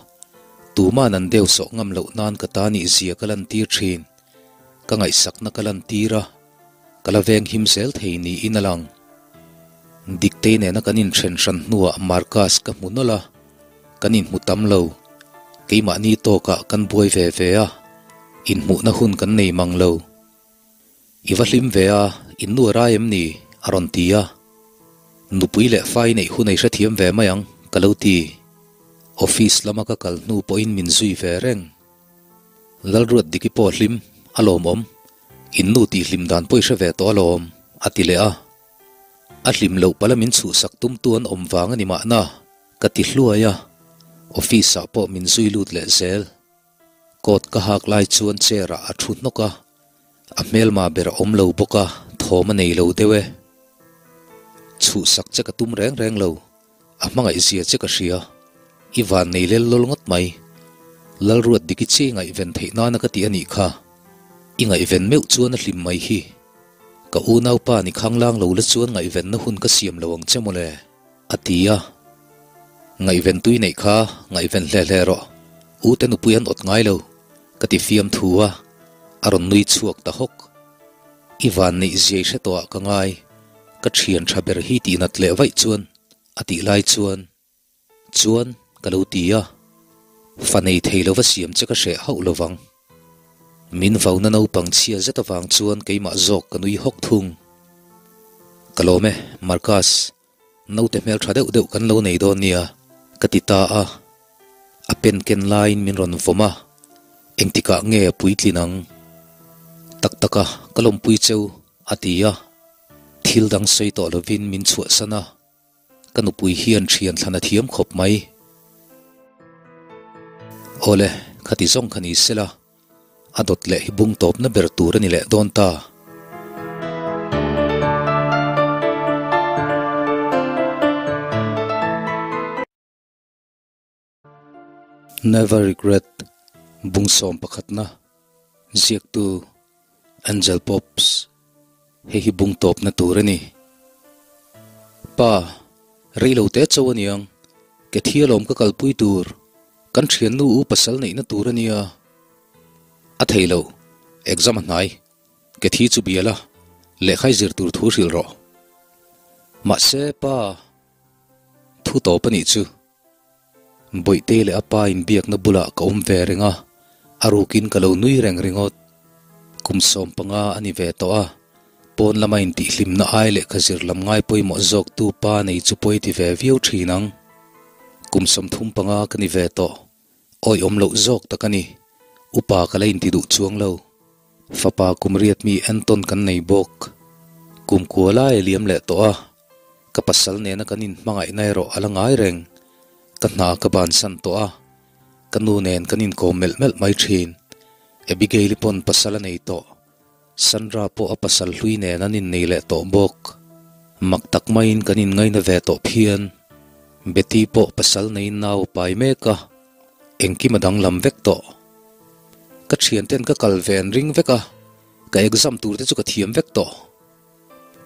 Tuman an deusawh ngam loh nan ka ta nih zia ka lantir thin. Ka ngaihsakna ka lantir a, ka la veng him zel thei niin a lang. Diktei nena kan inthen hran hnuah Marcus ka hmu nawlh a, kan inhmu tam lo. Keimahni tawkah kan buai ve ve a, inhmuhna hun kan nei mang lo. I va hlim ve a, in nu a rai em ni? a rawn ti a. Nupui leh fa i neih hun ei hrethiam ve mai ang, ka lo ti. Office lama ka kal hnu pawhin min zui ve reng. Lalruat Diki pawh hlim, a lawmawm. In nu tih hlim dan pawh i hre ve tawh alawm, a ti leh a. A hlim loh pala min chhuhsak tumtu an awm vang a ni mahna, ka ti hluai a. Office ah pawh min zui lut leh zel. Coat ka hak lai chuan chair ah a thu hnawk a, a hmelma ber a awm lo bawk a, thawm a nei lo deuh e. Chhuhsak che ka tum reng reng lo, a hmangaih zia che ka hria, i van nei lel lawl ngawt mai. Lalruat dik i chi ngaihven theih nana ka ti a nih kha, i ngaihven meuh chuan a hlim mai hi. Ka unaupa ni khanglang lo la chuan ngaihvenna hun ka siam lo ang che mawle. A ti a. Ngaihven tui neih kha ngaihven hle hle rawh. U te nupui an awt ngai lo, ka ti fiam thu a, a rawn nui chhuak ta hawk. I van neih ziai hre tawhah ka ngai, ka thian tha ber hi tih nat leh vaih chuan a tih lai chuan, chuan ka lo ti a, fa nei thei lova siam che ka hreh hauh lovang. Min vauna naupang chhia zet avang chuan keimah zawk ka nui hawk thung. Ka lawm e, Marcus. Naute hmel tha deuh deuh kan lo nei dawn nia, ka ti ta a. A pen ken laiin min rawn vawm a, engtikah nge a puitlin ang? Tak tak a, ka lawmpui cheu, a ti a. Thil dang sawi tawh lovin min chhuahsan a. Ka nupui hian thian thlan a thiam khawp mai. Awle, khati zawng kha ni sela, a dawt leh hi bung tawpna ber tur a ni leh dawn ta. Never Regret, Bungsawm pakhatna, Ziaktu, Angel Pops, Hei hi bung tawpna tur a ni. Pa, rei lo te cho aniang, ke thi alawm ka kalpui tur, kan thiannu u pasal neihna tur a nia. A thei lo, exam a hnai, ke thi chu bia la, lehkha i zir tur thu hrilh rawh. Mahse, pa, thu tawp a nih chu. Bawihte leh a pa inbiakna bulah ka awm ve reng a, a rukin ka lo nui reng ringawt. Kum 15 a ni ve tawh a, pawn lama intihhlimna ai lehkha zir lam ngai pawimawh zawktu pa nei chu pawi ti ve viau thin ang. Kum 35 ka ni ve tawh, awih awm loh zawk tak a ni. Upa ka la inti duh chuang lo. Fapa kum riat mi entawn kan nei bawk. Kum kua lai a liam leh tawh a, ka pasal nena kan inhmangaihna erawh a la ngai reng. Ka hna ka bansan tawh a, ka nu nen kan inkawm melh melh mai thin. Abigail-i pawn pasal a nei tawh. Sandra pawh a pasal hlui nen an innei leh tawh bawk. Mak tak maiin kan inngaina ve tawh phian. Betty pawh pasal neiin nau a pai mek a, engkim a danglam vek tawh. Ka thianten ka kal ve an ring vek a, ka exam tur te chu ka thiam vek tawh.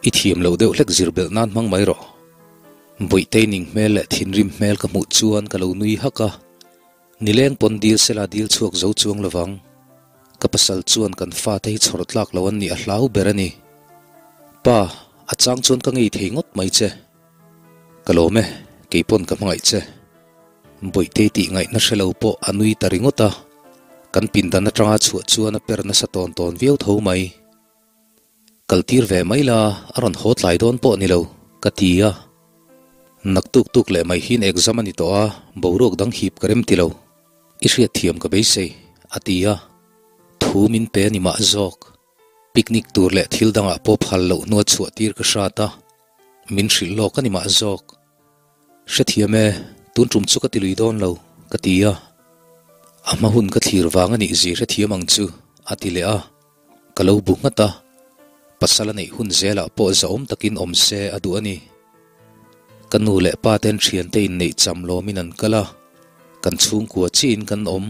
I thiam lo deuh hlek zir belh nan hmang mai rawh. Bawihtei ning hmel leh thinrim hmel ka hmuh chuan ka lo nui hak a, nileng pawn dil sela dil chhuak zo chuang lovang. Ka pasal chuan kan fate hi chhawr tlak lo an nih a hlau ber a ni. Pa, a chang chuan ka ngei thei ngawt mai che. Ka lawm e, kei pawn ka hmangaih che. Bawihtei tih ngaihna hre lo pawh a nui ta ringawt a, kan pindan atanga chhuah chuan a per nasa tawn tawn viau tho mai. Kal tir ve mai la, a rawn haw tlai dawn pawh ni lo, ka ti a. Nak tuk tuk leh mai hian exam a ni tawh a, boruak dang hip ka rem ti lo. I hriatthiam ka beisei, a ti a. Thu min pe a ni mah zawk. Picnic tur leh thil dangah pawh phal loh hnua chhuah tir ka hrat a, min hrilh lawk a ni mah zawk. Hrethiam e, tun tum chu ka ti lui dawn lo, ka ti a. A hma hun ka thlir vang a nih zi hrethiam ang chu, a ti leh a. Ka lo bu nghat a, pasal a neih hun zelah pawh zahawm takin awm se a duh a ni. Ka nu leh pa ten thiante inneih cham lawmin an kal a, kan chhungkua chiin kan awm.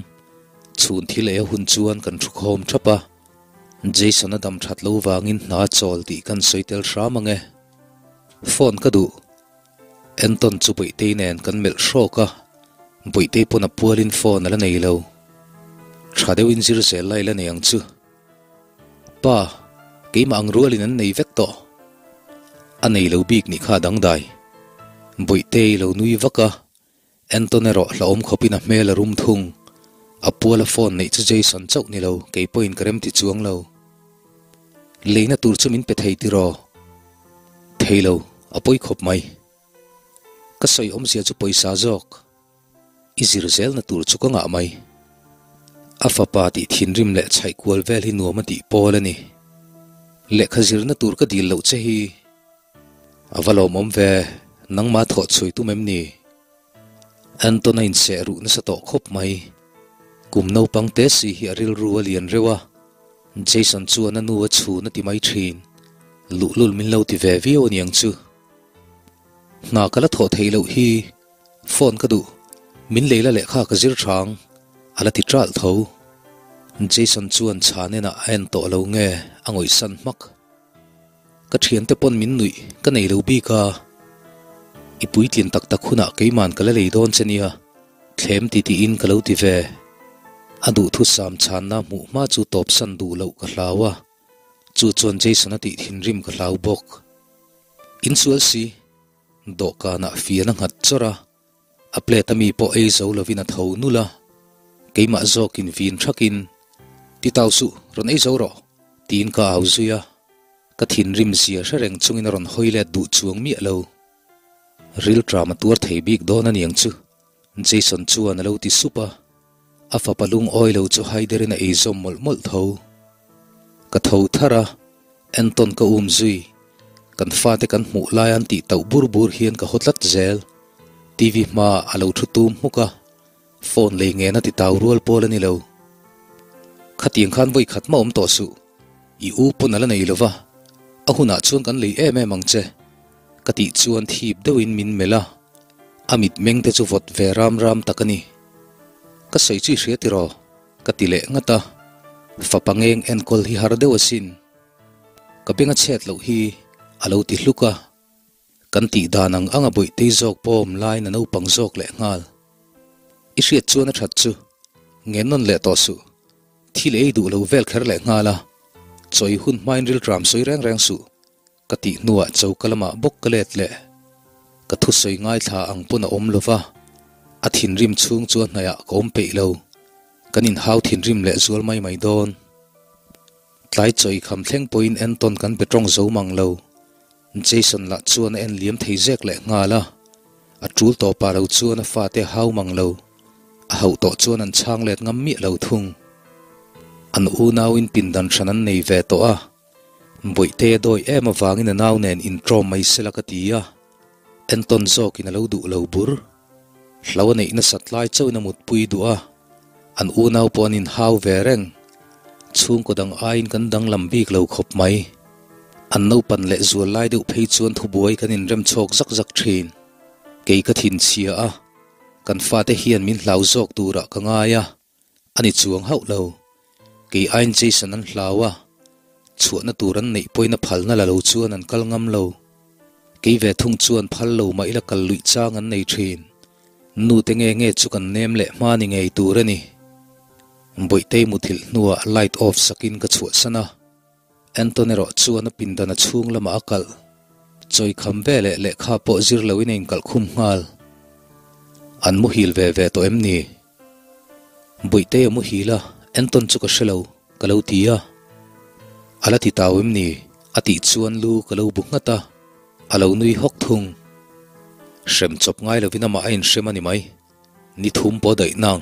Chhun thil ei a hun chuan kan thu khawm thap a, Jason a dam that lo vangin hna chawl tih kan sawi tel hram ang e. Phone ka duh. Anton chu Bawihtei nen kan melh hrawk a. Bawihtei pawn a pualin phone a la nei lo. Tha deuhin zir zel lai la nei ang chu. Pa, keimah ang rualin an nei vek tawh. A nei lo bik nih kha a dangdai. Bawihtei lo nui vak a, Anton erawh hlauhawm khawpin a hmel a rum thung. A puala phone neih chu Jason chauh ni lo, kei pawhin ka remti chuang lo. Leina tur chu min pe thei tiraw? Thei lo, a pawi khawp mai. Ka sawi awmzia chu pawisa zawk. I zir zelna tur chu ka ngah mai. A fapa tih thinrim leh chhaih kual vel hi nuam a tih pawl a ni. Lehkha zirna tur ka dil loh che hi. A va lawmawm ve, nangmah thawh chhui tum em ni? Anton a inseh ruh nasa tawh khawp mai. Kum naupang te si hi a rilru a lian reuh a, Jason chuan a nu a chhun a ti mai thin. Luhlul min lo ti ve viau aniang chu. Hna ka la thawh theih loh hi phone ka duh, min lei la lehkha ka zir thang, a la ti ṭalh tho. Jason chuan chhan enah a en tawh lo nge a ngawihsan hmak. Ka thiante pawn min nuih ka nei lo bik a, i puitlin tak tak hunah keiman ka la lei dawn che nia, thlem ti tiin ka lo ti ve. A duhthusam chhanna hmuh hma chu tawpsan duh loh ka hlau a, chu chuan Jason a tih thinrim ka hlau bawk. Insual si, dawhkanah fian a nghat chawrh a, A plate a mi pawh ei zo lovin a tho nul a, keimah zawkin vin thakin, Ti tau suh, rawn ei zo rawh, tiin ka au zui a. Ka thinrim zia hre reng chungin a rawn hawi let duh chuang miah lo. Rilṭam a tuar thei bik dawn a niang chu, Jason chuan a lo ti sup a. A fapa lungawi lo chu haiderin a eizawm mawlh mawlh tho. Ka tho thar a, Anton ka um zui. Kan fate kan hmuh lai an tih tauh bur bur hian ka haw tlat zel. TV hmaah a lo thu tum hmuk a, phone lei ngen a ti tau rual pawl a ni lo. Khatiang khan vawi khat mah awm tawh suh. I u pawn a la nei lo va, a hunah chuan kan lei em em ang che. Ka tih chuan thip deuhin min melh a, a mitmeng te chu vawt ve ram ram tak a ni. Ka sawi chu i hria tiraw? Ka ti leh ngat a, fapa ngeng enkawl hi har deuh asin. Ka beng a chhet loh hi a lo ti hluk a, kan tih dan ang ang a bawih tei zawk pawm laiin a naupang zawk leh nghal. I hriat chuan a that chu ngen nawn leh tawh suh, thil ei duh lo vel kher leh nghal a, chawi hun hmain rilṭam sawi reng reng suh. Ka tih hnuah choka lamah bawk ka let leh. Ka thusawi ngaithla ang pawn a awm lova, a thinrim chhung chu a hnaihah ka awm peih lo. Kan inhau thinrim leh zual mai mai dawn. Tlai chawi kham thleng pawhin entawn kan pe tawng zo mang lo. Jason lah chuan a en liam thei zek leh nghal a, a tul tawpah lo chuan a fate a hau mang lo. A hauh tawh chuan an chhang let ngam miah lo thung. An unauin pindan hran an nei ve tawh a. Bawihte a dawi em avangin a nau nen intawm mai sela ka ti a, entawn zawkin a lo duh lo bur. Hlo a neih nasat lai chauhin a mutpui duh a, an unau pawh an inhau ve reng. Chhungkaw dang aiin kan danglam bik lo khawp mai. An naupan leh zual lai deuh phei chuan thubuai kan inrem chhawk zak zak thin. Kei ka thinchhia a, kan fate hian min hlau zawk turah ka ngai a. A ni chuang hauh lo. Kei aiin Jason an hlau a, chhuahna tur an neih pawhin a phalna la lo chuan an kal ngam lo. Kei ve thung chuan phal lo mah ila kal luih chang an nei thin. Nu te nge nge chu kan nem leh hma ni ngei tur a ni. Bawihtei muthilh hnuah light off sakin ka chhuahsan a. Anton erawh chuan a pindan a chhung lamah a kalh. Chawi kham ve leh lehkha pawh zir loin a inkalh khum nghal. An muhil ve ve tawh em ni? Bawihtei a muhil a, Anton chu ka hre lo, ka lo ti a. A la ti tau em ni? A tih chuan lu ka lo bu nghat a, a lo nui hawk thung. Hrem chawp ngai lovin amah a inhrem a ni mai. Ni thum pawh daih nang,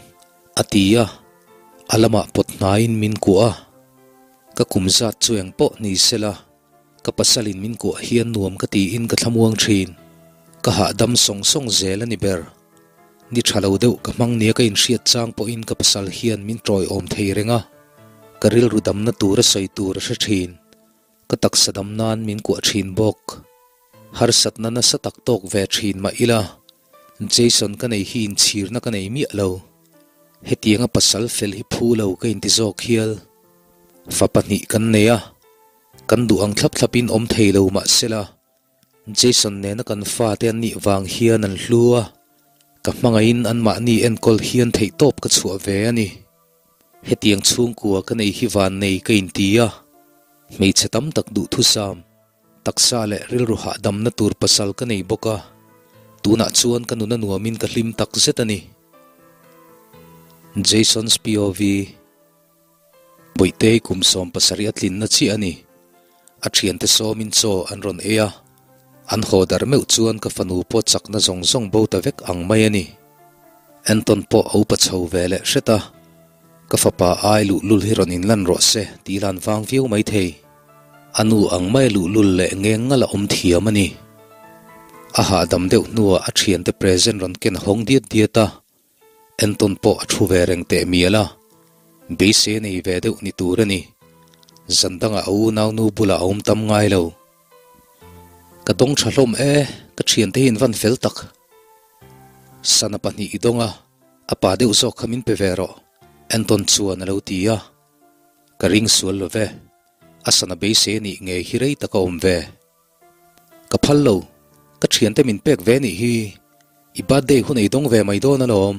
a ti a, a lamah pawt hnaiin min kuah a. Ka kum zat chu eng pawh ni sela, ka pasalin min kuah hian nuam ka tiin ka thlamuang thin. Ka hahdam sawng sawng zel a ni ber. Ni tha lo deuh ka hmang nia ka inhriat chang pawhin ka pasal hian min tawiawm thei reng a, ka rilru damna tur a sawi tur a hre thin. Ka taksa dam nan min kuah thin bawk. Harsatna nasa tak tawk ve thin mah ila, Jason ka nei hi inchhirna ka nei miah lo. Hetianga pasal fel hi phu lo ka inti zawk hial. Fa pahnih kan nei a, kan duh ang thlap thlapin awm thei lo mah sela, Jason nena kan fate an nih vang hian an hlu a, Ka hmangaihin anmahni enkawl hian theihtawp ka chhuah ve a ni. Hetiang chhungkua ka nei hi vannei ka inti a, hmeichhe tam tak duhthusam, taksa leh rilru hahdamna tur pasal ka nei bawk a, tunah chuan ka nuna nuamin ka hlim tak zet a ni. Jason's POV. Bawihtei kum 70 a tlinna chiah a ni. A thiante sawmin chaw an rawn ei a, an haw darh meuh chuan ka fanu pawh chakna zawng zawng bo ta vek ang mai a ni. Anton pawh a upa chho ve leh hret a, ka fapa ai luhlul hi rawn inlan rawh se tih lan vang viau mai thei. A nu ang mai luhlul leh ngeng ngal a awm thiam a ni. A hahdam deuh hnuah a thiante present rawn ken hawng diat diat a, Entawn pawh a thu ve reng teh mial a, beisei a nei ve deuh ni tur a ni. Zan dangah a unaunu bulah a awm tam ngai lo. Ka dawng tha hlawm e, ka thiante hi in van fel tak. Sana pahnih i dawng a, a pa deuh zawk kha min pe ve rawh, Entawn chuan a lo ti a. Ka ring sual lo ve, a sana beisei a nih ngei hi rei tak a awm ve. Ka phal lo, ka thiante min pek ve nih hi, i birthday hun ei dawng ve mai dawn alawm,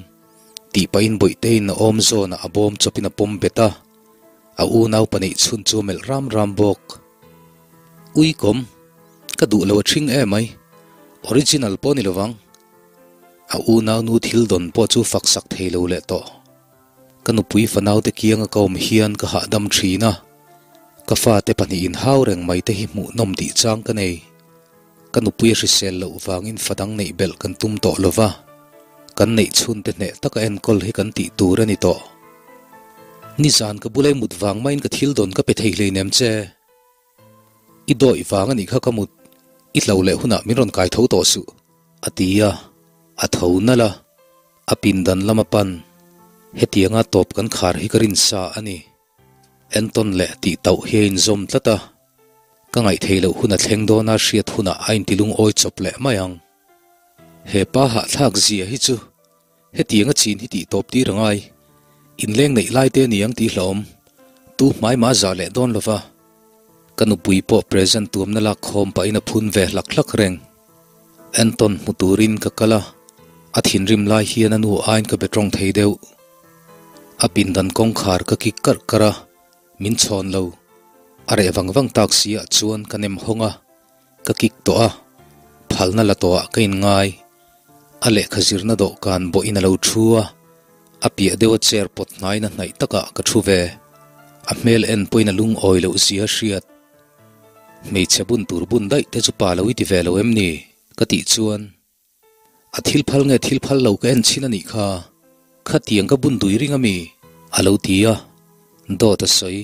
tih pahin Bawihteiin a awm zawnah a bawm chawpin a pawm bet a, a unau pahnih chhun chu a melh ram ram bawk. Ui kawm, ka duh lo a ṭhing em mai, original pawh ni lovang. A unau nu thil dawn pawh chu fak sak thei lo leh tawh. Ka nupui fanaute kianga ka awm hian ka hahdam thin a, ka fate pahnih inhau reng mai te hi hmuhnawm tih chang ka nei. Ka nupui a hrisel loh vangin fa dang neih belh kan tum tawh lo va, kan neih chhunte hneh taka enkawl hi kan tih tur a ni tawh. Nizan ka bulai mut vang maiin ka thil dawn ka pe thei hleinem che. I dawih vang a nih kha ka mut, i hlo leh hunah min rawn kai tho tawh suh, a ti a, a tho nalh a. A pindan lama pan, hetianga tawp kan khar hi ka rin sa a ni. Entawn leh tih tauh hi a inzawm tlat a, ka ngaihtheih loh hun a thleng dawna hriat hunah a intilungawi chawp leh mai ang. He pa hahthlak zia hi chu hetianga chin hi tih tawp tir a ngai, inleng neih lai te a ni ang tih hlauhawm, tu hmai mah zah leh dawn lova. Ka nupui pawh present tuamna lak khawm pahin a phun ve hlak hlak reng. Anton hmu turin ka kal a, a thinrim lai hian a nu aiin ka be tawng thei deuh. A pindan kawngkhar ka kik karh karh a, min chhawn lo. A reh vang vang tak si ah chuan ka nem hawng a, ka kik tawh a, phalna la tawh ah ka inngai. A lehkha zirna dawhkan bawhin a lo thu a, a piah deuh a chair pawt hnaiin a hnaih takah ka thu ve. A hmel en pawhin a lungawi loh zia a hriat. Hmeichhe bun tur bun daih te chu pa lo i ti ve lo em ni? Ka tih chuan, A thil phal nge thil phal lo ka en chhin a nih kha, khatiang ka bun dui ring a mi? A lo ti a, dawt a sawi.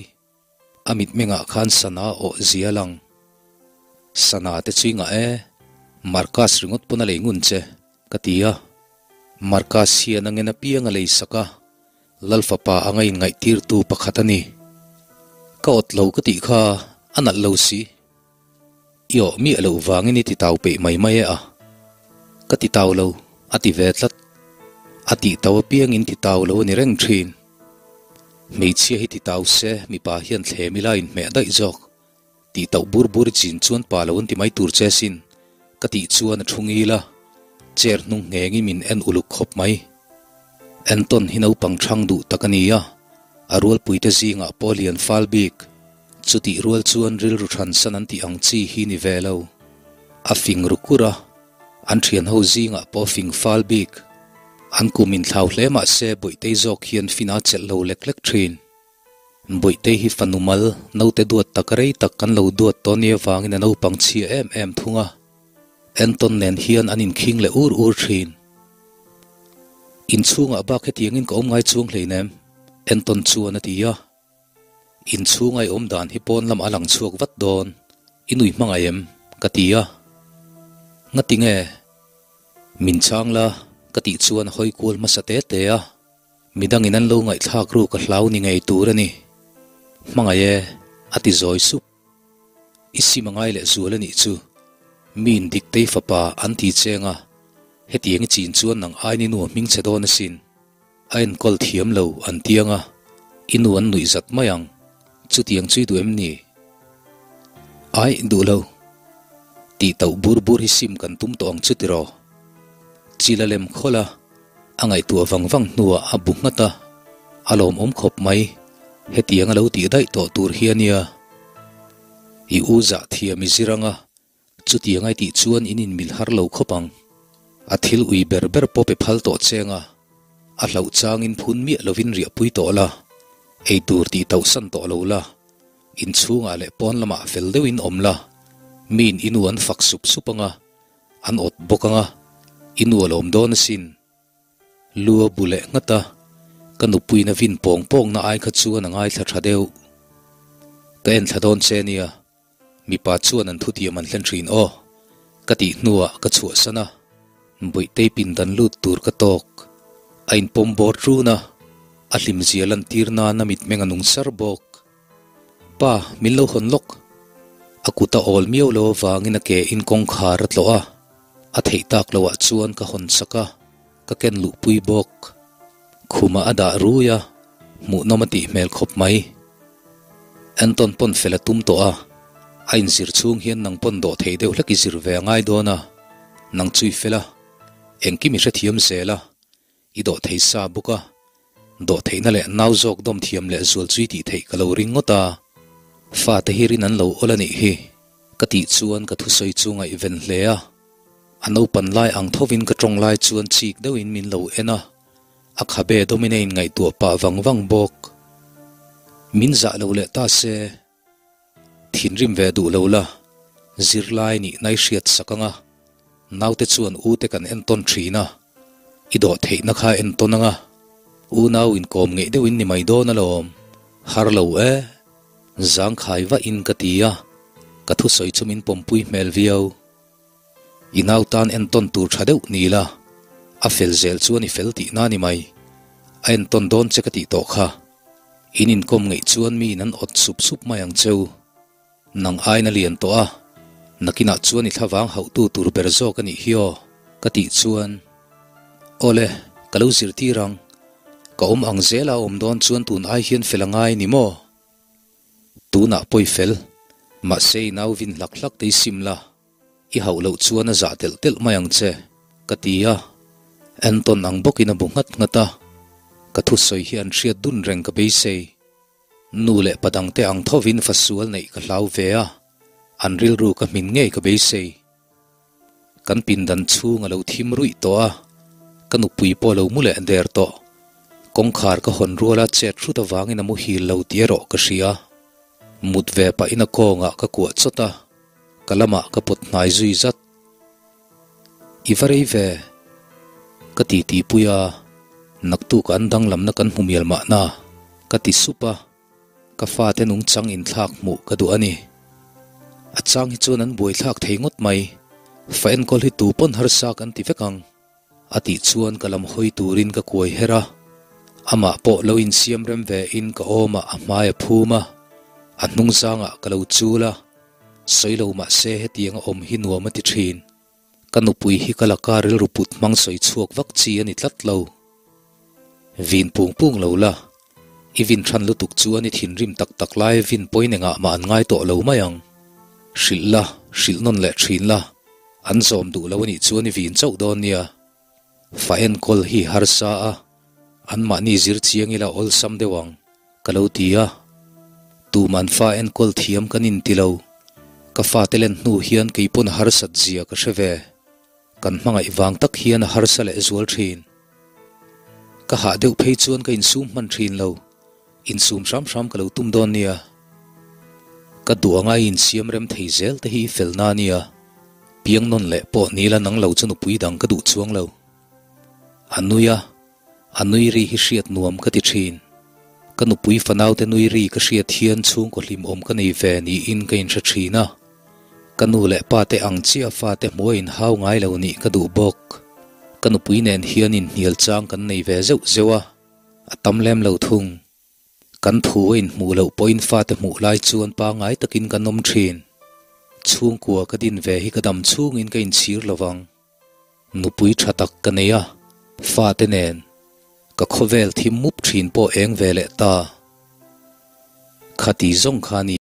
A mitmengah khan sana awh zia lang. Sana te chu i ngah e, Marcus ringawt pawn a lei ngun che, ka ti a. Marcus hian a ngen apiang a lei sak a, Lalfapa anga inngaihtirtu pakhat a ni. Ka awt lo ka tih kha a nalh lo si. I awh miah loh vangin i titau peih mai mai e a. Ka titau lo, a ti ve tlat. A tihtau apiangin titau lo a ni reng thin. Hmeichhia hi titau se mipa hian thlem ila inhmeh daih zawk. Tihtauh bur bur i chin chuan pa lo an ti mai tur che sin, ka tih chuan a thu ngil a, chair hnung nghengin min en uluk khawp mai. Anton hi naupang thang duh tak a ni a, a rualpuite zingah pawh lian fal bik. Chutih rual chuan rilru thansan an tih ang chi hi ni ve lo. A fing ru kur a, an thianho zingah pawh fing fal bik. An kum inthlau hle mah se Bawihtei zawk hian fin a chelh lo lek lek thin. Bawihtei hi fanu mal, naute duat tak rei tak kan lo duat tawh nia vangin a naupang chhia em em thung a. Anton nen hian an inkhing leh ur ur thin. Inchhungah bak hetiangin ka awm ngai chuang hleinem, Anton chuan a ti a. Inchhunga i awm dan hi pawn lamah a lang chhuak vat dawn, i nui hmangaih em? ka ti a. Ngati nge? Min chhang la, ka tih chuan a hawi kual hmasa te te a. Midangin an lo ngaihthlak ruk a hlau ni ngei tur a ni. Hmangaih e, a ti zawi sup. I sim a ngai leh zual a nih chu. Miin Diktei fapa an ti cheng a, hetiang i chin chuan nang aini nu a hming che dawn asin. A enkawl thiam lo an tiang a, i nu an nuih zat mai ang. Chutiang chu i duh em ni? Aih, duh lo. Tih tauh bur bur hi sim kan tum tawh ang chu tiraw? Chil a lem khawlh a. A ngaihtuah vang vang hnuah a bu nghat a, a lawmawm khawp mai, hetiang a lo tih daih tawh tur hi a nia. I u zah thiam i zir anga, chutiang ai tih chuan in inmil har lo khawp ang. A thil ui ber ber pawh pe phal tawh cheng a, a hlauh changin phun miah lovin riahpui tawh la, ei tur tih tauhsan tawh lo la, inchhungah leh pawn lamah fel deuhin awm la, miin i nu an fak sup sup anga, An awt bawk anga, i nu a lawm dawn asin. Lu a bu leh nghat a, ka nupuiin a vin pawng pawngna ai kha chuan a ngaithla tha deuh. Ka en thla dawn che nia, mipa chuan an thutiam an hlen thin aw, ka tih hnuah ka chhuahsan a, Bawihtei pindan lut tur ka tawk. A inpawm bawr ṭun a, a hlimzia lantir nan a mitmeng a nung sar bawk. Pa, min lo hawn lawk. A kut a awl miau lo avangin a ke in kawngkhar a tlawh a, a theih tak loah chuan ka hawn sak a, ka ken luhpui bawk. Khumah a dah rui a, hmuhnawm a tih hmel khawp mai. Anton pawn fel a tum tawh a, a inzir chhung hian nang pawn dawh thei deuh hlek i zir ve a ngai dawn a, nang chu i fel a, engkim i hrethiam zel a, I dawh thei sa bawk a, dawh theihna leh nau zawk dawm thiam leh zual chui tih theih ka lo ring ngawt a, fate hi rin an lo awl a nih hi, ka tih chuan ka thusawi chu ngaihven hle a, a naupan lai ang thovin ka tawng lai chuan chik deuhin min lo en a, a khabe dawmin a inngaihtuah pah vang vang bawk. Min zah lo leh ta se. Thinrim ve duh lo la, zirlai nih nai hriat sak anga naute chuan u te kan entawn thin a, i dawh theihna kha entawn anga unau inkawm ngeih deuhin ni mai dawn alawm, har lo e, zangkhai vahin ka ti a, ka thusawi chu min pawmpui hmel viau. I nau tan entawn tur tha deuh ni la, a fel zel chuan i fel tihna ni mai, a entawn dawn che ka tih tawh kha. In inkawm ngeih chuan mi in an awt sup sup mai ang cheu. Nang aina lian tawh a, nakinah chuan i thlavang hauhtu tur ber zawk a nih hi aw, ka tih chuan, Awle, ka lo zirtir ang. Ka awm ang zela a awm dawn chuan tun ai hian fel a ngai ni maw? Tunah pawi fel, mahse i nau vin hlak hlak te i sim la, i hauh loh chuan a zah telh telh mai ang che, ka ti a. Anton ang bawkin a bu nghat nghat a, ka thusawi hi an hriat dun reng ka beisei. Nu leh pa dangte ang thovin fasual neih ka hlau ve a, an rilru ka hmin ngei ka beisei. Kan pindan chhung a lo thim ruih tawh a, ka nupui pawh a lo mu leh der tawh. Kawngkhar ka hawn ruala chet hrut avangin a muhil lo tih erawh ka hria. Mut ve pahin a kawngah ka kuah chawt a, ka lamah ka pawt hnai zui zat. I va rei ve, ka ti tihpui a, naktuk an danglamna kan hmu mial mahna, ka ti sup a. Ka fate nungchang inthlak hmuh ka duh a ni. A chang hi chuan an buaithlak thei ngawt mai. Fa enkawl hi tu pawn harsa kan ti vek ang. A tih chuan ka lam hawi turin ka kuai her a. Amah pawh lo insiam rem ve in ka awmah a hmai a phum a, a hnung zangah ka lo chul a. Sawi lo mah se hetiang a awm hi nuam a ti thin. Ka nupui hi ka laka rilru put hmang sawi chhuak vak chi a ni tlat lo. Vin pung pung lo la, i vin than lutuk chuan i thinrim tak tak lai vin pawhin engah mah an ngai tawh lo mai ang. Hrilh la, hrilh nawn leh thin la, an zawm duh lo a nih chuan i vin chauh dawn nia. Fa enkawl hi harsa a, anmahni zir chiang ila awlsam deuh ang, ka lo ti a. Tuman fa enkawl thiam kan inti lo, ka fate len hnu hian keipawn a harsat zia ka hre ve. Kan hmangaih vang tak hian a harsa leh zual thin. Ka hah deuh phei chuan ka insum hman thin lo. Insum hram hram ka lo tum dawn nia. Ka duh anga i insiam rem thei zel te hi i fel na nia. Piang nawn leh pawh nila nang lo chu nupui dang ka duh chuang lo. A nui a, a nui ri hi hriat nuam ka ti thin. Ka nupui fanaute nui ri ka hriat hian chhungkaw hlimawm ka nei ve niin ka inhre thin a. Ka nu leh pa te ang chiah fate hmuh a inhau ngai lo nih ka duh bawk. Ka nupui nen hian inhnial chang kan nei ve zeuh zeuh a, a tam lem lo thung. Kan thu a inhmuh loh pawhin fate hmuh lai chuan pangngai takin kan awm thin. Chhungkua ka din ve hi ka dam chhungin ka inchhir lo vang. Nupui tha tak ka nei a, fate nen ka khawvel thim mup thin pawh eng ve leh ta. Khati zawng kha ni.